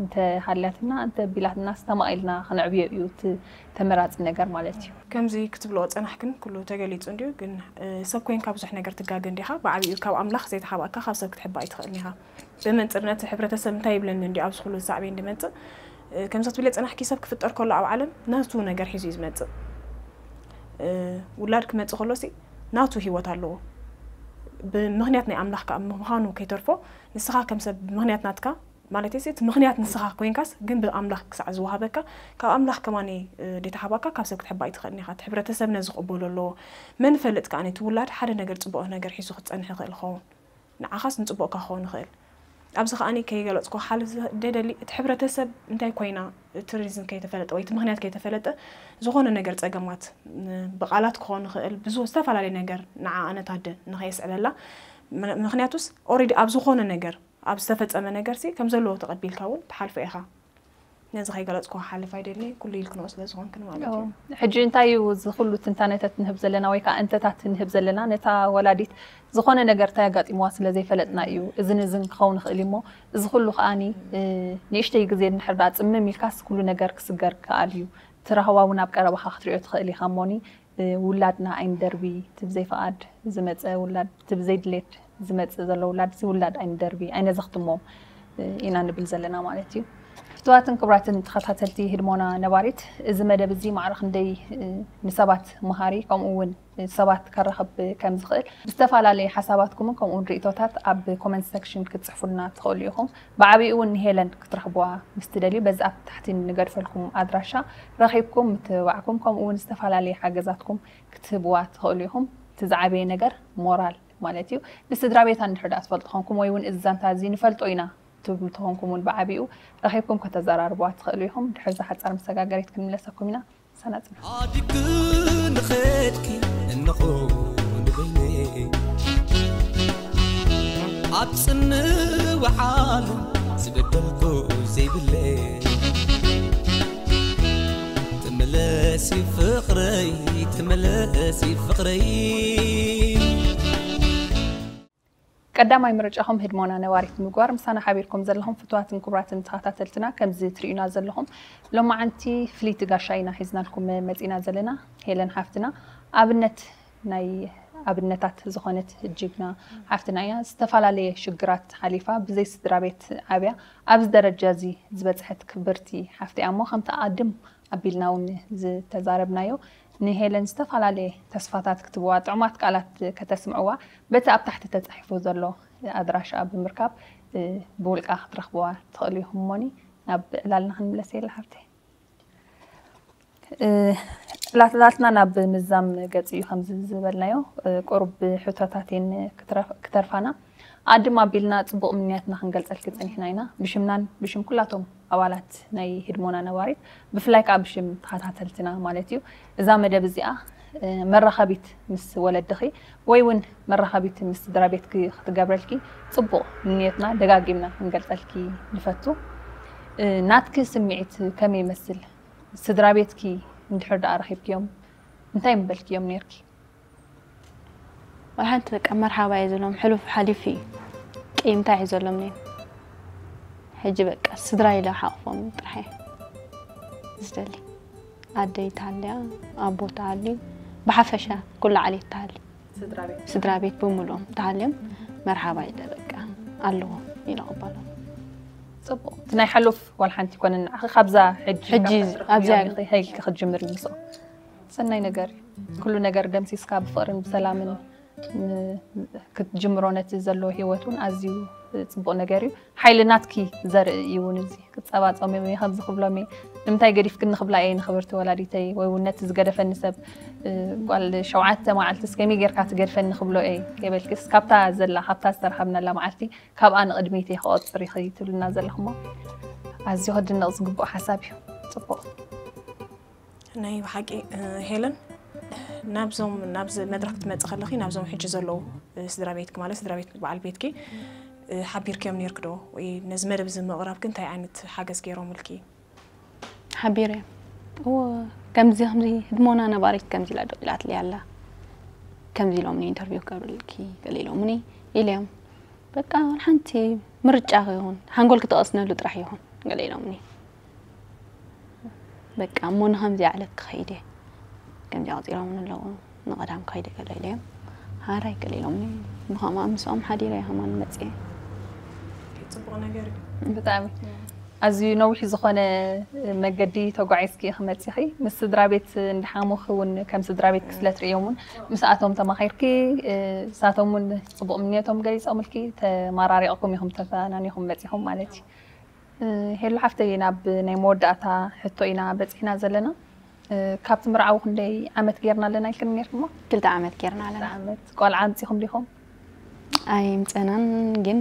እንተ ሃልያትና እንተ ቢላትናስ ተማቒልና ክንዕብዮ እዩ እቲ ተመራፂ ነገር ማለት እዩ። ከምዚ ክትብልኦ ፀናሕክን ኩሉ ተገሊፁ እንድዩ፣ ግን ሰብ ኮይንካ ብዙሕ ነገር ትጋገ እንዲኻ። ብዓብኡ ካብ ኣምላኽ ዘይተሓባእካ ካብ ሰብ ክትሕባእ ኣይትኽእልን ኢኻ። ብመንፅር ነቲ ሕብረተሰብ እንታይ ይብለኒ እንድዩ ኣብዚ ኩሉ ሳዕቤን ድመፅእ ከምዚ ክትብልዮ ፀናሕኪ ሰብ ክፍጠር ከሎ ኣብ ዓለም ናቱ ነገር ሒዙ እዩ ዝመፅእ። ውላድ ክመፅእ ከሎ ሲ ናቱ ህይወት ኣለዎ። ብምኽንያት ናይ ኣምላኽ ከዓ ምዃኑ ከይተርፎ ንስኻ ከም ሰብ ብምኽንያት ናትካ ማለት ሲ እቲ ምኽንያት ንስኻ ኮይንካስ ግን ብኣምላኽ ክሳዕ ዝወሃበካ ካብ ኣምላኽ ከማኒ ደይተሓባእካ ካብ ሰብ ክትሕባእ ኣይትኽእልን ኢኻ። እቲ ሕብረተሰብ ነዚ ክቕበሎ ኣለዎ። መን ይፈልጥ ከኣ ነቲ ውላድ ሓደ ነገር ፅቡቕ ነገር ሒዙ ክትፀንሕ ይኽእል ይኸውን። ንዓኻስ ንፅቡቕካ ክኸውን ይኽእል። ኣብዚ ከኣ ከይገለፅኩ ሓልፍ ደደሊ እቲ ሕብረተሰብ እንታይ ኮይና እቲ ሪዝን ከይተፈለጠ ወይ እቲ ምኽንያት ከይተፈለጠ ዝኾነ ነገር ፀገማት ብቃላት ክኾን ይኽእል ብዙ ዝተፈላለየ ነገር ንዓ ኣነታደ ንኸየስዕበላ ምክንያቱስ ኦሬዲ ኣብ ዝኾነ ነገር ኣብ ዝተፈፀመ ነገር ሲ ከም ዘለዎ ተቐቢልካ እውን ትሓልፎ ኢኻ። ነዚ ከይገለፅኩ ክሓልፍ ኣይደልን ኩሉ ኢልክንኦ ስለ ዝኾንክን ማለት እዩ። ሕጂ እንታይ እዩ እዚ ኩሉ ትንታነታት ንህብ ዘለና ወይ ከዓ እንተታት ንህብ ዘለና ነታ ወላዲት ዝኾነ ነገር እንታይ ኣጋጢምዋ ስለ ዘይፈለጥና እዩ። እዝን እዝን ክኸውን ይኽእል እሞ እዚ ኩሉ ከዓኒ ንእሽተይ ግዜ እንድሕር ደኣ ፅምም ኢልካስ ኩሉ ነገር ክስገር ክኣል እዩ። እቲ ራህዋ እውን ኣብ ቀረባኻ ክትሪኦ ትኽእል ኢኻ እሞኒ ውላድና ኣይንደርቢ፣ እቲ ብዘይ ፍቓድ ዝመፀ ውላድ፣ እቲ ብዘይ ድሌት ዝመፅእ ዘሎ ውላድ እዚ ውላድ ኣይንደርቢ፣ ኣይነዘኽትሞም ኢና ንብል ዘለና ማለት እዩ። ክብትዋትን ክቡራትን ተኸታተልቲ ህድሞና ነባሪት፣ እዚ መደብ እዚ ማዕረ ክንደይ ንሰባት መሃሪ ከምኡ እውን ሰባት ከራኽብ ከም ዝኽእል ብዝተፈላለየ ሓሳባትኩምን ከምኡ እውን ርእቶታት ኣብ ኮመንት ሰክሽን ክትፅሕፉልና ትኽእሉ ኢኹም። ብዓብኡ እውን ንሄለን ክትረኽብዋ ምስ ትደልዩ በዚ ኣብ ታሕቲ ንገድፈልኩም ኣድራሻ ረኺብኩም ምትብባዕኩም ከምኡ እውን ዝተፈላለየ ሓገዛትኩም ክትህብዋ ትኽእሉ ኢኹም። እቲ ዝዓበየ ነገር ሞራል ማለት እዩ። ንስድራ ቤታ እንድሕር ደኣ ትፈልጡ ኾንኩም ወይ እውን እዚ ዛንታ እዚ ንፈልጦ ኢና ትብሉ ተኾንኩም እውን ብዓቢኡ ረኺብኩም ከተዘራርብዋ ትኽእሉ ኢኹም። ድሕሪ እዛ ሓጻር መሰጋገሪት ክንምለሰኩም ኢና። ምሳና ጽንሑ። ኣድግ ንኸድኪ እንኾ ንበይነይ ኣብ ጽንዋዓሉ ዝበደልኩ ዘይብለይ ተመለሲ ፍቕረይ ተመለሲ ፍቕረይ ቀዳማይ ምርጫኹም ህድሞና ነባሪት ምግባር። ምሳና ሓቢርኩም ዘለኹም ፍትዋትን ክቡራትን ተኸታተልትና፣ ከምዚ ትርእዩና ዘለኹም፣ ሎማዓንቲ ፍልይቲ ጋሻ ኢና ሒዝናልኩም መጺና ዘለና። ሄለን ሓፍትና ኣብነት ናይ ኣብነታት ዝኾነት ጅግና ሓፍትና እያ። ዝተፈላለየ ሽግራት ሓሊፋ ብዘይ ስድራ ቤት ዓብያ ኣብዚ ደረጃ እዚ ዝበጽሐት ክብርቲ ሓፍቲ እያ እሞ፣ ከምቲ ኣድም ኣቢልና እውን ዝተዛረብናዮ፣ ንሄለን ዝተፈላለየ ተስፋታት ክትብዋ፣ ጥዑማት ቃላት ከተስምዕዋ፣ በቲ ኣብ ታሕቲ ተጻሒፉ ዘሎ ኣድራሻ ብምርካብ፣ እ፣ ብውልቃ ክትረኽብዋ ትኽእሉ ኢኹም። እሞኒ ናብ ዕላልና ክንምለስ፣ ሄለን ሓፍተይ። እ፣ ዕላትላትና ናብ ምዛም ገጽ እዩ። ከምዚ ዝበልናዮ፣ እ፣ ቁሩብ ሕቶታት እየን ክትረፍ-፣ ክተርፋና። ኣድም ኣቢልና ጽቡቕ ምንያትና ክንገልጸልኪ ጸኒሕና ኢና። ብሽምናን ብሽም ኩላቶም ኣባላት ናይ ህድሞና ነባሪት፣ ብፍላይ ከኣ ብሽም ተኸታተልትና ማለት እዩ። እዛ መደብ እዚኣ፣ እ፣ መራኸቢት ምስ ወለድኺ ወይ እውን መራኸቢት ምስ ስድራ ቤትኪ ክትገብረልኪ ጽቡቕ ምንየትና ደጋጊምና ክንገልጸልኪ ንፈቱ። እ፣ ናትኪ ስምዒት ከመይ ይመስል? ስድራ ቤትኪ እንድሕር ደኣ ረኺብክዮም እንታይ ምበልክዮም ነይርኪ? ወላ ሓንቲ በቃ መርሓባ እየ ዝብሎም፣ ሕሉፍ ሓሊፉ እዩ። ቅይምታ እዩ ዘሎም ነይሩ። ሕጂ በቃ ስድራ ኢለ ሓቕፎም ጥራሕ እየ ዝደሊ። ኣደይ ተሃልያ፣ ኣቦ ተሃልዩ፣ ብሓፈሻ ኩሉ ዓሌት ተሃልዩ። ስድራ ቤት ብምሉኦም ተሃልዮም መርሓባ ኢለ በቃ ኣለዎ ኢለ ቅበሎም። ጽቡቕ። እቲ ናይ ሓሉፍ ዋላ ሓንቲ ይኮነን፣ ንዓኺ ካብዛ ሕጂ ሕጂ ካብታ ትረኽብዮ ኣብዚኣ ኢኺ፣ ሄልኪ ክትጅምሪ ምስኦም። ሰናይ ነገር እዩ። ኩሉ ነገር ደምሲስካ ብፍቕርን ብሰላምን ን-፣ ክትጅምሮ ነቲ ዘሎ ህይወት እውን ኣዝዩ ጽቡቕ ነገር እዩ። ሓይሊ ናትኪ ዘርኢ እዩ እውን እዚ። ክጸባጸም እየ፣ ከምዚ ክብሎም እየ፣ ንምንታይ ገዲፍክኒ ክብላ እየ ንኽብርቲ ወላዲተይ፣ ወይ እውን ነቲ ዝገደፈኒ ሰብ፣ እ፣ ጓል ሸውዓተ መዓልትስ ከመይ ጌርካ ትገድፈኒ ክብሎ እየ ከይበልክስ፣ ካብታ ዘላ፣ ካብታ ዝተረኸብናላ መዓልቲ፣ ካብኣ ንቕድሚት እየ ክቖጽር ኢኺ ትብልና ዘለኹሞ፣ ኣዝዩ ክድነቕ ዝግብኦ ሓሳብ እዩ። ጽቡቕ። ናይ ብሓቂ፣ እ፣ ሄለን፣ ናብዞም፣ ናብዚ መድረኽ ክትመጽእ ከለኺ ናብዞም ሕጂ ዘለዉ፣ እ፣ ስድራ ቤትኪ፣ ማለት ስድራ ቤት በዓል ቤትኪ፣ እ፣ ሓቢርክዮም ነይርኪ ዶ? ወይ ነዚ መደብ እዚ ምቕራብኪ እንታይ ዓይነት ሓገዝ ገይሮምልኪ? ሓቢረ እዎ። ከምዚ ከምዚ ህድሞና ነባሪት ከምዚ ኢላ ደው ኢላትለይ ኣላ፣ ከምዚ ኢሎምኒ ኢንተርቪው ክገብርልኪ ገለ ኢሎምኒ ኢለዮም። በቃ ሓንቲ ምርጫ ይኹን ሓንጎል ክትቐስነሉ ጥራሕ ይኹን ገለ ኢሎምኒ። በቃ እሞ ንከምዚ ዓለት ክኸይድ እየ፣ ከምዚ ኣቕፂሮምኒ ኣለዉ፣ ንቐዳም ክኸይድ እየ ገለ ኢለዮም። ሓራይ ገለ ኢሎምኒ። ብኸምኣ ምስኦም ሓዲረ እየ ከማን መፅየ። ጽቡቕ ነገር እዩ። ብጣዕሚ ኣዝዩ ነዊሕ ዝኾነ መገዲ ተጓዒዝኪ ኢኺ መፂኺ። ምስ ስድራ ቤት እንዳሓሙኺ እውን ከም ስድራ ቤትኪ ስለ ትርእዮም እውን ምስኣቶም ተማኺርኪ፣ እ፣ ንሳቶም እውን ጽቡቕ ምንዮቶም ገሊጾምልኪ፣ ተመራሪቕኩም ኢኹም ተፈናኒኹም መፂኹም ማለት እዩ። እ፣ ሄሉ ሓፍተይ፣ ናብ ናይ መወዳእታ ሕቶ ኢና በፂሕና ዘለና። እ፣ ካብ ትምርዓዊ ክንደይ ዓመት ጌርና ኣለና ኢልክኒ ኔርክሞ? ክልተ ዓመት ጌርና ኣለና። ክልተ ዓመት። ቆልዓ ኣምፂኹም ዲኹም? ኣይምፀናን፣ ግን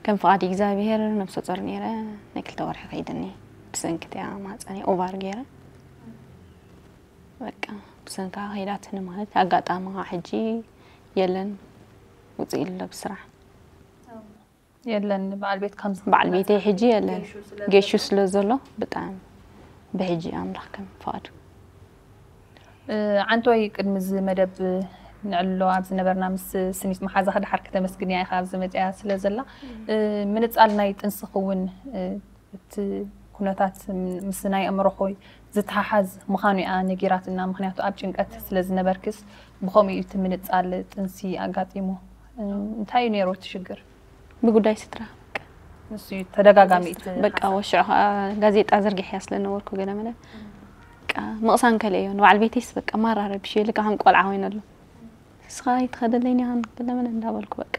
ከም ፍቓድ እግዚኣብሄር ነብሰ ጾር ነይረ። ናይ ክልተ ወርሒ ከይድኒ ብሰንኪ እቲኣ ማህፀነይ ኦቫር ገይረ። በቃ ብሰንካ ከይዳትኒ ማለት ኣጋጣሚ ከዓ ሕጂ የለን፣ ውፅእ ኢሉ ኣሎ ብስራሕ። የለን፣ በዓል ቤት ከም በዓል ቤተይ ሕጂ የለን፣ ጌሹ ስለ ዘሎ ብጣዕሚ ብሕጂ ኣምላኽ ከም ፍቓዱ። እ፣ ዓንተወይ፣ ቅድሚ እዚ መደብ ንዕሎ ኣብ ዝነበርና ምስ ስኒት መሓዛኺ ደሓር ከተመስግንያ ኢኻ ኣብዚ መፅያ ስለ ዘላ፣ እ፣ ምንጻል ናይ ጥንስኺ እውን፣ እ፣ እቲ ኩነታት ምስ ናይ ኣእምሮኺ ዝተሓሓዝ ምዃኑ እያ ነጊራትና። ምኽንያቱ ኣብ ጭንቀት ስለ ዝነበርክስ ብኸምኡ እዩ እቲ ምንጻል ጥንሲ ኣጋጢሙ። እ፣ እንታይ እዩ ነይሩ እቲ ሽግር? ብጉዳይ ስድራ በቃ። ንሱ እዩ ተደጋጋሚ እቲ በቃ ወሽዑ ከዓ ጋዜጣ ዘርጊሐያ ስለ ነበርኩ ገለ መለ በቃ ምቕሳን ከለ እዮ። ንበዓል ቤተይስ በቃ ማራ ረቢሽ ልካ ከም ቆልዓ ኮይነ ኣሎ። ንስኻ ኣይትኸደለይን ኢኻን ገለ መለ እንዳበልኩ በቃ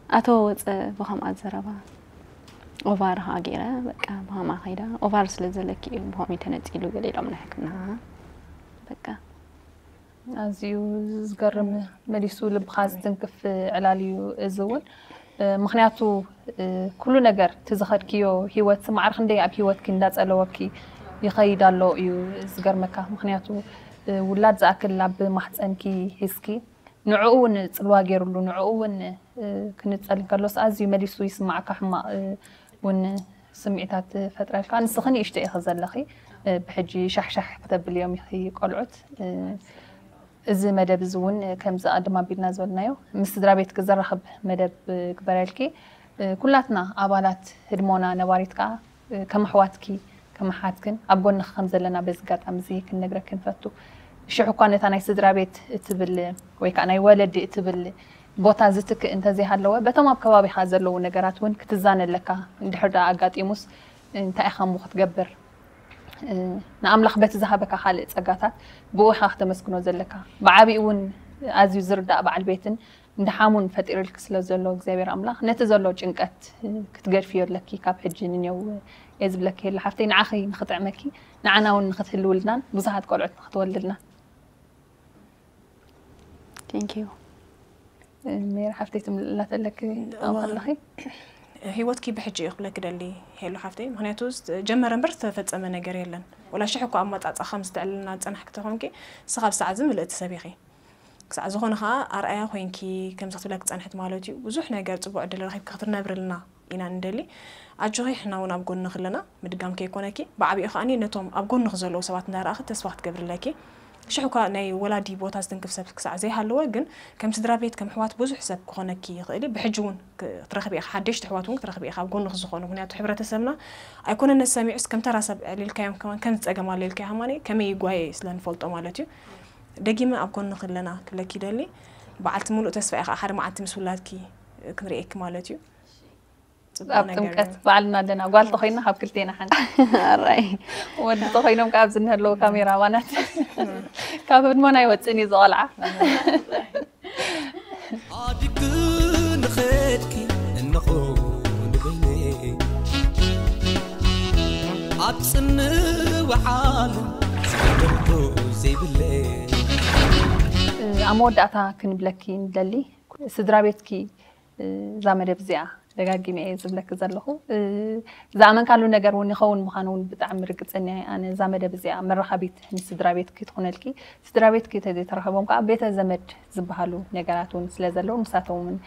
ኣቶ ወፀ ብኸምኣ ዘረባ ኦቫር ከዓ ገይረ በቃ ብኸምኣ ከይዳ ኦቫር ስለ ዘለኪ እዩ ብኸምኡ ተነፂሉ ገለ ኢሎም ናይ ሕክምና በቃ ኣዝዩ ዝገርም፣ መሊሱ ልብኻ ዝትንክፍ ዕላል እዩ። እዚ እውን፣ እ፣ ምኽንያቱ፣ እ፣ ኩሉ ነገር እቲ ዝኸድክዮ ህይወት ማዕረ ክንደይ ኣብ ህይወትኪ እንዳጸለወኪ ይኸይድ ኣሎ እዩ ዝገርመካ። ምኽንያቱ፣ እ፣ ውላድ ዝኣክል ኣብ ማህጸንኪ ሒዝኪ፣ ንዕኡ እውን ጽልዋ ገይሩሉ፣ ንዕኡ እውን፣ እ፣ ክንጸል እንከሎስ ኣዝዩ መሊሱ ይስማዓካ፣ ሕማቕ፣ እ፣ እውን ስምዒታት ፈጥረልካ። ንስኺ ንእሽቶ ኢኺ ዘለኺ፣ እ፣ ብሕጂ ሻሕሻሕ ክተብልዮም ኢኺ ቆልዑት። እ፣ እዚ መደብ እዚ እውን ከምዚ ኣድማ ኣቢልና ዝበልናዮ ምስ ስድራ ቤትኪ ዘራኽብ መደብ ግበረልኪ። ኩላትና ኣባላት ህድሞና ነባሪት ከዓ ከም ኣሕዋትኪ ከም ኣሓትክን ኣብ ጎንኺ ከም ዘለና በዚ ኣጋጣሚ እዚ ክንነግረኪ ንፈቱ። ሽሕ እኳ ነታ ናይ ስድራ ቤት እትብል ወይ ከዓ ናይ ወለዲ እትብል ቦታ ዝትክእ እንተዘይሃለወ በቶም ኣብ ከባቢኻ ዘለዉ ነገራት እውን ክትዛነ ኣለካ። እንድሕር ደኣ ኣጋጢሙስ እንታይ ኢኻ እሞ ክትገብር? ንኣምላኽ በቲ ዝሃበካ ካልእ ጸጋታት ብኡ ኢኻ ክተመስግኖ ዘለካ። ብዓቢኡ እውን ኣዝዩ ዝርዳእ በዓል ቤትን እንድሓሙን ፈጢርልኪ ስለ ዘሎ እግዚኣብሔር ኣምላኽ ነቲ ዘሎ ጭንቀት ክትገድፍዮ ኣለኪ። ካብ ሕጂ ንኔው እየ ዝብለኪ። የለ ሓፍተይ፣ ንዓኺ ንኽጥዕመኪ፣ ንዓና እውን ንኽትህልውልናን ብዙሓት ቆልዑት ንኽትወልድልናን። Thank you። ሜሪ ሓፍተይ፣ ትምልእላ ተለኪ ኣብኡ ኣለኺ? ህይወትኪ ብሕጂ እዩ ክብለኪ ደሊ ሄሉ ሓፍተይ። ምክንያቱ ጀመረ እምበር ዝተፈጸመ ነገር የለን። ወላ ሽሕ እኳ ኣመጻጻ ከም ዝተዕልና ዝጸናሕኪ ተኾንኪ፣ ንስኻ ብሳዕ እዚ ምልእቲ ሰብ ኢኺ። ክሳዕ ዝኾነ ኸዓ ኣርኣያ ኮይንኪ ከምዚ ክትብለኪ ዝጸንሐት ማለት እዩ። ብዙሕ ነገር ጽቡቕ ዕድል ረኺብኪ ክትነብርልና ኢና ንደሊ። ኣጆኺ፣ ሕና እውን ኣብ ጎንኺ ኣለና። ምድጋም ከይኮነኪ፣ ብዓቢኡ ከዓኒ ነቶም ኣብ ጎንኺ ዘለዉ ሰባት እንዳረኣኺ ተስፋ ክትገብሪ ኣለኪ። ሽሕ እኳ ናይ ወላዲ ቦታ ዝትንክፍ ሰብ ክሳዕ ዘይሃለወ፣ ግን ከም ስድራ ቤት፣ ከም ኣሕዋት ብዙሕ ሰብ ክኾነኪ ይኽእል እዩ። ብሕጂ እውን ክትረኽቢ ኢኻ፣ ሓደሽቲ ኣሕዋት እውን ክትረኽቢ ኢኻ ኣብ ጎንኺ ዝኾኑ። ምክንያቱ ሕብረተሰብና ኣይኮነን ነቲ ሰሚዑስ ከም ተራ ሰብ ኣዕሊልካዮም ከማን ከም ዝጸገም ኣለልካዮ ከማን ከመይ ይጓየ ስለ ንፈልጦ ማለት እዩ። ደጊመ ኣብ ጎንኺ ኣለና ክብለኪ ይደሊ። በዓልቲ ሙሉእ ተስፋ ኢኻ፣ ሓደ መዓልቲ ምስ ውላድኪ ክንርእየኪ ማለት እዩ። ጽቡቕ ኣብ ነገር ጥምቀት እዩ። ባዕልና ኣለና፣ ጓል ተኾይና ካብ ክልቴና ሓንቲ። ኣራይ ወዲ ተኾይኖም ካብ ዝንህለዉ ካሜራ ማናት ካብ ህድሞና ይወፅእን እዩ ዝቆልዓ። ኣድግ ንኸድኪ እንኾ ንበይነ ኣብ ጽንው ዓለም ዝገደልኩ ዘይብለ ኣብ መወዳእታ ክንብለኪ ንደሊ፣ ስድራ ቤትኪ እዛ መደብ እዚኣ ደጋጊመ እየ ዝብለኪ ዘለኹ። ዝኣመንካሉ ነገር እውን ይኸውን ምዃኑ እውን ብጣዕሚ ርግፀኛ እየ። ኣነ እዛ መደብ እዚኣ መራኸቢት ንስድራ ቤትኪ ትኹነልኪ። ስድራ ቤትኪ ተዘይተረኸቦም ከዓ ቤተ ዘመድ ዝበሃሉ ነገራት እውን ስለ ዘለዉ ንሳቶም እውን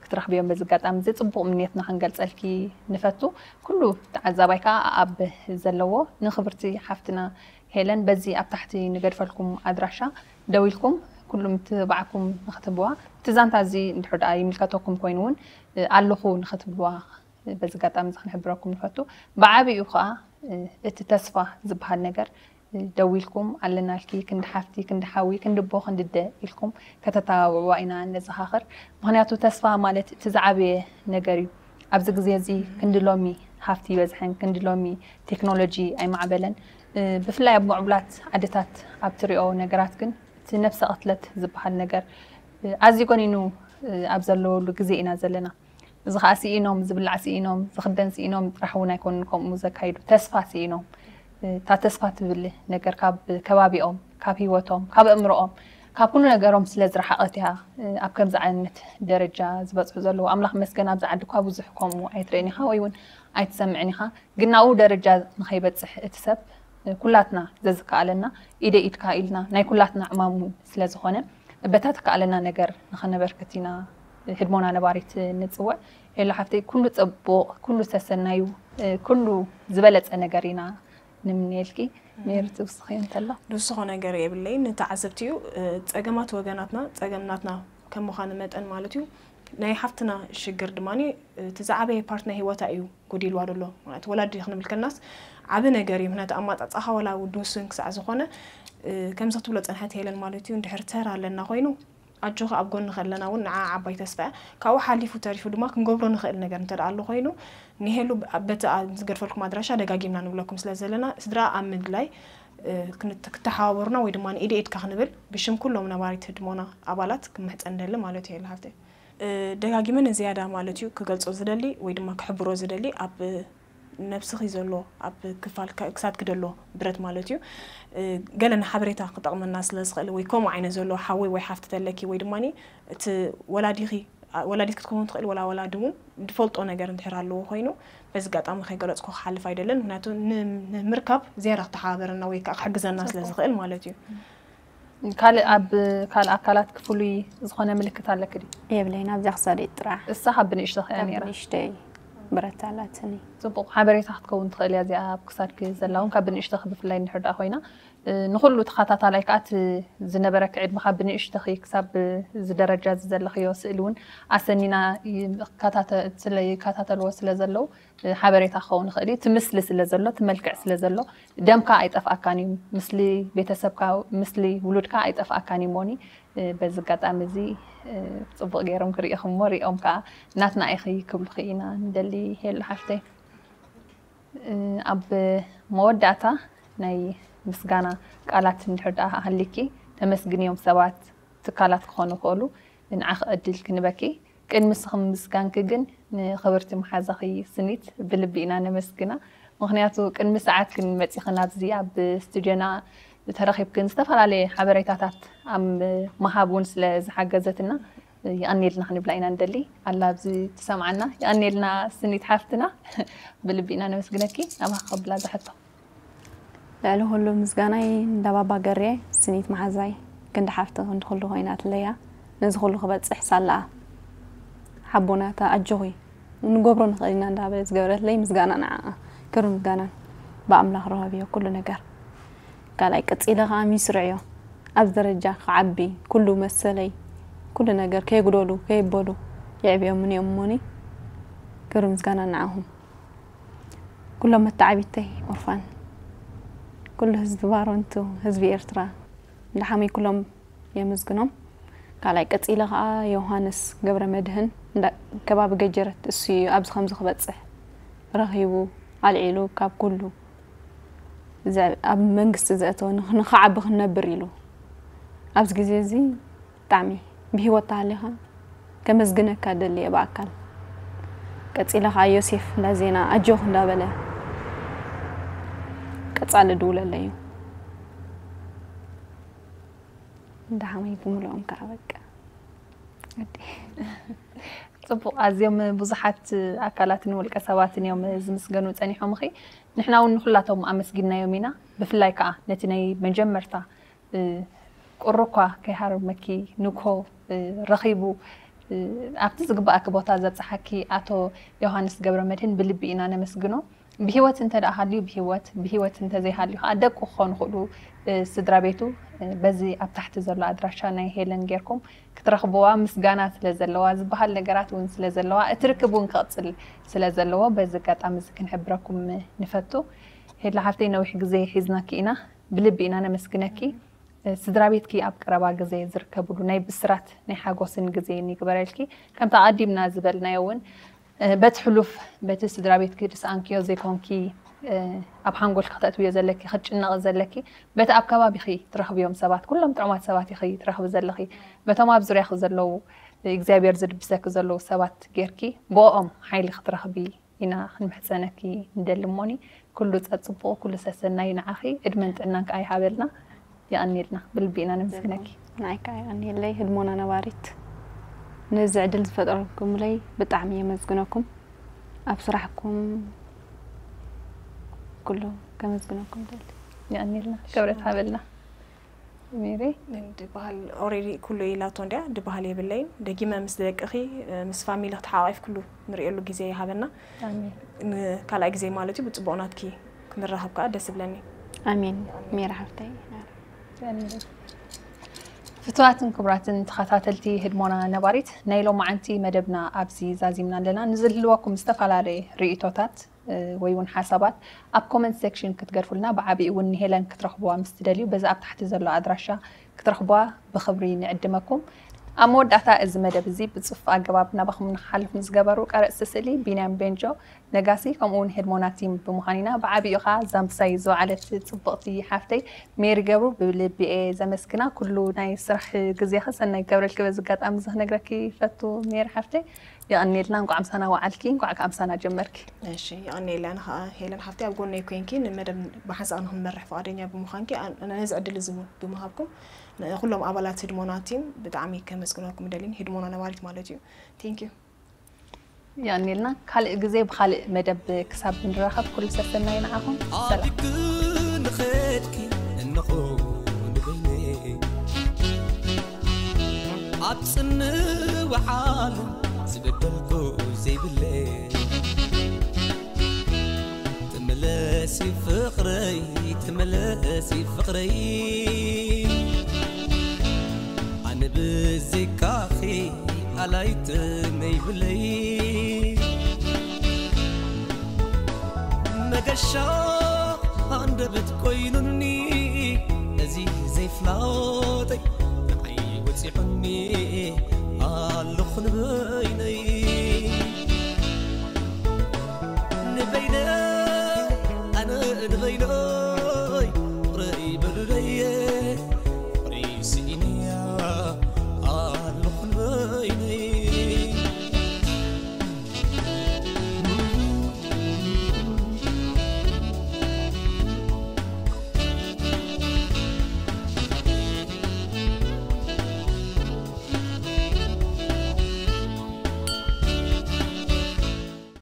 ክትረኽብዮም በዚ ኣጋጣሚ እዚ ፅቡቕ ምንየትና ክንገልፀልኪ ንፈቱ። ኩሉ ተዓዛባይ ከዓ ኣብ ዘለዎ ንክብርቲ ሓፍትና ሄለን በዚ ኣብ ታሕቲ ንገድፈልኩም ኣድራሻ ደዊልኩም ኩሉ ምትብባዕኩም ንክትህብዋ፣ እቲ ዛንታ እዚ እንድሕር ደኣ ይምልከተኩም ኮይኑ እውን ኣለኹ ንክትብልዋ በዚ ኣጋጣሚ እዚ ክንሕብረኩም ንፈቱ። ብዓቢኡ ከዓ እቲ ተስፋ ዝበሃል ነገር ደዊልኩም ኣለናልኪ ክንዲ ሓፍቲ ክንዲ ሓዊ ክንዲ ኣቦ ክንዲ ኣደ ኢልኩም ከተተባብዕዋ ኢና ነዘኻኽር። ምክንያቱ ተስፋ ማለት እቲ ዝዓበየ ነገር እዩ። ኣብዚ ግዜ እዚ ክንዲ ሎሚ ሃፍቲ ይበዝሐን ክንዲ ሎሚ ቴክኖሎጂ ኣይማዕበለን። ብፍላይ ኣብ ምዕቡላት ዓድታት ኣብ ትሪኦ ነገራት ግን እቲ ነብሰ ቅትለት ዝበሃል ነገር ኣዝዩ ጎኒኑ ኣብ ዘለወሉ ግዜ ኢና ዘለና። እዚ ከዓ ስኢኖም ዝብላዕ ስኢኖም ዝኽደን ስኢኖም ጥራሕ እውን ኣይኮኑን ከምኡ ዘካይዱ ተስፋ ስኢኖም እታ ተስፋ ትብል ነገር ካብ ከባቢኦም ካብ ህይወቶም ካብ ኣእምሮኦም ካብ ኩሉ ነገሮም ስለ ዝረሓቐት እያ ኣብ ከምዚ ዓይነት ደረጃ ዝበፅሑ ዘለዉ። ኣምላኽ መስገን ኣብዚ ዓዲ እኳ ብዙሕ ከምኡ ኣይትርእን ኢኻ ወይ እውን ኣይትሰምዕን ኢኻ። ግን ናብኡ ደረጃ ንኸይበፅሕ እቲ ሰብ ኩላትና ዘዝከኣለና ኢደ ኢድካ ኢልና ናይ ኩላትና ዕማም እውን ስለ ዝኾነ በታ ተከኣለና ነገር ንኸነበርክት ኢና ህድሞና ነባሪት ንፅውዕ። ሄሎ ሓፍተይ ኩሉ ፅቡቕ ኩሉ ሰሰናዩ ኩሉ ዝበለፀ ነገር ኢና ንምንየልኪ። ሜሪ ትውስኽዮ እንተሎ ንስኾ ነገር የብለይ ንተዓዘብቲ እዩ። ፀገማት ወገናትና ፀገም ናትና ከም ምዃኑ መጠን ማለት እዩ። ናይ ሓፍትና ሽግር ድማ እቲ ዝዓበየ ፓርት ናይ ህይወታ እዩ ጎዲልዋ ዘሎ ማለት ወላዲ ክንብል ከናስ ዓቢ ነገር እዩ። ምክንያቱ ኣማጻጻኻ ወላ ውዱስን ክሳዕ ዝኾነ ከምዚ ክትብሎ ጸንሐት ሄለን ማለት እዩ። እንድሕር ተራ ኣለና ኮይኑ ኣጆኻ ኣብ ጎንኺ ኣለና እውን ንዓ ዓባይ ተስፋ እያ። ካብኡ ሓሊፉ ተሪፉ ድማ ክንገብሮ ንኽእል ነገር እንተ ደኣ ኣሎ ኮይኑ ንሄሉ በቲ ዝገድፈልኩም ኣድራሻ ደጋጊምና ንብለኩም ስለ ዘለና ስድራ ኣብ ምድላይ ክተሓባበሩና ወይ ድማ ንኢድ ኢድካ ክንብል ብሽም ኩሎም ነባሪት ህድሞና ኣባላት ክምሕጸን ደሊ ማለት እዩ። ሄሉ ሓፍተይ ደጋጊመ ንዝያዳ ማለት እዩ ክገልጾ ዝደሊ ወይ ድማ ክሕብሮ ዝደሊ ኣብ ነብስኺ ዘሎ ኣብ ክፋል ክሳድኪ ደሎ ብረት ማለት እዩ ገለ ንሓበሬታ ክጠቕመና ስለ ዝኽእል ወይ ከምኡ ዓይነት ዘሎ ሓወይ ወይ ሓፍቲ ተለኪ ወይ ድማ እቲ ወላዲኺ ወላዲት ክትከውን ትኽእል ወላ ወላዲ እውን ዝፈልጦ ነገር እንድሕር ኣለዎ ኮይኑ በዚ ኣጋጣሚ ከይገለፅኩ ክሓልፍ ኣይደለን። ምክንያቱ ንምርካብ ዝያዳ ክተሓባበረና ወይ ከዓ ክሕግዘና ስለ ዝኽእል ማለት እዩ። ካልእ ኣብ ካልእ ኣካላት ክፍሉይ ዝኾነ ምልክት ኣለክ ድዩ? የብለይን ኣብዛ ክሳደይ ጥራሕ። እሳ ካብ ብንእሽቶ ከያ ነይራ? ንእሽተይ ብረት ኣላትኒ። ፅቡቕ ሓበሬታ ክትከውን ትኽእል እያ እዚኣ ኣብ ክሳድኪ ዘላ እውን ካብ ብንእሽቶኺ ብፍላይ እንድሕር ደኣ ኮይና ንኩሉ ተኸታታላይ ከዓ እቲ ዝነበረኪ ዕድመኻ ብንእሽተኺ ክሳብ እዚ ደረጃ እዚ ዘለኽዮ ስእሊ እውን ኣሰኒና ይከታተልዎ ስለ ዘለዉ ሓበሬታ ክኸውን ይኽእል እዩ። እቲ ምስሊ ስለ ዘሎ እቲ መልክዕ ስለ ዘሎ ደምካ ኣይጠፍኣካን እዩ። ምስሊ ቤተሰብካ፣ ምስሊ ውሉድካ ኣይጠፍኣካን እዩ። ሞኒ፣ በዚ ኣጋጣሚ እዚ ፅቡቕ ገይሮም ክርእኹም እሞ ሪኦም ከዓ ናትና ኢኺ ክብሉኺ ኢና ንደሊ። ሄሉ ሓፍተይ፣ ኣብ መወዳእታ ናይ ምስጋና ቃላት እንድሕር ደኣ ሃሊኪ፣ ተመስግንዮም ሰባት፣ ትካላት ክኾኑ ይኽእሉ፣ ንዓኺ ዕድል ክንበኪ። ቅድሚ እስኺ ምስጋንኪ ግን ንኽብርቲ መሓዛኺ ስኒት ብልቢ ኢና ነመስግና። ምኽንያቱ ቅድሚ ሰዓት ግን መፂኽን ኣብዚ ኣብ ስቱድዮና ተረኺብክን ዝተፈላለየ ሓበሬታታት ኣብ ምሃብ እውን ስለ ዝሓገዘትና የቐንየልና ክንብላ ኢና ንደሊ። ኣላ ኣብዚ ትሰምዓና፣ የቐንየልና ስኒት ሓፍትና። ብልቢ ኢና ነመስግነኪ። ኣባኺ ከብላ ዝሓቶ። ልዕሊ ኩሉ ምስጋናይ እንዳ ባባ ገርየ፣ ስኒት መሓዛይ፣ ክንዲ ሓፍቲ ክንዲ ኩሉ ኮይናትለያ። ነዚ ኩሉ ክበጽሕ ሳላኣ ሓቦናታ ኣጆኺ፣ ንገብሮ ንኽእል ኢና እንዳበለ ዝገበረትለይ ምስጋና ንዓኣ። ክብሪ ምስጋናን ብኣምላኽ ረኸብዮ ኩሉ ነገር። ካልኣይ ቀጺለ ከኣ ሚስርዕዮ፣ ኣብዚ ደረጃ ክዓቢ ኩሉ መሰለይ፣ ኩሉ ነገር ከየጉደሉ ከየበሉ የዕብዮምኒ እዮም እሞኒ። ክብሪ ምስጋና ንዓኹም። ኩሎም መተዓቢተይ ኦርፋን፣ ኩሉ ህዝቢ ባሮንቱ፣ ህዝቢ ኤርትራ፣ ንደሓመይ ኩሎም የመስግኖም። ካልኣይ ቀጺለ ከኣ ዮሃንስ ገብረ መድህን እንዳ-፣ ከባቢ ገጀረት፣ እሱ እዩ ኣብዚ ከምዚ ክበጽሕ ረኺቡ ኣልዒሉ ካብ ኩሉ ዘ-፣ ኣብ መንግስቲ ዘእተወ ንኽ-፣ ንኽዓቢ ክንነብር ኢሉ ኣብዚ ግዜ እዚ ብጣዕሚ ብህይወት ተሃሊኻ ከመስግነካ ደሊ እየ ብኣካል። ቀጺለ ከኣ ዮሴፍ እንዳ ዜና ኣጆኽ እንዳበለ ቀጻሊ ድውለለይ እዩ። እንዳሓመይ ብምልኦም ከኣ በቃ። ጽቡቕ፣ ኣዝዮም ብዙሓት ኣካላትን ውልቀ ሰባትን እዮም ዝምስገኑ ጸኒሖም። እኺ፣ ንሕና እውን ንኹላቶም ኣመስጊንናዮም ኢና። ብፍላይ ከኣ ነቲ ናይ መጀመርታ፣ እ፣ ቁሪ እኳ ከይሃረመኪ ንግሆ፣ እ፣ ረኺቡ፣ እ፣ ኣብቲ ዝግባኣኪ ቦታ ዘብጽሓኪ ኣቶ ዮሃንስ ገብረ መድህን ብልቢ ኢና ነመስግኖ። ብህይወት እንተ ደኣ ሃልዩ ብህይወት፣ ብህይወት እንተ ዘይሃልዩ ከኣ ደቁ ክኾኑ ይኽእሉ፣ እ፣ ስድራ ቤቱ፣ እ፣ በዚ ኣብ ታሕቲ ዘሎ ኣድራሻ ናይ ሄለን ጌርኩም ክትረኽብዋ ምስጋና ስለ ዘለዋ፣ ዝበሃል ነገራት እውን ስለ ዘለዋ፣ እቲ ርክብ እውን ክቕጽል ስለ ዘለዎ፣ በዚ ኣጋጣሚ እዚ ክንሕብረኩም ንፈቱ። ሄላ ሓፍተይ፣ ነዊሕ ግዜ ሒዝናኪ ኢና፣ ብልቢ ኢና ነመስግነኪ። እ፣ ስድራ ቤትኪ ኣብ ቀረባ ግዜ ዝርከብሉ ናይ ብስራት ናይ ሓጎስን ግዜ ይግበረልኪ። ከምቲ ኣቐዲምና ዝበልናዮ እውን፣ እ፣ በቲ ሕሉፍ፣ በቲ ስድራ ቤትኪ ዝሰኣንክዮ ዘይኮንኪ፣ እ፣ ኣብ ሓንጎልኪ ከተእትውዮ ዘለኪ፣ ክትጭነቒ ዘለኪ፣ በቲ ኣብ ከባቢኺ ትረኽብዮም ሰባት፣ ኩሎም ጥዑማት ሰባት ኢኺ ትረኽቢ ዘለኺ። በቶም ኣብ ዙርያኺ ዘለዉ፣ እግዚኣብሔር ዝድብሰኪ ዘለዉ ሰባት ጌርኪ፣ ብኦም ሓይሊ ክትረኽቢ ኢና ክንምሕጸነኪ ንደሊ። እሞኒ፣ ኩሉ ጸጽቡቑ፣ ኩሉ ሰሰናዩ ንዓኺ፣ ዕድመን ጥዕናን ከኣ ይሃበልና። የቐንየልና፣ ብልቢ ኢና ነመስግነኪ። ንዓይ ከኣ የቐንየለይ፣ ህድሞና ነባሪት። ነዚ ዕድል ዝፈጠርኩምለይ ብጣዕሚ የመስግነኩም። ኣብ ስራሕኩም ኩሉ ከመስግነኩም ደሊ። የቐንየልና፣ ክብረት ሃበልና። ሜሪ? ድበሃል ኦሬዲ ኩሉ ኢላቶ እንድያ፣ ድበሃል የብለይን። ደጊመ ምስ ደቅኺ፣ ምስ ፋሚሊ ክትሓቋቂፍ ኩሉ ንርእየሉ ግዜ ይሃበና። ኣሜን። ንካልኣይ ግዜ ማለት እዩ፣ ብጽቡቕ ናትኪ ክንራኸብ ከኣ ደስ ይብለኒ። ኣሜን። ሜሪ ሓፍተይ። ኣሜን። ፍቱዋትን ክቡራትን ተኸታተልቲ ህድሞና ነባሪት፣ ናይ ሎማዓንቲ መደብና ኣብዚ ዛዚምና ኣለና። ንዝህልወኩም ዝተፈላለየ ርእይቶታት፣ እ፣ ወይ እውን ሓሳባት ኣብ ኮመንት ሴክሽን ክትገድፉልና፣ ብዓቢኡ እውን ንሄለን ክትረኽብዋ ምስ ትደልዩ፣ በዚ ኣብ ታሕቲ ዘሎ ኣድራሻ ክትረኽብዋ ብኽብሪ ንዕድመኩም። ኣብ መወዳእታ እዚ መደብ እዚ ብጽፉፍ ኣገባብ ናባኹም ንክሓልፍ ንዝገበሩ ቀረጽቲ ስእሊ ቢንያም ቤንጆ፣ ነጋሲ፣ ከምኡ እውን ሄድሞና ቲም ብምዃን ኢና። ብዓቢኡ ኸኣ ዛምብሳይ ዝወዓለት ጽብቕቲ ሓፍተይ ሜሪ ገብሩ ብልቢ እየ ዘመስግና። ኩሉ ናይ ስራሕ ግዜኺ ሰናይ ይገብረልኪ። በዚ ኣጋጣሚ እዚ ክነግረኪ ይፈቱ ሜሪ ሓፍተይ። የቐንየልና፣ እንቋዕ ምሳና ወዓልኪ፣ እንቋዕ ከኣ ምሳና ጀመርኪ። እሺ፣ የቐንየልና። ኣነ ኸኣ ሄለን ሓፍተይ ኣብ ጎነይ ኮይንኪ ንመደብ ብሓንሳእ ንኽንመርሕ ፍቓደኛ ብምዃንኪ፣ ኣነ ነዚ ዕድል እዚ እውን ብምሃብኩም ንኹሎም ኣባላት ህድሞና ቲም ብጣዕሚ ከመስግነኩም እደሊ። ህድሞና ነባሪት ማለት እዩ። ቴንክ ዩ። የቐንየልና። ካልእ ግዜ ብኻልእ መደብ ክሳብ ንራኸብ ኩሉ ሰሰናዩ ንዓኹም። ሰላም። ኣቢክ ንኸድኪ እንኾ ንበይነይ ኣብ ጽንዕ ወዓል ዝበደልኩ ዘይብለይ ተመለሲ ፍቕረይ፣ ተመለሲ ፍቕረይ፣ ኣነ ብዘይካኺ ኣላይት ነይብለይ። መገሻ ኣንደበት ኮይኑኒ እዚ ዘይፍላጠይ፣ ንዓይ ወፂዑኒ ኣለኹ ንበይነይ። ንበይነ፣ ኣነ ንበይነ፣